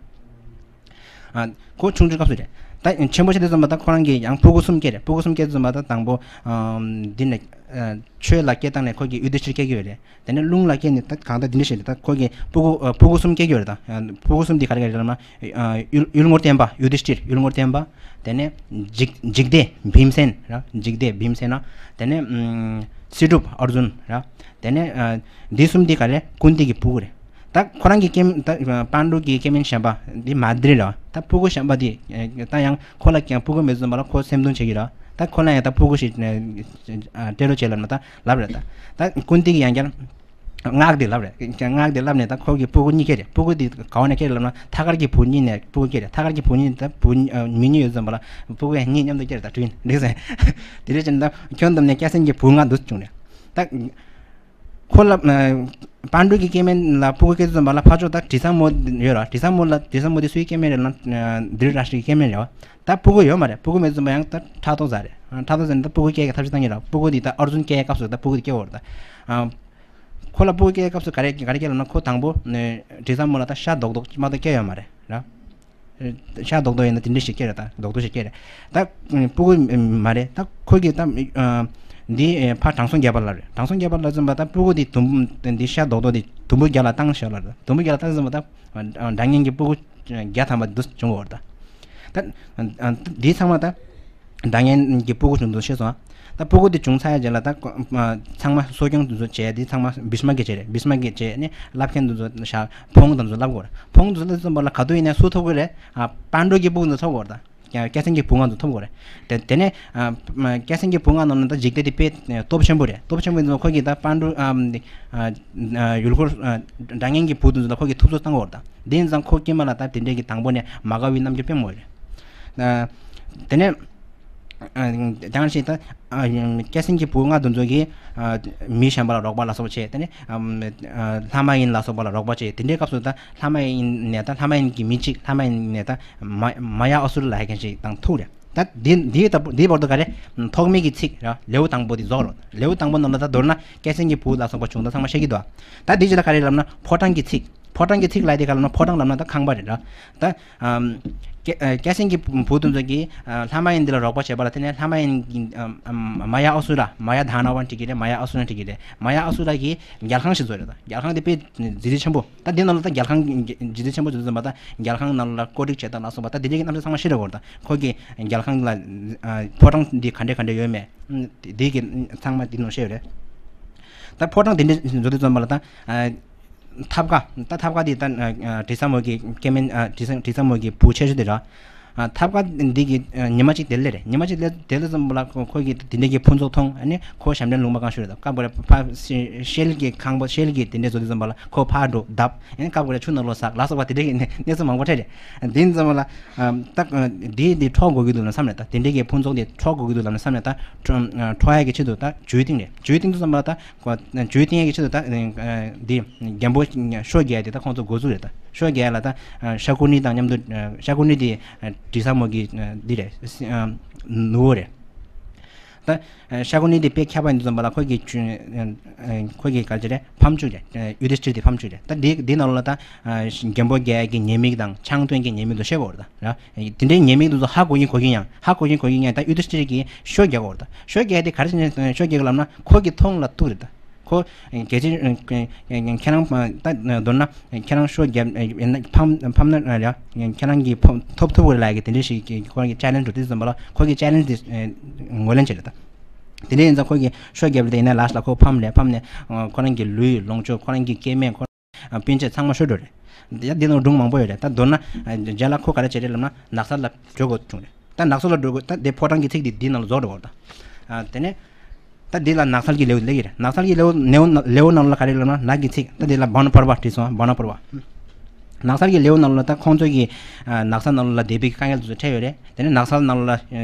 ཨ་ཁོ་ཆུང་ཆུང་སྐབས་སུ་རེད། ད་ཆེན་པོ་ཆེ་དུས་ཙམ་པ་ད་ཁོ་རང་གིས་ཡང་ཕྲུ་གུ་གསུམ་སྐྱེས་རེད། ཕྲུ་གུ་གསུམ་སྐྱེས་དུས་ཙམ་པ་ད་དང་པོ་ཨམ་འདི་ནས་ཨ་ཆོས་ལ་སྐྱེས་སྟངས་ནས་ཁོ་གིས་ཡུ་དི་ཤྲི་སྐྱེ་གི་ཡོད་རེད། དེ་ནས་རླུང་ལ་སྐྱེས་ནས་ད་གང་ལྟར་འདི་འདྲ་ཞིག་རེད། ད་ཁོ་གིས་ཕྲུ་གུ་ཨ་ཕྲུ་གུ་གསུམ་སྐྱེ་གི་ཡོད་རེད། ད་ཨ་ཕྲུ་གུ་གསུམ་འདི་ག་རེ་ག་རེ་རེད་ལབ་ན་ཨ་ཡུལ་ཡུལ་ངོར་བསྟན་པ་ཡུ་དི་ཤྲི། ཡུལ་ངོར་བསྟན་པ། དེ་ནས་འཇིག་འཇིག་ལྡེ་བིམ་སེན་ར། འཇིག་ལྡེ་བིམ་སེན་ན། དེ་ནས་ཨམ་སྲིད་སྒྲུབ་ཨར་ཇུན་ར། དེ་ནས་ཨ་འདི་གསུམ་འདི་ག་རེ་ཀུན་ཏི་གི་ཕྲུ་གུ་རེད། ད་ཁོ་རང་གི་སྐྱེ་ད་པཎ་གྲུབ་ཀྱི་སྐྱེ་དམན་གཞན་པ་འདི་མ་དྷི་རི་རེད་བ། ད་ཕྲུ་གུ་གཞན་པ་འདི་ད་ཡང་ཁོ་ལ་ཀྱང་ཕྲུ་གུ་མེད་ཙམ་པ་ལ་ཁོ་སེམས་གདུང་བྱེད་ཀྱི་རེད། ད་ཁོ་ལ་ཡང་ད་ཕྲུ་གུ་ཞིག་སྤྲད་རོགས་བྱེད་ལབ་ན་ད་ལབ་རེད། ད་ད་ཀུན་ཏི་གི་ཡང་བསྐྱར་སྔགས་འདི་ལབ་རེད། སྔགས་འདི་ལབ་ནས་ད་ཁོ་གི་ཕྲུ་གུ་གཉིས་སྐྱེས་རེད། ཕྲུ་གུ་འདི་ག་བ་ནས་སྐྱེས་རེད་ལབ་ན་ཐ་སྐར་གྱི་བུ་གཉིས་ནས་ཕྲུ་གུ་སྐྱེས་རེད། ཐ་སྐར་གྱི་བུ་གཉིས་ད་བུ་མི་གཉིས་ཡོད་ཙམ་པ་ལ་ཕྲུ་གུ་ཡང་གཉིས་མཉམ་དུ་སྐྱེས་རེད། ད་དྲུག་ཡིན་འགྲིག་སོང་། དེ་རེད་ཅེ་ན་ད་ཁྱོན་བསྡོམས་ནས་སྐྱ་སེང་གི་བུ་ལྔ་འདུག་བྱུང་རེད། ད་ཁོ་ལ་པཎ་གྲུབ་ཀྱི་སྐྱེ་དམན་ལ་ཕྲུ་གུ་སྐྱེས་ཙམ་པ་ལ་ཕར་ཕྱོགས་ད་དྲི་ཟ་མོ་ཡོད་ར། དྲི་ཟ་མོ་ལ་དྲི་ཟ་མོ་དེ་སུའི་སྐྱེ་དམན་རེད་ལབ་ན་དྷི་རི་ཏྲ་ཤྲི་ཡི་སྐྱེ་དམན་རེད་བ། ད་ཕྲུ་གུ་ཡོད་མ་རེད། ཕྲུ་གུ་མེད་ཙམ་པ་ཡང་ད་ཕྲག་དོག་ཟ་རེད། ཕྲག་དོག་ཟ་ནས་ད་ཕྲུ་གུ་སྐྱེ་གི་ཐབས་ཤེས་བཏང་གི་ར། ཕྲུ་གུ་དེ་ད་ཨར་ཇུན་སྐྱེ་སྐབས་སུ་ད་ཕྲུ་གུ་དེ་སྐྱེ་བ་རེད་ད། ཁོ་ལ་ཕྲུ་གུ་སྐྱེ་སྐབས་སུ་ག་རེ་ག་རེ་སྐྱེ་ལབ་ན་ཁོ་དང་པོ་དྲི་ཟ་མོ་ལ་ད་ཤ་རྡོག་རྡོག་མ་གཏོགས་སྐྱེ་ཡོད་མ་རེད་ར། ཤ་རྡོག་རྡོག་ཡིན་ན་དེ་འདྲ་ཞིག་སྐྱེ་རེད། ད་རྡོག་རྡོག་ཞིག་སྐྱེ་རེད། ད་ཕྲུ་གུ་མ་རེད། ད་ཁོ་གི་ད་འདི་ཕ་དྲང་སྲོང་རྒྱལ་པོ་ལ་རེད། དྲང་སྲོང་རྒྱལ་པོ་ལ་ཙམ་པ་ད་ཕྲུ་གུ་འདི་དུམ་འདི་ཤ་རྡོག་རྡོག་འདི་དུམ་བུ་བརྒྱ་ལ་བཏང་ཤག་ལ་རེད། དུམ་བུ་བརྒྱ་ལ་བཏང་ཙམ་པ་ད་སྒྲ་སྙན་གྱི་ཕྲུ་གུ་བརྒྱ་ཐམ་པ་འདུ་བྱུང་བ་རེད། ད་འདི་ཚང་མ་ད་སྒྲ་སྙན་གྱི་ཕྲུ་གུ་བྱུང་འདུག་ཤེས་སོང་། ད་ཕྲུ་གུ་དེ་བྱུང་ཚར་ཡ་རྗེས་ལ་ད་ཚང་མ་གསོ་སྐྱོང་དེ་ཚོ་བྱས། དེ་ཚང་མ་བྷིཤ་མ་གིས་བྱས་རེད། བྷིཤ་མ་གིས་བྱས་ནས་བསླབ་མཁན་དེ་ཚོ་བཞག་ཕུང་དེ་ཚོ་བསླབ་དགོས་རེད། ཕུང་དེ་ཚོ་བསླབ་ཙམ་པ་ལ་ག་དུས་ཡིན་ནའི་སུ་ཐོབ་དགོས་རེད། ཨ་པཎ་གྲུབ་ཀྱི་ཕྲུ་གུ་ཚོ་ཐོབ་དགོས་རེད། ད་སྐྱ་སེང་གི་བུ་ལྔ་ཚོ་ཐོབ་དགོས་རེད། དེ་དེ་ནས་ཨ་སྐྱ་སེང་གི་བུ་ལྔ་ནང་ནས་ད་འཇིག་རྟེན་དེ་དཔེ་སྟོབས་ཆེན་པོ་རེད། སྟོབས་ཆེན་པོ་ཡིན་ཙང་ཁོ་གིས་ད་པཎ་གྲུབ་ཨ་ཡུལ་འཁོར་སྒྲ་སྙན་གྱི་བུ་དེ་ཚོ་ལ་ཁོ་གིས་ཐུབ་ཚོད་བཏང་དགོས་རེད། ད་དེ་ཡིན་ཙང་ཁོ་སྐྱེས་མ་ལ་ད་དེ་འདྲའི་གི་དང་པོ་ནས་མ་དགའ་བའི་རྣམ་འགྱུར་དཔེ་མང་པོ་ཡོད་རེད། དེ་ནས་ཨ་ཡང་ཞིག་ད་ཨ་སྐྱ་སེང་གི་བུ་ལྔ་དེ་ཚོ་གིས་ཨ་མི་གཞན་པ་ལ་རོགས་པ་ལ་སོགས་པ་བྱས། དེ་ནས་ཨ་ལྷ་མ་ཡིན་ལ་སོགས་པ་ལ་རོགས་པ་བྱས། དེ་འདྲའི་སྐབས་སུ་ད་ལྷ་མ་ཡིན་ནས་ད་ལྷ་མ་ཡིན་གྱི་མི་གཅིག་ལྷ་མ་ཡིན་ནས་ད་མ་མ་ཡ་ཨ་སུ་ར་ལབ་མཁན་ཞིག་དང་ཐུག་རེད། ད་འདི་འདིའི་ད་འདིའི་བར་དུ་ག་རེ་ཐོག་མའི་གི་ཚིག་ར་ལེའུ་དང་པོ་དེ་རྫོགས་རོགས། ལེའུ་དང་པོ་ནང་ལ་ད་མདོར་ན་སྐྱ་སེང་གི་བུ་ལ་སོགས་པ་བྱུང་ད་ཚང་མ་བཤད་ཀྱི་འདུག་ད་འདི་ཅི་ལ་ག་རེ་ལབ་ན་ཕོ་བྲང་གི་ཚིག་ཕོ་བྲང་གི་ཚིག་ལབ་དེ་ག་ལབ་ན་ཕོ་བྲང་ལབ་ན་ད་ཁང་པ་རེད་ར། ད་ཨམ་སྐྱ་ཨ་སྐྱ་སེང་གི་བུ་དེ་ཚོ་གིས་ཨ་ལྷ་མ་ཡིན་འདི་ལ་རོགས་པ་བྱས་པ་ལ་དེ་ནས་ལྷ་མ་ཡིན་གྱི་ཨམ་ཨམ་མ་ཡ་ཨ་སུ་ར་མ་ཡ་དྷ་ན་ཝ་འགྲིག་གི་རེད། མ་ཡ་ཨ་སུ་ར་འགྲིག་གི་རེད། མ་ཡ་ཨ་སུ་ར་གིས་རྒྱལ་ཁང་ཞིག་བཟོས་རེད། ད་རྒྱལ་ཁང་དེ་དཔེ་མཛེས་སྡུག་ཆེན་པོ། ད་འདི་ནང་ལ་ད་རྒྱལ་ཁང་མཛེས་སྡུག་ཆེན་པོ་བཟོས་ཙམ་པ་ད་རྒྱལ་ཁང་ནང་ལ་བཀོད་སྒྲིག་བྱེད་སྟངས་ལ་སོགས་པ་ད་དེ་འདྲའི་གི་རྣམ་གཞག་ཚང་མ་ཤེས་རེད་གོ། ད་ཁོ་གིས་རྒྱལ་ཁང་ལ་ཨ་ཕོ་བྲང་འདི་ག་འདྲ་ག་འདྲ་ཡོད་མེད་དེ་གི་ཚང་མ་འདི་ནང་ཤེས་ཡོད་རེད། ད་ཕོ་བྲང་དེ་འདྲ་བཟོ་དུས་ཙམ་པ་ལ་ད་ཨ་ཐབ་ཀ་ད་ཐབ་ཀ་དེ་ད་ཨ་དྲི་ཟ་མོ་གི་སྐྱེ་དམན་ཨ་དྲི་ཟ་དྲི་ཟ་མོ་གི་བུ་ཆེ་ཤོས་དེ་ར། ཨ་ཐབ་ཀ་འདི་གི་ཨ་ཉི་མ་གཅིག་དེ་ལས་རེད། ཉི་མ་གཅིག་དེ་དེ་ལས་ཙམ་པ་ལ་ཁོ་ཁོ་གི་དེ་འདྲ་གི་ཕུན་ཚོགས་མཐོང་། ཨ་ནི་ཁོ་ཞབས་འདྲེན་ལུང་པ་གང་ཤོར་རེད། ད་སྐབས་འགར་ཕ་ཤེལ་གྱི་ཁང་པ་ཤེལ་གྱི་དེ་འདྲ་བཟོ་དུས་ཙམ་པ་ལ་ཁོ་ཕར་འགྲོ་བརྡབ། ཨ་ནི་སྐབས་འགར་ཆུ་ནང་ལོགས་ཟག་ལ་སོགས་པ་དེ་འདྲ་གི་གནས་ཚུལ་མང་པོ་འཕྲད་རེད། དེ་ཙམ་པ་ལ་ཨ་ད་འདི་འདི་འཕྲོག་དགོས་ཀྱི་འདུག་ལབ་བསམ་རེད། ད་དེ་འདྲ་གི་ཕུན་ཚོགས་དེ་འཕྲོག་དགོས་ཀྱི་འདུག་ལབ་བསམ་རེད། ད་འཕྲོག་ཡ་གི་ཆེད་དུ་ད་ཇུས་བཏིང་རེད། ཇུས་བཏིང་དུས་ཙམ་པ་ལ་ད་ཇུས་བཏིང་ཡ་གི་ཆེད་དུ་ད་འདི་རྒན་པོ་ཤོ་རྒྱག་དེ་ད་ཁོང་ཚོ་འགོ་བཙུགས་རེད། ད་ཤོ་རྒྱག་ལ་ད་ཤ་ཀུ་ནི་དང་མཉམ་དུ་ཤ་ཀུ་ནི་དེ་དྲི་ཟ་མོ་གི་འདི་རེད། ནུ་བོ་རེད། ད་ཤ་ཀུ་ནི་དེ་དཔེ་མཁས་པ་ཡིན་དུས་ཙམ་པ་ལ་ཁོ་གི་ཁོ་གི་ག་རེ་རེད། ཕམ་ཆུང་རེད། ཡུ་དི་ཤྲི་དེ་ཕམ་ཆུང་རེད། ད་འདི་འདི་ནང་ལ་ད་རྒན་པོ་རྒྱལ་གྱི་ཉེས་དམིགས་དང་ཕྱག་དོན་གྱི་ཉེས་དམིགས་དུ་བཤད་དགོས་རེད། ད་ར་དེ་འདྲའི་ཉེས་དམིགས་དེ་ཚོ་ཧ་གོ་གིན་གོ་གིན་ཡང་ཧ་གོ་གིན་གོ་གིན་ཡང་ད་ཡུ་དི་ཤྲི་གིས་ཤོ་རྒྱག་གོ་རེད། ད་ཤོ་རྒྱག་དེ་ག་རེ་བྱས་ནས་ཤོ་རྒྱག་གི་ལབ་ན་ཁོ་གི་མཐོང་ལ་གཏུག་རེད། ད་ཁོ་གལ་ཆེ་ཁྱེད་རང་ད་མདོར་ན་ཁྱེད་རང་ཤོ་རྒྱབ་ཡིན་ན་ཕམ་ཕམ་ན་ར་ཁྱེད་རང་གིས་ཕོ་ཐོབ་ཐུབ་གོ་རེད་ལབ་ཀྱི་དེ་འདྲ་ཞིག་གི་ཁོ་རང་གི་ཅེ་ལེན་ཇི་འགྲོ་དུས་ཙམ་པ་ལ་ཁོ་གི་ཅེ་ལེན་ཇི་དེ་ངོས་ལེན་བྱེད་རེད། ད་དེ་འདྲ་ཡིན་ཙང་ཁོ་གི་ཤོ་རྒྱབ་རེད། ད་ཡིན་ན་ལ་ཤ་ལ་ཁོ་ཕམ་རེད། ཕམ་ནས་ཁོ་རང་གི་ལུས་ལོངས་སྤྱོད་ཁོ་རང་གི་སྐྱེ་དམན་ཁོ་སྤུན་མཆེད་ཚང་མ་ཤོར་འགྲོ་རེད། ཡ་འདི་ནང་སྒྲུང་མང་པོ་ཡོད་རེད། ད་མདོར་ན་རྗེས་ལ་ཁོ་ག་རེ་བྱེད་རེད་ལབ་ན་ནགས་ཚལ་ལ་འགྲོ་དགོས་བྱུང་རེད། ད་ནགས་ཚལ་ལ་འགྲོ་དགོས། ད་དེ་ཕོ་བྲང་གི་ཚིག་འདི་འདི་ནང་ལ་རྫོགས་འགྲོ་བར། ད་དེ་ནས་ད་འདི་ལ་ནགས་ཚལ་གྱི་ལེའུ་ལེགས་ཀྱི་རེད། ནགས་ཚལ་གྱི་ལེའུ་ལེའུ་ནང་ལ་ག་རེ་ལབ་ན་ནགས་ཀྱི་ཚིག་ད་འདི་ལ་བ་ན་པར་བ་བྲིས་སོང་། བ་ན་པར་བ། ནགས་ཚལ་གྱི་ལེའུ་ནང་ལ་ད་ཁོང་ཚོ་གི་ནགས་ཚལ་ནང་ལ་བསྡད་པའི་དཀའ་ངལ་དེ་ཚོ་འཕྲད་ཡོད་རེད། དེ་ནས་ནགས་ཚལ་ནང་ལ་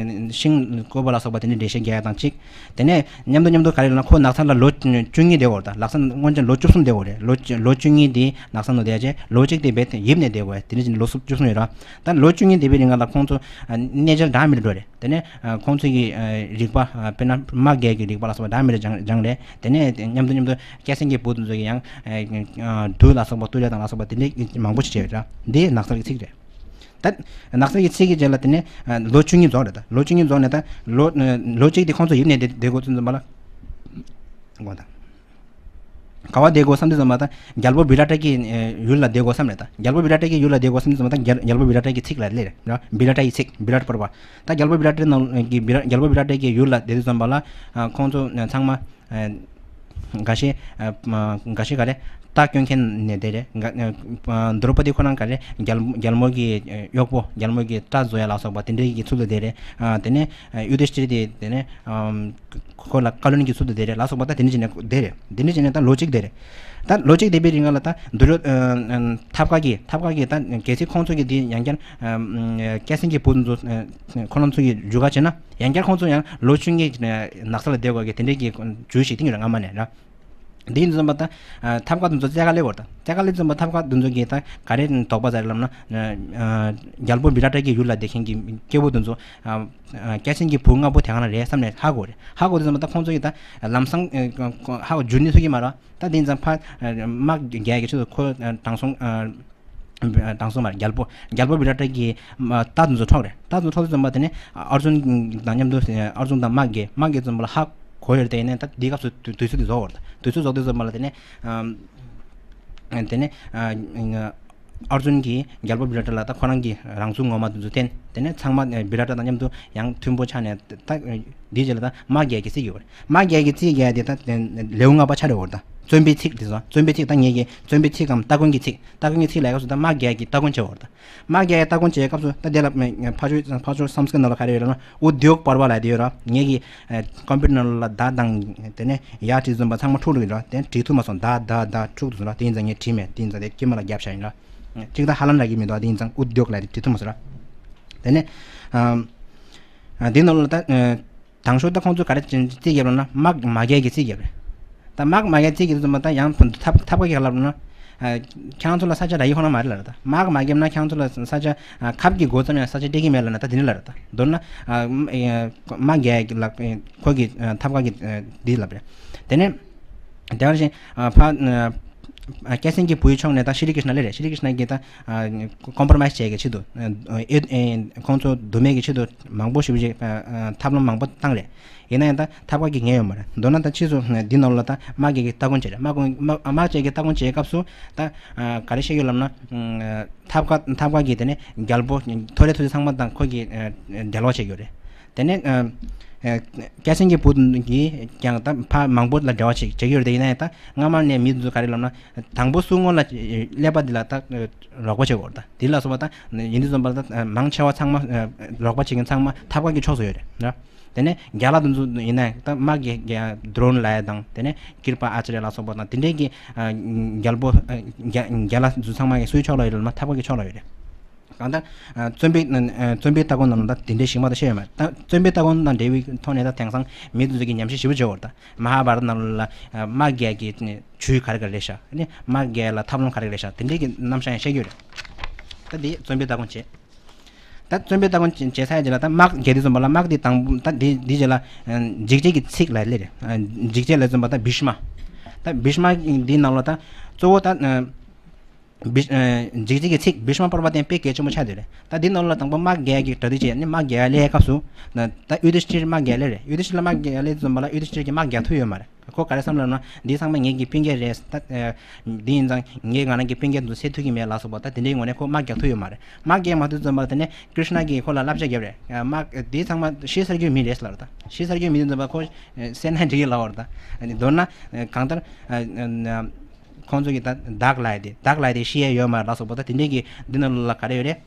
ཤིང་བརྐོས་པ་ལ་སོགས་པ་དེ་འདྲའི་འགྲེལ་བཤད་རྒྱག་ཡ་དང་གཅིག་དེ་ནས་མཉམ་དུ་མཉམ་དུ་ག་རེ་ལབ་ན་ཁོ་ནགས་ཚལ་ལ་ལོ་བཅུ་གཉིས་བསྡད་ཡོད་རེད། ད་ནགས་ཚལ་སྔོན་ཆད་ལོ་བཅུ་གསུམ་བསྡད་ཡོད་རེད། ལོ་བཅུ་ལོ་བཅུ་གཉིས་དེ་ནགས་ཚལ་ནང་བསྡད་ཡ་བྱས། ལོ་གཅིག་དེ་བས་ཡིབ་ནས་བསྡད་དགོས། དེ་འདྲ་བྱས་ནས་ལོ་བཅུ་གསུམ་ཡོད་རེད། ད་ལོ་བཅུ་གཉིས་བསྡད་པའི་རིང་ལ་ཁོང་ཚོ་གནས་མཇལ་འདྲ་མི་འདྲ་འགྲོ་རེད། དེ་ནས་ཁོང་ཚོ་གི་རིག་པ་དཔེར་ན་དམག་རྒྱག་གི་རིག་པ་ལ་སོགས་པ་འདྲ་མི་འདྲ་སྦྱང་སྦྱངས་རེད། དེ་ནས་མཉམ་དུ་མཉམ་དུ་སྐྱ་སེང་གི་བུ་དེ་ཚོ་གི་ཡང་གྲུ་ལ་སོགས་པ་གཏུབ་ཡ་དང་ལ་སོགས་པ་དེ་འདྲ་མང་པོ་ཞིག་བྱས་ཡོད་རེད། འདི་ནགས་ཚལ་གྱི་ཚིག་རེད། ད་ནགས་ཚལ་གྱི་ཚིག་གི་རྗེས་ལ་དེ་ནས་ལོ་བཅུ་གཉིས་རྫོགས་རེད། ད་ལོ་བཅུ་གཉིས་རྫོགས་ནས་ད་ལོ་ལོ་གཅིག་དེ་ཁོང་ཚོ་ཡུལ་ནས་བསྡད་དགོས་ཚུལ་འཛོམས་པ་ལ། དགོངས་དག་ག་བ་བསྡད་དགོས་བསམ་དུས་ཙམ་པ་དང་རྒྱལ་པོ་བི་ར་ཏའི་གི་ཡུལ་ལ་བསྡད་དགོས་བསམ་རེད། ད་རྒྱལ་པོ་བི་ར་ཏའི་གི་ཡུལ་ལ་བསྡད་དགོས་བསམ་དུས་ཙམ་པ་དང་རྒྱལ་རྒྱལ་པོ་བི་ར་ཏའི་གི་ཚིག་ལ་སླེབས་རེད། བི་ར་ཏའི་ཚིག་བི་ར་ཏ་པར་བ། ད་རྒྱལ་པོ་བི་ར་ཏའི་ནང་གི་བི་ར་རྒྱལ་པོ་བི་ར་ཏའི་གི་ཡུལ་ལ་བསྡད་དུས་ཙམ་པ་ལ་ཁོང་ཚོ་ཚང་མ་འགའ་ཤས་འགའ་ཤས་ག་རེ་རྟ་སྐྱོང་མཁན་ནས་བསྡད་རེད། དྲོ་པོ་དེ་ཁོ་རང་ག་རེ་རྒྱལ་རྒྱལ་མོ་གི་གཡོག་པོ་རྒྱལ་མོ་གི་སྐྲ་བཟོ་ཡ་ལ་སོགས་པ་དེ་འདྲའི་གི་ཚུལ་དུ་བསྡད་རེད། དེ་ནས་ཡུ་དི་ཤི་ཏི་ར་དེ་དེ་ནས། ཁོ་ལ་བཀའ་བློན་གྱི་ཚུལ་དུ་བསྡད་རེད་ལ་སོགས་པ་ད་དེ་འདྲ་བྱས་ནས་བསྡད་རེད། དེ་འདྲ་བྱས་ནས་ད་ལོ་གཅིག་བསྡད་རེད། ད་ལོ་གཅིག་བསྡད་པའི་རིང་ལ་ད་འདུལ་ཐབས་མཁས་ཀྱིས་ཐབས་མཁས་ཀྱིས་ད་གལ་སྲིད་ཁོང་ཚོ་གི་དེ་ཡང་བསྐྱར་སྐྱ་སེང་གི་བུ་ཚོ་ཁོ་རང་ཚོ་གི་རྒྱུག་ག་བྱས་ན་ཡང་བསྐྱར་ཁོང་ཚོ་ཡང་ལོ་བཅུ་གཉིས་ནགས་ཚལ་ལ་བསྡད་དགོས་ཀྱི་དེ་འདྲའི་གི་ཇུས་ཤིག་བཏིང་ཡོད་རེད་སྔ་མ་ནས་ར། འདི་ཡིན་ཙམ་པ་ད་ཐབས་མཁས་དེ་ཚོ་རྩེད་ག་ལེ་བོར་ད་རྩེད་ག་ལེ་ཙམ་པ་ཐབས་མཁས་དེ་ཚོ་གི་ད་ག་རེ་དོགས་པ་ཟ་རེད་ལབ་ན། རྒྱལ་པོ་བི་ར་ཏ་གི་ཡུལ་ལ་བསྡད་མཁན་གྱི་སྐྱེ་བོ་དེ་ཚོ། སྐྱ་སེང་གི་བུ་ལྔ་པོ་དེ་ག་ན་རེད་བསམ་ནས་ཧ་གོ་རེད། ཧ་གོ་དུས་ཙམ་པ་ད་ཁོང་ཚོ་ཡིས་ད་ལམ་སང་ཧ་གོ་འཇུ་ནི་ཐུབ་ཀྱི་མ་རེད། ད་དེ་ཡིན་ཙང་ཕ་དམག་རྒྱག་གི་ཆེད་དུ་ཁོ་དྲང་སྲོང་དྲང་སྲོང་མ་རེད། རྒྱལ་པོ་རྒྱལ་པོ་བི་ར་ཏ་གི་རྟ་དེ་ཚོ་འཕྲོག་རེད། རྟ་དེ་ཚོ་འཕྲོག་དུས་ཙམ་པ་དེ་ནས་ཨར་ཇུན་དང་མཉམ་དུ་ཨར་ཇུན་དང་དམག་རྒྱག་དམག་རྒྱག་དུས་ཙམ་པ་ལ་ཧ་གོ་ཡོད་རེད། དེ་ཡིན་ནའི་ད་དེའི་སྐབས་སུ་དུས་ཚོད་དེ་རྫོགས་པ་རེད། དུས་ཚོད་རྫོགས་དུས་ཙམ་པ་ལ་དེ་ནས་དེ་ནས། ཨར་ཇུན་གྱིས་རྒྱལ་པོ་བི་ར་ཏ་ལ་ད་ཁོ་རང་གི་རང་ཚུགས་ངོ་མ་དེ་ཚོ་བསྟན། དེ་ནས་ཚང་མ་བི་ར་ཏ་དང་མཉམ་དུ་ཡང་མཐུན་པོ་ཆགས་ནས་ད་འདིའི་རྗེས་ལ་ད་དམག་རྒྱག་གི་རྩིས་རྒྱག་པ་རེད། དམག་རྒྱག་གི་རྩིས་རྒྱག་དེ་ད་ལེའུ་ལྔ་པ་ཆགས་རེད་བ། ད་བཙོན་པའི་ཚིག་དེ་ཚོ་བཙོན་པའི་ཚིག་ད་ངེད་ཀྱི་བཙོན་པའི་ཚིག་གམ་སྟ་གོན་གྱི་ཚིག་སྟ་གོན་གྱི་ཚིག་ལ་སྐབས་སུ་ད་དམག་རྒྱག་གི་སྟ་གོན་བྱེད་བ་རེད། ད་དམག་རྒྱག་གི་སྟ་གོན་བྱེད་སྐབས་སུ་ད་དེ་ལ་ཕར་ཕྱོགས་སམ་སྐྲྀཏ་ནང་ལ་ག་རེ་ཡོད་ལབ་ན་ཨུ་དིཡོག་པར་བ་ལབ་དེ་ཡོད་ར། ངེད་ཀྱི་ཀམ་པུ་ཊར་ནང་ལ་ད་དང་དེ་ནས་ཡ་བྲིས་ཙམ་པ་ཚང་མ་འཁྲུག་འགྲོ་གི་ར། དེ་བྲིས་ཐུབ་མ་སོང་། ད་ད་ད་འཁྲུག་འདུག་ཟེར་ར། དེ་ཡིན་ཙང་ངས་བྲིས་མེད། དེ་ཡིན་ཙང་དེ་དཀྱིལ་མ་ལ་རྒྱབ་བཞག་ཡིན་ར། གཅིག་ད་ཧ་ལམ་རག་གི་མི་འདུག་དེ་ཡིན་ཙང་ཨུ་དིཡོག་ལབ་དེ་བྲིས་ཐུབ་མ་སོང་ར། དེ་ནས་ཨ་ཨ་འདི་ནང་ལ་ད་ཨ་དང་ཤོས་ད་ཁོང་ཚོས་ག་རེ་རྩིས་རྒྱབ་རེད་ན་དམག་མ་རྒྱག་གི་རྩིས་རྒྱབ་རེད། ད་དམག་མ་རྒྱག་རྩིས་རྒྱབ་དུས་ཙམ་པ་ད་ཡང་ཐབས་ཐབས་མཁས་ཀྱིས་ལབ་རེད་ན། ཨ་ཁྱེད་རང་ཚོ་ལ་ས་ཆ་རག་གི་ཁོ་ན་མ་རེད་ལབ་རེད། ད་དམག་མ་རྒྱབ་ན་ཁྱེད་རང་ཚོ་ལ་ས་ཆ་ཨ་ཁབ་ཀྱི་སྒོ་ཙམ་ཡང་ས་ཆ་སྤྲད་ཀྱི་མེད་ལབ་ན་ད་དེ་འདྲ་ལབ་རེད། ད་མདོར་ན་ཨ་དམག་རྒྱག་ལ་ཁོ་གི་ཨ་ཐབས་མཁས་ཀྱིས་ཨ་འདི་ལབ་རེད། དེ་ནས་དེ་བར་བཞིན་ཨ་ཕ་ཨ་སྐྱ་སེང་གི་བུའི་ཕྱོགས་ནས་ད་ཤྲི་ཀྲིཤ་ན་སླེབས་རེད། ཤྲི་ཀྲིཤ་ན་གིས་ད་ཨ་ཀོམ་པྲོ་མའིས་བྱེད་ཀྱི་ཆེད་དུ་ཨ་ཨ་ཁོང་ཚོ་འདུ་མེད་ཀྱི་ཆེད་དུ་མང་པོ་ཞེ་པོ་ཅིག་ཨ་ཨ་ཐབས་ལམ་མང་པོ་བཏང་རེད། ཡིན་ན་ཡང་ད་ཐབས་མཁས་ཀྱིས་ཉན་ཡོད་མ་རེད། མདོར་ན་ད་ཕྱིས་སུ་འདི་ནང་ལ་ད་དམག་རྒྱག་གི་སྟ་གོན་བྱས་རེད། དམག་གོན་དམག་དམག་རྒྱག་གི་སྟ་གོན་བྱེད་སྐབས་སུ་ད་ཨ་ག་རེ་བཤད་ཡོད་ལབ་ན་ཨ་ཐབས་མཁས་ཐབས་མཁས་ཀྱིས་དེ་ནས་རྒྱལ་པོ་ཐོ་རེ་ཐོ་རེ་ཚང་མ་དང་ཁོ་གིས་ཨ་འབྲེལ་བ་བྱེད་ཀྱི་ཡོད་རེད། དེ་ནས་ཨ་ཨ་སྐྱ་སེང་གི་བུ་གིས་ཀྱང་ད་ཕ་མང་པོ་ལ་འབྲེལ་བ་བྱེད་བྱེད་ཀྱི་ཡོད་རེད། དེ་ཡིན་ན་ཡང་ད་སྔ་མ་ནས་མི་ཚོ་ག་རེ་ལབ་ན་དང་པོ་སུ་སྔོན་ལ་སླེབས་པ་འདི་ལ་ད་རོགས་པ་བྱེད་དགོས་རེད། ད་དེ་ལ་སོགས་པ་ད་ཡིན་དུས་ཙམ་པ་ད་མང་ཆེ་བ་ཚང་མ་རོགས་པ་བྱེད་མཁན་ཚང་མ་ཐབས་མཁས་ཀྱི་ཕྱོགས་སུ་ཡོད་རེད་ན། དེ་ནས་རྒྱ་ལ་དེ་ཚོ་ཡིན་ན་ད་དམག་གི་རྒྱ་ཌོ་རོན་ལབ་ཡ་དང་དེ་ནས་ཀིར་པ་ཨ་ཙི་རེ་ལ་སོགས་པ་དང་དེ་འདྲའི་གི་རྒྱལ་པོ་རྒྱ་རྒྱ་ལ་ཚོ་ཚང་མ་གི་སུའི་ཕྱོགས་ལ་ཡོད་རེད་ལབ་ན་ཐབས་མཁས་ཀྱི་ཕྱོགས་ལ་ཡོད་རེད། གང་ལྟར་བཙོན་པའི་བཙོན་པའི་སྟ་གོན་ནང་ལ་ད་དེ་འདྲའི་ཞིག་མ་གཏོགས་བཤད་ཡོད་མ་རེད། ད་བཙོན་པའི་སྟ་གོན་དང་འབྲེལ་བའི་ཐོག་ནས་ད་དེང་སང་མི་དེ་ཚོ་གི་ཉམས་ཞིབ་ཞེ་པོ་བྱེད་དགོས་རེད། ད་མ་ཧཱ་བྷ་རཏ་ནང་ལ་དམག་རྒྱག་གི་ཇུས་ག་རེ་ག་རེ་རེད་ཤག་ཨ་ནི་དམག་རྒྱག་ལ་ཐབས་ལམ་ག་རེ་ག་རེ་རེད་ཤག་དེ་འདྲའི་གི་རྣམ་གཞག་ཡང་བཤད་ཀྱི་ཡོད་རེད། ད་འདི་བཙོན་པའི་སྟ་གོན་བྱས། ད་བཙོན་པའི་སྟ་གོན་བྱས་ཚར་རྗེས་ལ་ད་དམག་རྒྱག་དུས་ཙམ་པ་ལ་དམག་འདི་དང་པོ་ད་འདི་འདི་རྗེས་ལ་འཇིགས་བྱེད་ཀྱི་ཚིག་ལ་སླེབས་རེད། འཇིགས་བྱེད་ལ་ཙམ་པ་ད་བྷི་ཤ་མ། ད་བྷི་ཤ་མ་འདིའི་ནང་ལ་ད་གཙོ་བོ་ད་བྷི་འཇིགས་བྱེད་ཀྱི་ཚིག་བྷི་ཤ་མ་པར་བ་དེ་དཔེ་གལ་ཆེན་པོ་ཆགས་བསྡད་རེད། ད་འདི་ནང་ལ་དང་པོ་དམག་རྒྱག་གི་གྲ་སྒྲིག་བྱས་ནས་དམག་རྒྱག་སླེབས་སྐབས་སུ་ད་ཡུ་དི་ཤི་ཐིར་དམག་རྒྱག་སླེབས་རེད། ཡུ་དི་ཤི་ཐིར་དམག་རྒྱག་སླེབས་ཙམ་པ་ལ་ཡུ་དི་ཤི་ཐིར་གྱིས་དམག་རྒྱག་ཐུབ་ཡོད་མ་རེད། ཁོ་ག་རེ་བསམ་ལབ་ན་འདི་ཚང་མ་ངེད་ཀྱི་སྤུན་ཀྱག་རེད། ད་འདི་ཡིན་ཙང་ངས་ང་རང་གི་སྤུན་ཀྱག་དེ་ཚོ་བསད་ཐུབ་ཀྱི་མེད་ལ་སོགས་པ་ད་དེ་འདྲའི་ངོས་ནས་ཁོ་དམག་རྒྱག་ཐུབ་ཡོད་མ་རེད། དམག་རྒྱག་མ་ཐུབ་ཙམ་པ་དེ་ནས་ཀྲིཤ་ན་གིས་ཁོ་ལ་བསླབ་བྱ་བརྒྱབ་རེད། དམག་འདི་ཚང་མ་ཤི་ཚར་རྒྱུའི་མི་རེད་ལབ་རེད། ད་ཤི་ཚར་རྒྱུའི་མི་དེ་ཚོ་ཁོ་བསད་ན་འགྲིག་གི་ལབ་པ་རེད། ད་མདོར་ན་གང་ལྟར་ཁོང་ཚོ་གིས་ད་བདག་ལབ་ཡ་དེ་བདག་ལབ་ཡ་དེ་ཤི་ཡ་ཡོད་མ་རེད་ལ་སོགས་པ་ད་དེ་འདྲའི་གི་འདི་ནང་ལ་ག་རེ་ཡོད་རེད།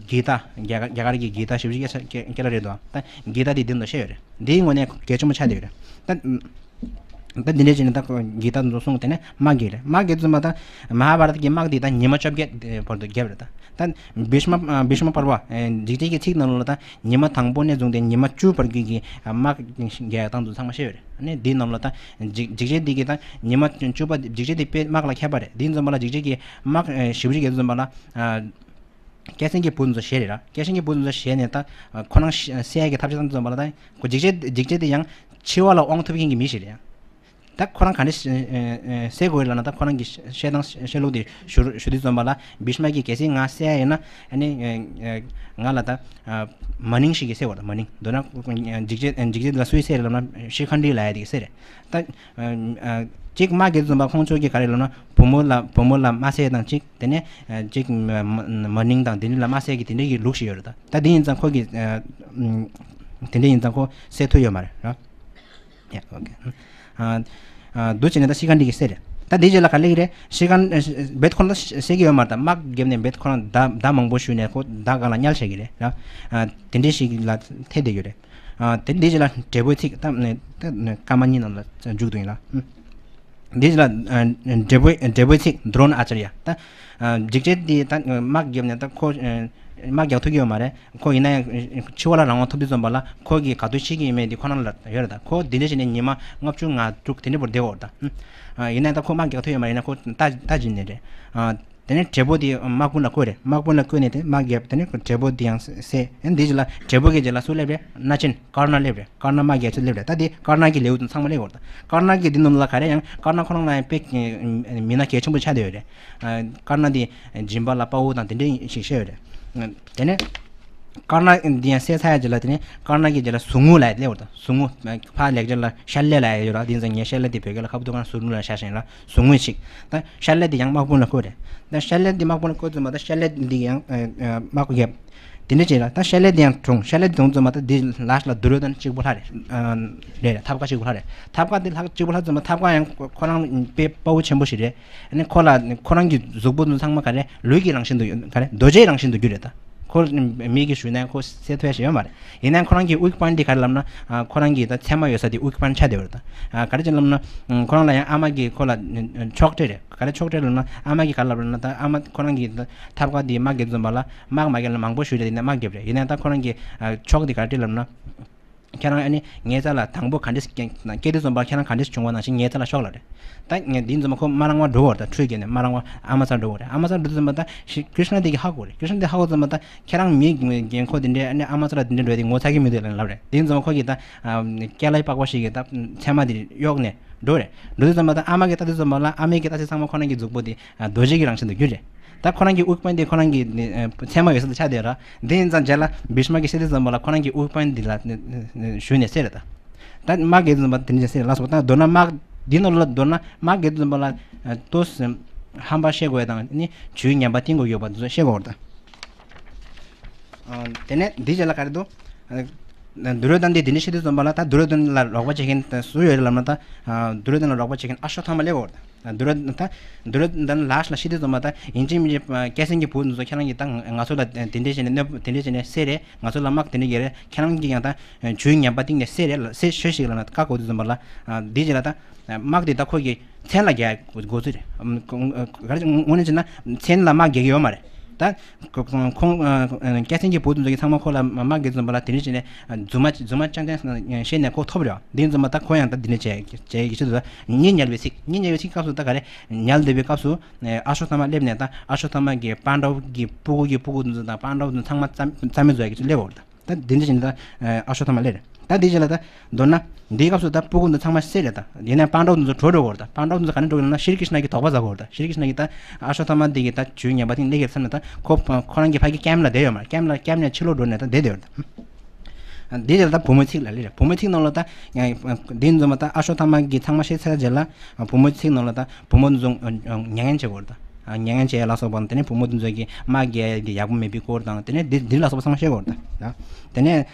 གི་ཏ་རྒྱ་གར་རྒྱ་གར་གྱི་གི་ཏ་ཞེ་པོ་ཅིག་སྐད་ཆ་སྐད་ལ་རེད་དོ། ད་གི་ཏ་དེ་འདི་ནང་བཤད་ཡོད་རེད། འདིའི་ངོས་ནས་གལ་ཆེན་པོ་ཆགས་བསྡད་ཡོད་རེད། ད་ད་འདི་འདྲའི་བྱས་ནས་ད་གི་ཏ་ཚོ་གསུངས། དེ་ནས་དམག་རྒྱག་རེད། དམག་རྒྱག་ཙམ་པ་ད་མ་ཧཱ་བྷ་རཏ་གི་དམག་འདི་ད་ཉི་མ་བཅོ་བརྒྱད་བར་དུ་བརྒྱབ་རེད། ད་ད་བྷི་ཤ་མ་བྷི་ཤ་མ་པར་བ་འཇིགས་བྱེད་ཀྱི་ཚིག་ནང་ལ་ད་ཉི་མ་དང་པོ་ནས་བཟུང་སྟེ་ཉི་མ་བཅུ་བར་གྱི་གི་དམག་རྒྱག་སྟངས་དེ་ཚང་མ་བཤད་ཡོད་རེད། ཨ་ནི་འདིའི་ནང་ལ་ད་འཇིགས་འཇིགས་བྱེད་འདི་གི་ད་ཉི་མ་བཅུ་པ་འཇིགས་བྱེད་འདི་དཔེ་དམག་ལ་མཁས་པ་རེད། འདིའི་ཙམ་པ་ལ་འཇིགས་བྱེད་ཀྱི་དམག་ཞེ་པོ་ཅིག་རྒྱག་ཙམ་པ་ལ། སྐྱ་སེང་གི་བུ་ཚོ་ཞེད་རེད་ར། སྐྱ་སེང་གི་བུ་ཚོ་ཞེད་ནས་ད་ཁོ་རང་བསད་ཡ་གི་ཐབས་ཤེས་བཏང་ཙམ་པ་ལ་ད་ཁོ་འཇིགས་བྱེད་འཇིགས་བྱེད་དེ་ཡང་འཆི་བ་ལ་དབང་ཐུབ་མཁན་གྱི་མི་ཞིག་རེད་ཡ། ད་ཁོ་རང་ག་འདྲ་ཞིག་ཨ་ཨ་གསལ་དགོས་ལབ་ན། ད་ཁོ་རང་གི་བཤད་སྟངས་བཤད་ལུགས་དེ་ཞུ་ཞུ་དུས་ཙམ་པ་ལ། བྷིཤ་མ་གིས་གལ་སྲིད་ང་གསལ་ཡ་ཡིན་ན། ཨ་ནི་ཨ་ཨ་ང་ལ་ད་ཨ་མ་ནིང་ཞིག་གིས་གསལ་བར་ད། མ་ནིང་མདོར་ན་འཇིགས་བྱེད་འཇིགས་བྱེད་ལ་སུས་གསལ་རེད་ལབ་ན། ཤི་ཁན་ཌི་ལབ་ཡ་དེ་གིས་གསལ་རེད། ད་ཨ་ཨ་གཅིག་དམག་རྒྱག་དུས་ཙམ་པ་ཁོང་ཚོ་གིས་ག་རེ་ལབ་ན། བུ་མོ་ལ་བུ་མོ་ལ་མ་གསལ་དང་གཅིག་དེ་ནས་ཨ་གཅིག་མ་མ་མ་ནིང་དང་དེ་འདྲ་ལ་མ་གསལ་གི་དེ་འདྲ་གི་ལུགས་ཤིག་ཡོད་རེད། ད་ད་དེ་ཡིན་ཙང་ཁོ་གིས་ཨ་ཨ་དེ་འདྲ་ཡིན་ཙང་ཁོ་གསལ་ཐུབ་ཡོད་མ་རེད་ར། ཡ། ཨོ་ཁེ། ཨ་ཨ་འདུག་བྱས་ནས་ད་ཤི་ཁན་ཌི་གིས་གསལ་རེད། ད་དེའི་རྗེས་ལ་ག་རེ་ལབ་ཀྱི་རེད། ཤི་ཁན་ཌི་རྦད་ཁོ་རང་ད་གསལ་གྱི་ཡོད་མ་རེད། ད་དམག་བརྒྱབ་ནས་རྦད་ཁོ་རང་མདའ་མདའ་མང་པོ་གཞུས་ནས་ཁོ་མདའ་སྒང་ལ་བསྙལ་བྱས་ཀྱི་རེད་ར། ཨ་དེ་འདྲ་ཞིག་ལ་ཐེབས་བསྡད་ཡོད་རེད། ཨ་དེ་འདིའི་རྗེས་ལ་བགྲེས་པོའི་ཚིག་ད་ད་སྐར་མ་གཉིས་ནང་ལ་མཇུག་བསྡུ་ཡིན་ལ། ཨ་འདིའི་རྗེས་ལ་ཨ་བགྲེས་པོའི་བགྲེས་པོའི་ཚིག་དྲོན་ཨ་ཅར་ཡ། ད་ཨ་འཇིགས་བྱེད་འདི་ད་དམག་བརྒྱབ་ནས་ད་ཁོ་ཨ་དམག་རྒྱག་ཐུབ་ཀྱི་ཡོད་མ་རེད། ཁོ་ཡིན་ན་ཡང་འཆི་བ་ལ་རང་དབང་ཐོབ་དུས་ཙམ་པ་ལ་ཁོ་གིས་ག་དུས་ཤི་གི་ཡིན་མེད་དེ་ཁོ་རང་ལ་ཡོད་རེད། ད་ཁོ་འདི་འདྲ་བྱས་ནས་ཉི་མ་ལྔ་བཅུ་ང་དྲུག་དེ་འདྲ་བར་བསྡད་ཡོད་རེད། ད་ཨ་ཡིན་ན་ཡང་ད་ཁོ་དམག་རྒྱག་ཐུབ་ཡོད་མ་རེད། ཡིན་ན་ཁོ་ལྟ་ལྟ་བྱེད་ནས་རེད། ཨ་དེ་ནས་བགྲེས་པོ་དེ་དམག་དཔོན་ལ་བསྐོས་རེད། དམག་དཔོན་ལ་བསྐོས་ནས་དེ་དམག་རྒྱབ། དེ་ནས་བགྲེས་པོ་དེ་ཡང་བསད། ཨ་འདིའི་རྗེས་ལ་བགྲེས་པོ་གི་རྗེས་ལ་སུ་སླེབས་རེད། སྣ་ཆེན་ཀར་ན་སླེབས་རེད། ཀར་ན་དམག་རྒྱག་ཆེད་སླེབས་རེད། ད་དེ་ཀར་ན་གི་ལེའུ་དང་ཚང་མ་སླེབས་ཡོད་རེད། ད་ཀར་ན་གི་འདི་ནང་ལ་ག་རེ་ཡང་ཀར་ན་ཁོ་རང་ལ་ཡང་དཔེ་མི་སྣ་གལ་ཆེན་པོ་ཆགས་བསྡད་ཡོད་རེད། ཨ་ཀར་ན་དེ་སྦྱིན་པ་ལ་དཔའ་བོ་དང་དེ་འདྲ་ཞིག་བཤད་ཡོད་རེད། དེ་ནས་ཀར་ན་འདི་ཡང་བསད་ཚར་ཡ་རྗེས་ལ་དེ་ནས་ཀར་ན་གི་རྗེས་ལ་ཟུག་རྔུ་ལབ་ཡ་སླེབས་ཡོད་རེད། ད་ཟུག་རྔུ་ཕར་ལེགས་སྦྱར་ལ་ཤལ་ལེ་ལབ་ཡ་ཡོད་རེད། དེ་ཚོ་ངས་ཤལ་ལེ་དེ་བོད་སྐད་ལ་ཁ་བུ་དུ་ཁ་ན་ཟུག་རྔུ་ལབ་ཤ་ཞེན་ལ་ཟུག་རྔུ་ཞིག་ད་ཤལ་ལེ་དེ་ཡང་དམག་དཔོན་ལ་བསྐོས་རེད། ད་ཤལ་ལེ་དེ་དམག་དཔོན་ལ་བསྐོས་ཙམ་པ་ད་ཤལ་ལེ་འདི་ཡང་ཨ་ཨ་དམག་རྒྱབ། དེ་འདྲ་བྱས་ལ་ད་ཤལ་ལེ་དེ་ཡང་གྲོངས། ཤལ་ལེ་དེ་གྲོངས་ཙམ་པ་ད་དེ་ལ་ལ་དུ་རུ་དང་གཅིག་པོ་ལྷག་རེད། ཨ་རེད་རེད། ཐབ་ཀ་གཅིག་པོ་ལྷག་རེད། ཐབ་ཀ་དེ་ལྷག་གཅིག་པོ་ལྷག་ཙམ་པ་ཐབ་ཀ་ཡང་ཁོ་ཁོ་རང་དཔེ་དཔའ་བོ་ཆེན་པོ་ཞིག་རེད། ཨ་ནི་ཁོ་ལ་ཁོ་རང་གི་གཟུགས་པོ་དེ་ཚང་མ་ག་རེ་ལུས་ཀྱི་རང་བཞིན་དུ་ག་རེ་རྡོ་རྗེའི་རང་བཞིན་དུ་གྱུར་རེད། ད་ཁོ་མིག་གིས་གཟུགས་ནས་ཁོ་གསལ་ཐུབ་ཡ་ཞིག་ཡོད་མ་རེད། ཡིན་ནའང་ཁོ་རང་གི་weak point དེ་ག་རེ་ལབ་ན། ཨ་ཁོ་རང་གི་ད་མཚན་མ་ཡོད་ས་དེ་weak point ཆགས་བསྡད་ཡོད་རེད། ད་ཨ་ག་རེ་བྱས་ལབ་ན། ཨ་ཁོ་རང་ལ་ཡང་ཨ་མ་གིས་ཁོ་ལ་ཨ་ཕྱོགས་སྤྲད་རེད། ག་རེ་ཕྱོགས་སྤྲད་ལབ་ན། ཨ་མ་གིས་ག་རེ་ལབ་ན། ད་ཨ་མ་ཁོ་རང་གི་ད་ཐབ་ཀ་དེ་དམག་རྒྱག་དུས་ཙམ་པ་ལ་དམག་མ་རྒྱག་ལ་མང་པོ་ཞུས་རེད། ཡིན་ན་མང་པོ་རྒྱབ་རེད། ཡིན་ནའང་ད་ཁོ་རང་གི་ཨ་ཕྱོགས་དེ་ག་རེ་སྤྲད་ལབ་ན། ཁྱེད་རང་ཨ་ནི་ངའི་རྩ་ལ་དང་པོ་ག་འདྲས་སྐྱེ་སྐྱེ་དུས་ཙམ་པ་ཁྱེད་རང་ག་འདྲས་བྱུང་བ་ནང་བཞིན་ངའི་རྩ་ལ་ཤོག་ལབ་རེད། ད་ངས་འདི་ཙམ་པ་ཁོ་མ་རང་བ་འགྲོ་བར་ད་ཁྲུས་བརྒྱབ་ནས་མ་རང་བ་ཨ་མ་རྩར་འགྲོ་བར་རེད། ཨ་མ་རྩར་འགྲོ་དུས་ཙམ་པ་ད་ཤི་ཀྲིཤ་ན་དེ་གིས་ཧ་གོ་རེད། ཀྲིཤ་ན་དེ་ཧ་གོ་ཙམ་པ་ད་ཁྱེད་རང་མི་རྒན་འཁོགས་དེ་འདྲས་ཨ་ནི་ཨ་མ་རྩ་ལ་དེ་འདྲས་འགྲོ་དེ་ངོ་ཚ་གི་མི་འདུག་ལབ་རེད། དེ་ཙམ་པ་ཁོ་གིས་ད་སྐྱ་ལའི་པགས་པ་ཞིག་གིས་ད་མཚན་མ་དེ་གཡོགས་ནས་འགྲོ་རེད། འགྲོ་དུས་ཙམ་པ་ད་ཨ་མ་གིས་ལྟ་དུས་ཙམ་པ་ལ་ཨ་མའི་གི་ལྟ་ཚུལ་ཚང་མ་ཁོ་རང་གི་གཟུགས་པོ་དེ་རྡོ་རྗེ་གི་རང་བཞིན་དུ་གྱུར་རེད། ད་ཁོ་རང་གི་weak point དེ་ཁོ་རང་གི་ཨ་མཚན་མ་ཡོད་ས་དེ་ཆགས་བསྡད་ར། དེ་ཡིན་ཙང་རྗེས་ལ་བྷིཤ་མ་གིས་བཤད་དུས་ཙམ་པ་ལ་ཁོ་རང་གི་weak point འདི་ལ་ཞུས་ནས་གསལ་རེད། ད་ད་དམག་རྒྱག་དུས་ཙམ་པ་དེ་འདྲ་གསལ་རེད་ལབ་སོང་། ད་མདོར་ན་དམག་འདི་ནང་ལ་མདོར་ན་དམག་རྒྱག་དུས་ཙམ་པ་ལ་ཏོག་ཙམ་ཧམ་པ་བཤད་དགོས་དང་ནི་ཇུས་ངན་པ་བསྟེན་དགོས་ཡོད་པ་འདི་ཚོ་བཤད་དགོས་རེད། ད་དེ་ནས་འདིའི་རྗེས་ལ་ག་རེ་འདུག་དུ་རུ་དོན་འདི་འདི་འདྲ་བཤད་དུས་ཙམ་པ་ལ་ད་དུ་རུ་དོན་ལ་རོགས་པ་བྱེད་མཁན་ད་སུ་ཡོད་རེད་ལབ་ན། ད་དུ་རུ་དོན་ལ་རོགས་པ་བྱེད་མཁན་ཨ་ཤོ་ཐ་མ་སླེབས་ཡོད་རེད། དུ་རུ་ད་དུ་རུ་དོན་ལ་ཤི་དུས་ཙམ་པ་ད་ཡིན་གཅིག་མིན་གཅིག་སྐྱ་སེང་གི་བུ་འདི་ཚོ་ཁྱེད་རང་གིས་ད་ང་ཚོ་ལ་དེ་འདྲས་བྱས་ནས་གནོད་དེ་འདྲས་བྱས་ནས་བསད་རེད། ང་ཚོ་ལ་དམག་དེ་འདྲས་རྒྱག་རེད། ཁྱེད་རང་གིས་ཡང་ད་ཇུས་ངན་པ་བསྟན་ནས་བསད་རེད་ལ་བསད་ཤོད་ཤིག་ལབ་ན་བཀག་དགོས་དུས་ཙམ་པ་ལ་འདིའི་རྗེས་ལ་ད་དམག་དེ་ད་ཁོ་གི་མཚན་ལ་རྒྱག་དགོས་ཚུལ་རེད། ག་རེ་དངོས་གནས་བྱས་ན་མཚན་ལ་དམག་རྒྱག་གི་ཡོད་མ་རེད། ད་ཁོང་སྐྱ་སེང་གི་བུ་དེ་ཚོ་གིས་ཚང་མ་ཁོ་ལ་དམག་རྒྱག་དུས་ཙམ་པ་ལ་དེ་འདྲས་བྱས་ནས་རྫུན་མ་རྫུན་མ་རྐྱང་རྐྱང་བཤད་ནས་ཁོ་ཐོབ་རེད། དེ་ཙམ་པ་ད་ཁོ་ཡང་ད་དེ་འདྲས་བྱས་བྱས་ཀྱི་ཆེད་དུ་ད་ཉིན་ཉལ་བའི་ཚིག་ཉིན་ཉལ་བའི་ཚིག་སྐབས་སུ་ད་ག་རེ་ཉལ་བསྡད་པའི་སྐབས་སུ་ཨ་ཤོ་ཐ་མ་སླེབས་ནས་ད་ཨ་ཤོ་ཐ་མ་གི་པཱན་ཌ་བ་གི་སྤུ་གུ་གི་སྤུ་གུ་དེ་ཚོ་དང་པཱན་ཌ་བ་དེ་ཚོ་ཚང་མ་རྩ་མེད་བཟོ་ཡ་གི་ཚུལ་སླེབས་ཡོད་རེད། ད་འདི་འདྲ་བྱས་ནས་ད་ཨ་ཤོ་ཐ་མ་སླེབས་རེད། ད་འདི་བྱས་ལ་ད་མདོར་ན་འདིའི་སྐབས་སུ་ད་སྤུ་གུ་འདི་ཚང་མ་བསད་རེད། ད་ཡིན་ནའང་པཱན་ཌ་བ་འདི་ཚོ་བྲོས་འགྲོ་གི་ཡོད་རེད། ད་པཱན་ཌ་བ་འདི་ཚོ་ག་ནས་འགྲོ་གི་ཡོད་ལབ་ན་ཤྲི་ཀྲིཤ་ན་གིས་དོགས་པ་ཟ་གི་ཡོད་རེད། ད་ཤྲི་ཀྲིཤ་ན་གིས་ད་ཨ་ཤོ་ཐ་མ་འདི་གིས་ད་ཇུས་ངན་པ་དེ་སླེབས་ཚར་ནས་ད་ཁོ་ཁོ་རང་གི་ཕ་གི་ཀེམ་ལ་བསྡད་ཡོད་མ་རེད། ཀེམ་ལ་ཀེམ་ནས་ཕྱིར་ལོག་འགྲོ་ནས་ད་བསྡད་བསྡད་ཡོད་རེད། ད་འདི་བྱས་ལ་ད་བུ་མོའི་ཚིག་ལ་སླེབས་རེད། བུ་མོའི་ཚིག་ནང་ལ་ད་འདི་འཛོམས་པ་ད་ཨ་ཤོ་ཐ་མ་གིས་ཚང་མ་བཤད་ཚར་རྗེས་ལ་བུ་མོའི་ཚིག་ནང་ལ་ད་བུ་མོ་འཛོམས་མྱ་ངན་བྱེད་དགོས་རེད། ད་མྱ་ངན་བྱེད་ཡ་ལ་སོགས་པ་དེ་ནས་བུ་མོ་དེ་ཚོ་གིས་དམག་རྒྱག་ཡ་དེ་ཡག་པོ་མེད་པའི་སྐོར་དང་དེ་ནས་འདི་འདི་ལ་སོགས་པ་ཚང་མ་བཤད་དགོས་རེད། ད་དེ་ནས་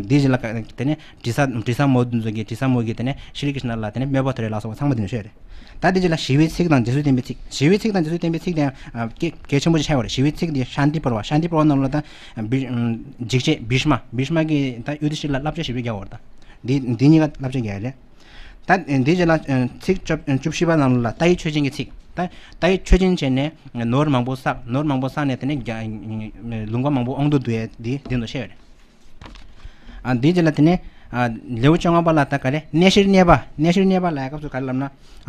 འདི་བྱས་ལ་དེ་ནས་དྲི་ཟ་དྲི་ཟ་མོ་དེ་ཚོ་གིས་དྲི་ཟ་མོ་གིས་དེ་ནས་ཤྲི་ཀྲིཤ་ན་ལ་དེ་ནས་དམོད་པ་དོར་ཡ་ལ་སོགས་པ་ཚང་མ་དེ་ནས་བཤད་རེད། ད་དེ་རྗེས་ལ་ཞི་བའི་ཚིག་དང་རྗེས་སུ་བསྟན་པའི་ཚིག་ཞི་བའི་ཚིག་དང་རྗེས་སུ་བསྟན་པའི་ཚིག་དེ་ཡང་གལ་གལ་ཆེན་པོ་ཞིག་ཆགས་ཡོད་རེད། ཞི་བའི་ཚིག་དེ་ཤཱན་ཏི་པར་བ། ཤཱན་ཏི་པར་བ་ནང་ལ་ད་འཇིགས་བྱེད་བྷིཤ་མ། བྷིཤ་མ་གིས་ད་ཡུ་དྷི་ཤི་ར་ལ་བསླབ་བྱ་ཞེ་པོ་རྒྱག་ཡོད་རེད། ད་འདི་འདི་གཉིས་ཀ་བསླབ་བྱ་རྒྱག་ཡོད་རེད། ད་འདི་རྗེས་ལ་ཚིག་བཅུ་བཅུ་བཞི་པ་ནང་ལ་ལྟ་བའི་མཆོད་སྦྱིན་གྱི་ཚིག་ད་ལྟ་བའི་མཆོད་སྦྱིན་བྱས་ནས་ནོར་མང་པོ་བསགས། ནོར་མང་པོ་བསགས་ནས་དེ་ནས་རྒྱ་ལུང་པ་མང་པོ་དབང་དུ་བསྡུ་ཡས་འདི་འདི་ཚོ་བཤད་ཡོད་རེད། ཨ་འདིའི་རྗེས་ལ་དེ་ནས་ཨ་ལེའུ་བཅོ་ལྔ་པ་ལ་ད་ག་རེ་གནས་བཤེར་གནས་པ། གནས་བཤེར་གནས་པ་ལབ་ཡ་སྐབས་སུ་ག་རེ་ལབ་ན། ཨ་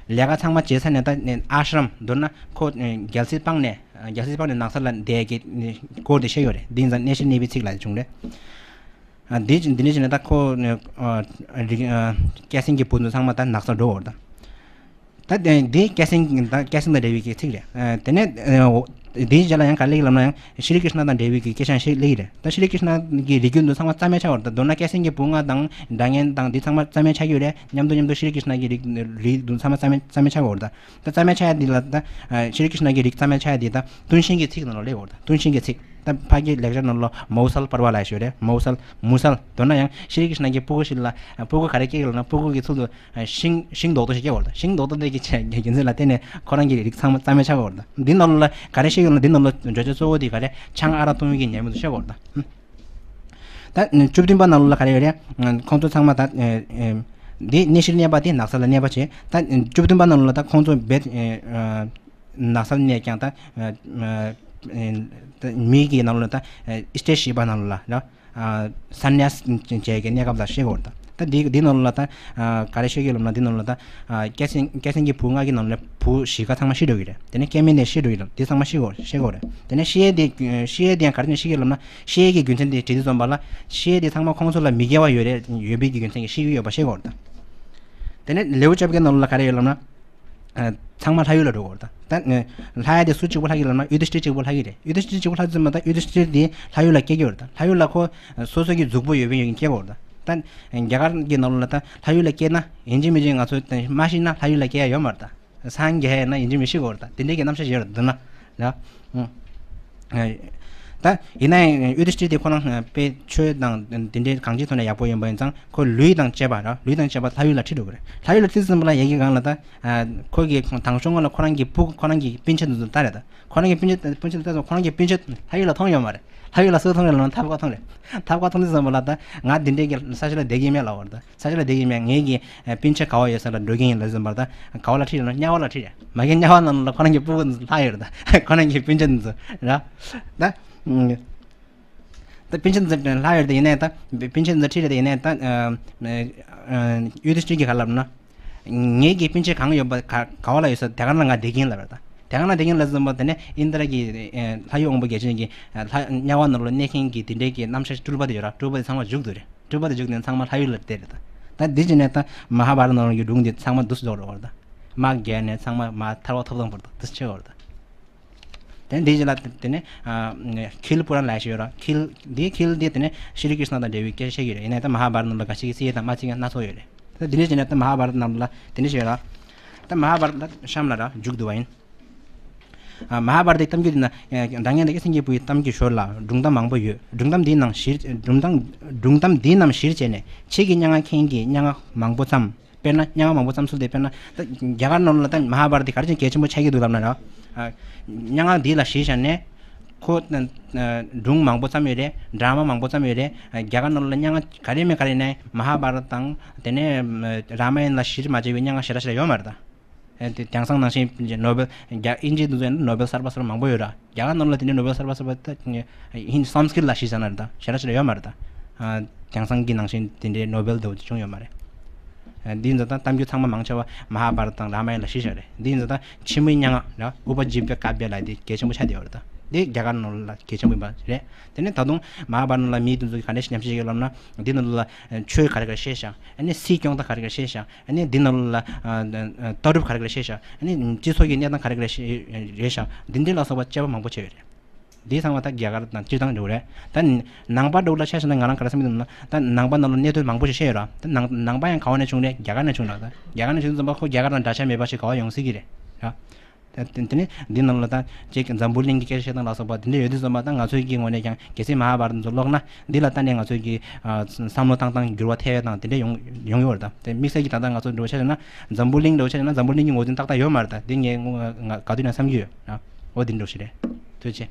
ལས་ཀ་ཚང་མ་བྱས་ཚར་ནས་ད་ནས་ཨ་ཤྲམ་མདོར་ན་ཁོ་རྒྱལ་སྲིད་སྤངས་ནས་རྒྱལ་སྲིད་སྤངས་ནས་ནང་ས་ལ་བསྡད་ཀྱི་སྐོར་དེ་བཤད་ཡོད་རེད། འདི་ཡིན་ཙང་གནས་བཤེར་གནས་པའི་ཚིག་ལ་བྱུང་རེད། ཨ་འདི་འདི་ནས་བྱས་ན་ད་ཁོ་ཨ་རིག་ཨ་སྐྱ་སེང་གི་བུ་ཚོ་ཚང་མ་ད་ནགས་ཚལ་འགྲོ་བར་ད། ད་དེ་འདི་སྐྱ་སེང་ད་སྐྱ་སེང་དང་འབྲེལ་བའི་གི་ཚིག་རེད། ཨ་དེ་ནས་ཨ་འོ་འདིའི་རྗེས་ལ་ཡང་ག་རེ་སླེབས་ཀྱི་ལབ་ན་ཡང་ཤྲི་ཀྲིཤ་ན་དང་འབྲེལ་བའི་གི་སྐད་ཆ་ཞིག་སླེབས་ཀྱི་རེད། ད་ཤྲི་ཀྲིཤ་ན་གི་རིགས་རྒྱུད་འདི་ཚང་མ་རྩ་མེད་ཆགས་བར་ད། མདོར་ན་སྐྱ་སེང་གི་བུ་ལྔ་དང་སྒྲ་སྙན་དང་འདི་ཚང་མ་རྩ་མེད་ཆགས་ཀྱི་རེད། མཉམ་དུ་མཉམ་དུ་ཤྲི་ཀྲིཤ་ན་གི་རིགས་རིགས་འདི་ཚང་མ་རྩ་མེད་རྩ་མེད་ཆགས་བར་ད། ད་རྩ་མེད་ཆགས་ཡ་འདི་ལ་ད་ཨ་ཤྲི་ཀྲིཤ་ན་གི་རིགས་རྩ་མེད་ཆགས་ཡ་འདི་ད་ཀྲུང་ཤིན་གྱི་ཚིག་ནང་ལ་སླེབས་བར་ད། ཀྲུང་ཤིན་གྱི་ཚིག་ད་ཕ་གི་ལེགས་སྦྱར་ནང་ལ་མའོ་སལ་པར་བ་ལབ་ཡ་ཞིག་ཡོད་རེད། མའོ་སལ་མུ་སལ། མདོར་ན་ཡང་ཤྲི་ཀྲིཤ་ན་གི་སྤུ་གུ་ཞིག་ལ་སྤུ་གུ་ག་རེ་སྐྱེ་གི་ལབ་ན་སྤུ་གུ་གི་ཚུལ་དུ་ཤིང་ཤིང་རྡོག་ཏོ་ཞིག་སྐྱེ་བར་ད། ཤིང་རྡོག་ཏོ་དེ་གི་ཆེ་རྒྱུ་མཚན་ལ་བརྟེན་ནས་ཁོ་རང་གི་རིགས་ཚང་མ་རྩ་མེད་ཆགས་བར་ད། འདི་ནང་ལ་ག་རེ་བཤད་ཡོད་ན་འདི་ནང་ལ་བརྗོད་བྱ་གཙོ་བོ་དེ་ག་རེ་ཆང་ཨ་རག་འཐུང་ཡུལ་གྱི་ཉེས་དམིགས་སུ་བཤད་བར་ད། ད་བཅུ་བདུན་པ་ནང་ལ་ག་རེ་ཡོད་རེད། ཁོང་ཚོ་ཚང་མ་ད་འདི་གནས་གཞིར་གནས་པ་དེ་ནགས་ཚལ་ལ་གནས་པ་བྱས། ད་བཅུ་བདུན་པ་ནང་ལ་ད་ཁོང་ཚོ་བེད་ནགས་ཚལ་གནས་ཀྱང་ད་མི་གི་ནང་ལ་ད་སྟེ་བཞི་པ་ནང་ལ་ད། ས་ནྱ་བྱས་ཀྱི་གནས་སྐབས་ལ་ཤེས་དགོས་རེད། ད་འདི་འདི་ནང་ལ་ད་ག་རེ་ཤེས་ཀྱི་ལབ་ན་འདི་ནང་ལ་ད་སྐྱ་སེང་སྐྱ་སེང་གི་བུ་ལྔ་གི་ནང་ལ་བུ་བཞི་ཀ་ཚང་མ་ཤི་འགྲོ་གི་རེད། དེ་ནས་སྐྱེ་དམན་ནས་ཤི་འགྲོ་གི་རེད། འདི་ཚང་མ་ཤི་དགོས་ཤེས་དགོས་རེད། དེ་ནས་ཤི་ཡས་དེ་ཤི་ཡས་དེ་ཡང་ག་རེ་ནས་ཤི་གི་ལབ་ན་ཤི་ཡས་ཀྱི་རྒྱུ་མཚན་དེ་དྲི་དུས་ཙམ་པ་ལ་ཤི་ཡས་དེ་ཚང་མ་ཁོང་ཚོ་ལ་མི་དགེ་བ་ཡོད་རེད། ཡོད་པའི་གི་རྒྱུ་མཚན་གྱིས་ཤི་གི་ཡོད་པ་ཤེས་དགོས་རེད། ད་དེ་ནས་ལེའུ་བཅོ་བརྒྱད་ནང་ལ་ག་རེ་ཡོད་ལབ་ན། ཚང་མ་ལྷ་ཡུལ་ལ་འགྲོ་དགོས་རེད་ད། ད་ལྷ་ཡུལ་དེ་སུ་གཅིག་པུ་ལྷག་གི་ལབ་ན་ཡུ་དི་ཤྲི་གཅིག་པུ་ལྷག་གི་རེད། ཡུ་དི་ཤྲི་གཅིག་པུ་ལྷག་ཙམ་མ་ད་ཡུ་དི་ཤྲི་དེ་ལྷ་ཡུལ་ལ་སྐྱེ་གི་ཡོད་རེད་ད། ལྷ་ཡུལ་ལ་ཁོ་སོ་སོ་གི་གཟུགས་པོ་ཡོད་པའི་ཡོད་ཀྱི་སྐྱེ་གི་ཡོད་རེད་ད། ད་རྒྱ་གར་གྱི་ནང་ལོགས་ལ་ད་ལྷ་ཡུལ་ལ་སྐྱེས་ན་ཡིན་གཅིག་མིན་གཅིག་ང་ཚོ་མ་ཤི་ན་ལྷ་ཡུལ་ལ་སྐྱེ་ཡ་ཡོད་མ་རེད་ད། སངས་རྒྱས་ན་ཡིན་གཅིག་མིན་གཅིག་ཤི་གི་ཡོད་རེད་ད། དེ་འདྲའི་གི་རྣམ་གཞག་ཡོད་རེད་འདུག་ན། ད་ཡིན་ན་ཡང་ཡུ་དི་ཤྲི་དེ་ཁོ་རང་དཔེ་ཆོས་དང་དེ་འདྲའི་གང་ཅིའི་ཐོག་ནས་ཡག་པོ་ཡིན་པ་ཡིན་ཙང་ཁོ་ལུས་དང་བཅས་པ་ར་ལུས་དང་བཅས་པ་ལྷ་ཡུལ་ལ་ཁྲིད་འགྲོ་གི་རེད། ལྷ་ཡུལ་ལ་ཁྲིད་ཙམ་པ་ལ་ཡ་གི་སྒང་ལ་ད་ཁོ་གི་དང་ཤོག་ངོས་ལ་ཁོ་རང་གི་སྤུ་ཁོ་རང་གི་སྤུན་མཆེད་དེ་ཚོ་ལྟ་རེད་ད། ཁོ་རང་གི་སྤུན་མཆེད་སྤུན་མཆེད་ལྟ་ཙང་ཁོ་རང་གི་སྤུན་མཆེད་ལྷ་ཡུལ་ལ་མཐོང་ཡོད་མ་རེད། ལྷ་ཡུལ་ལ་སུ་མཐོང་རེད་ལབ་ན་ཐབ་ཀ་མཐོང་རེད། ཐབ་ཀ་མཐོང་དུས་ཙམ་པ་ལ་ད་ང་འདི་འདྲའི་གི་ས་ཆ་ལ་བསྡད་ཀྱི་མེད་ལབ་པ་རེད་ད། ས་ཆ་ལ་བསྡད་ཀྱི་མེད། ངའི་གི་ཨ་སྤུན་མཆེད་ག་བ་ཡོད་ས་ལ་འགྲོ་གི་ཡིན་ལབ་ཙམ་པར་ད་ག་བ་ལ་ཁྲིད་ལ་དམྱལ་བ་ལ་ཁྲིད་རེད། མ་གི་དམྱལ་བ་ནང་ལ་ཁོ་རང་གི་སྤུ་གུ་ལྷག་ཡོད་རེད་ད། ཁོ་རང་གི་སྤུན་མཆེད་ཚོ་ར་ད། ད་སྤུན་མཆེད་ཚོ་ལྷག་ཡོད་རེད་ད། ཡིན་ནའི་ད་སྤུན་མཆེད་ཚོ་ཁྲིད་རེད་ད། ཡིན་ནའི་ད་ཨ་ཨ་ཡུ་དི་ཤྲི་གི་ག་ལབ་ན། ངའི་གི་སྤུན་མཆེད་གང་ཡོད་པ་ག་ག་བ་ལ་ཡོད་ས་དེ་ག་ན་ང་བསྡད་ཀྱི་ཡིན་ལབ་རེད་ད། དེ་ག་ན་བསྡད་ཀྱི་ཡིན་ལབ་ཙམ་པ་དེ་ནས་ཨིན་དྲ་གི་ལྷ་ཡུལ་དབང་པོ་བརྒྱ་བྱིན་གི་ལྷ་དམྱལ་བ་ནང་ལ་གནས་མཁན་གི་དེ་འདྲའི་གི་རྣམ་གཞག་སྤྲུལ་པ་དེ་ཡོད་ར། སྤྲུལ་པ་དེ་ཚང་མ་བཞུགས་འདུག་རེད། སྤྲུལ་པ་དེ་བཞུགས་ནས་ཚང་མ་ལྷ་ཡུལ་ལ་བསྡད་རེད་ད། ད་འདི་བྱས་ནས་ད་མ་ཧཱ་བྷ་ར་ནང་གི་སྒྲུང་འདི་ཚང་མ་འདུག་སེ་རྫོགས་རེད་བར་ད། དམག་རྒྱག་ནས་ཚང་མ་མ་ཐར་པ་ཐོབ་ཐང་བར་ད་འདུག་སེ་ཆེ་བར་ད། དེ་འདི་བྱས་ན་དེ་ནས་ཁིལ་པུ་རཱན་ལབ་ཞིག་ཡོད་ར། ཁིལ་འདི་ཁིལ་འདི་དེ་ནས་ཤྲི་ཀྲིཤ་ན་དང་འབྲེལ་བའི་སྐད་ཆ་བཤད་ཀྱི་ཡོད་རེད། ཡིན་ནའི་ད་མ་ཧཱ་བྷ་ར་ནང་ལ་ག་ཤེད་ཀྱི་སྲིད་དང་མ་སྲིད་ཀྱི་སྣ་ཚོགས་ཡོད་རེད། ད་འདི་འདྲ་བྱས་ན་ད་མ་ཧཱ་བྷ་ར་ནང་ལ་དེ་འདྲ་ཞིག་ཡོད་ར། ད་མ་ཧཱ་བྷ་ར་ད་གཤམ་ལ་ར་མཇུག་བསྡུ་བ་ཡིན། ཨ་མ་ཧཱ་བྷ་ར་ཏའི་གཏམ་རྒྱུད་འདི་ན་ཨ་སྒྲ་སྙན་དང་སྐྱ་སེང་གི་བུ་ཡི་གཏམ་རྒྱུད་ཞོར་ལ་སྒྲུང་གཏམ་མང་པོ་ཡོད། སྒྲུང་གཏམ་འདིའི་ནང་གཞིར་སྒྲུང་གཏམ་སྒྲུང་གཏམ་འདི་རྣམས་གཞིར་བྱས་ནས་ཕྱིས་ཀྱི་སྙན་ངག་མཁན་གྱིས་སྙན་ངག་མང་པོ་བརྩམས། དཔེར་ན་སྙན་ངག་མང་པོ་བརྩམས་ཚུལ་དེ་དཔེར་ན་ད་རྒྱ་གར་ནང་ལ་ད་མ་ཧཱ་བྷ་ར་ཏ་དེ་ག་རེ་བྱས་གལ་ཆེན་པོ་ཆགས་ཀྱི་འདུག་ལབ་ན་ར། ཨ་སྙན་ངག་འདི་ལ་གཞི་བཞག་ནས་ཁོ་ཨ་སྒྲུང་མང་པོ་བརྩམས་ཡོད་རེད། ཌ་ར་མ་མང་པོ་བརྩམས་ཡོད་རེད། ཨ་རྒྱ་གར་ནང་ལ་སྙན་ངག་ག་རེ་མེད་ག་རེ་ནས་མ་ཧཱ་བྷ་ར་ཏ་དང་དེ་ནས་རཱ་མ་ཡན་ལ་གཞིར་མ་བྱས་པའི་སྙན་ངག་ཞེ་དྲག་ཞེ་དྲག་ཡོད་མ་རེད་ད། ཨ་དེ་དེང་སང་ནང་བཞིན་ནོ་བེལ་རྒྱ་དབྱིན་ཇིའི་དུས་ཚོད་ནོ་བེལ་གསར་པ་གསར་པ་མང་པོ་ཡོད་ར། རྒྱ་གར་ནང་ལ་དེ་འདྲའི་ནོ་བེལ་གསར་པ་གསར་པ་ད་ཧིན་སཾ་སྐྲྀཏ་ལ་གཞི་བཞག་ན་རེད་ད་ཞེ་དྲག་ཞེ་དྲག་ཡོད་མ་རེད་ད། ཨ་དེང་སང་གི་ནང་བཞིན་དེ་འདྲའི་ནོ་བེལ་དེ་བྱུང་ཡོད་མ་རེད། ཨ་འདི་ཡིན་ཙང་ད་གཏམ་རྒྱུད་ཚང་མ་མང་ཆེ་བ་མ་ཧཱ་བྷ་ར་ཏ་དང་རཱ་མ་ཡན་ལ་གཞི་བཞག་རེད། འདི་ཡིན་ཙང་ད་ཕྱི་མོའི་སྙན་ངག་ར་ཨུ་པ་ཇི་པ་ཀ་བྱ་ལབ་དེ་གལ་ཆེན་པོ་ཆགས་བསྡད་ཡོད་རེད་ད། འདི་རྒྱ་གར་ནང་ལ་གལ་ཆེན་པོ་ཡིན་པ་རེད། དེ་ནས་ད་དུང་མ་ཧཱ་བྷ་ར་ཏ་ནང་ལ་མིའི་དེ་ཚོ་གི་ག་འདྲ་ཞིག་ཉམས་ཞིབ་བྱེད་ཀྱི་ལབ་ན་འདི་ནང་ལ་ཆོས་ག་རེ་ག་རེ་བཤད་ཤག་ཨ་ནི་སྲིད་སྐྱོང་ད་ག་རེ་ག་རེ་བཤད་ཤག་ཨ་ནི་འདི་ནང་ལ་ཨ་ཨ་ལྟ་གྲུབ་ག་རེ་ག་རེ་བཤད་ཤག་ཨ་ནི་སྤྱི་ཚོགས་ཀྱི་གནས་སྟངས་ག་རེ་ག་རེ་བཤད་རེད་ཤག་འདི་འདྲའི་ལ་སོགས་པ་དཔྱད་པ་མང་པོ་བྱས་ཡོད་རེད། འདི་ཚང་མ་ད་རྒྱ་གར་དང་སྤྱིར་བཏང་འགྲོ་གི་རེད། ད་ནང་པ་འདྲ་བོ་ལ་ཆ་བཞག་ན་ང་རང་ག་རེ་བསམ་གྱི་འདུག་ན་ད་ནང་པ་ནང་ལ་གནད་དོན་མང་པོ་ཞིག་བཤད་ཡོད་ར། ད་ནང་ནང་པ་ཡང་ག་བ་ནས་བྱུང་རེད། རྒྱ་གར་ནས་བྱུང་ར། ད་རྒྱ་གར་ནས་བྱུང་ཙམ་པ་ཁོ་རྒྱ་གར་དང་འདྲ་ཆགས་མེད་པ་ཞིག་ག་བ་ཡོང་སྲིད་ཀྱི་རེད་ར། ད་དེ་དེ་ནི་འདི་ནང་ལ་ད་ཅིག་འཛམ་བུ་གླིང་གི་སྐད་ཆ་བཤད་སྟངས་ལ་སོགས་པ་དེ་འདྲ་ཡོད་དུས་ཙམ་པ་ད་ང་ཚོའི་གི་ངོས་ནས་ཀྱང་གལ་སྲིད་མ་ཧཱ་བྷ་ར་ཏ་ཚོ་ཀློག་ན་འདི་ལ་ལྟ་ནས་ང་ཚོའི་གི་ཨ་བསམ་བློ་བཏང་སྟངས་འགྱུར་བ་ཐེབས་ཡ་དང་དེ་འདྲ་ཡོང་ཡོང་ཡོད་རེད། ད་དེ་དམིགས་བསལ་གྱི་ད་ལྟ་ང་ཚོ་འགྲོ་ཆ་བཞག་ན་འཛམ་བུ་གླིང་འགྲོ་ཆ་བཞག་ན་འཛམ་བུ་གླིང་གི་ངོས་འཛིན་ཏག་ཏག་ཡོད་མ་རེད། ད་དེ་ངས་ང་ག་དུས་ན་བསམ་གྱི་ཡོད་ཨ། འོ་དེ་འདྲ་ཞིག་རེད། ཐུགས་རྗེ་ཆེ།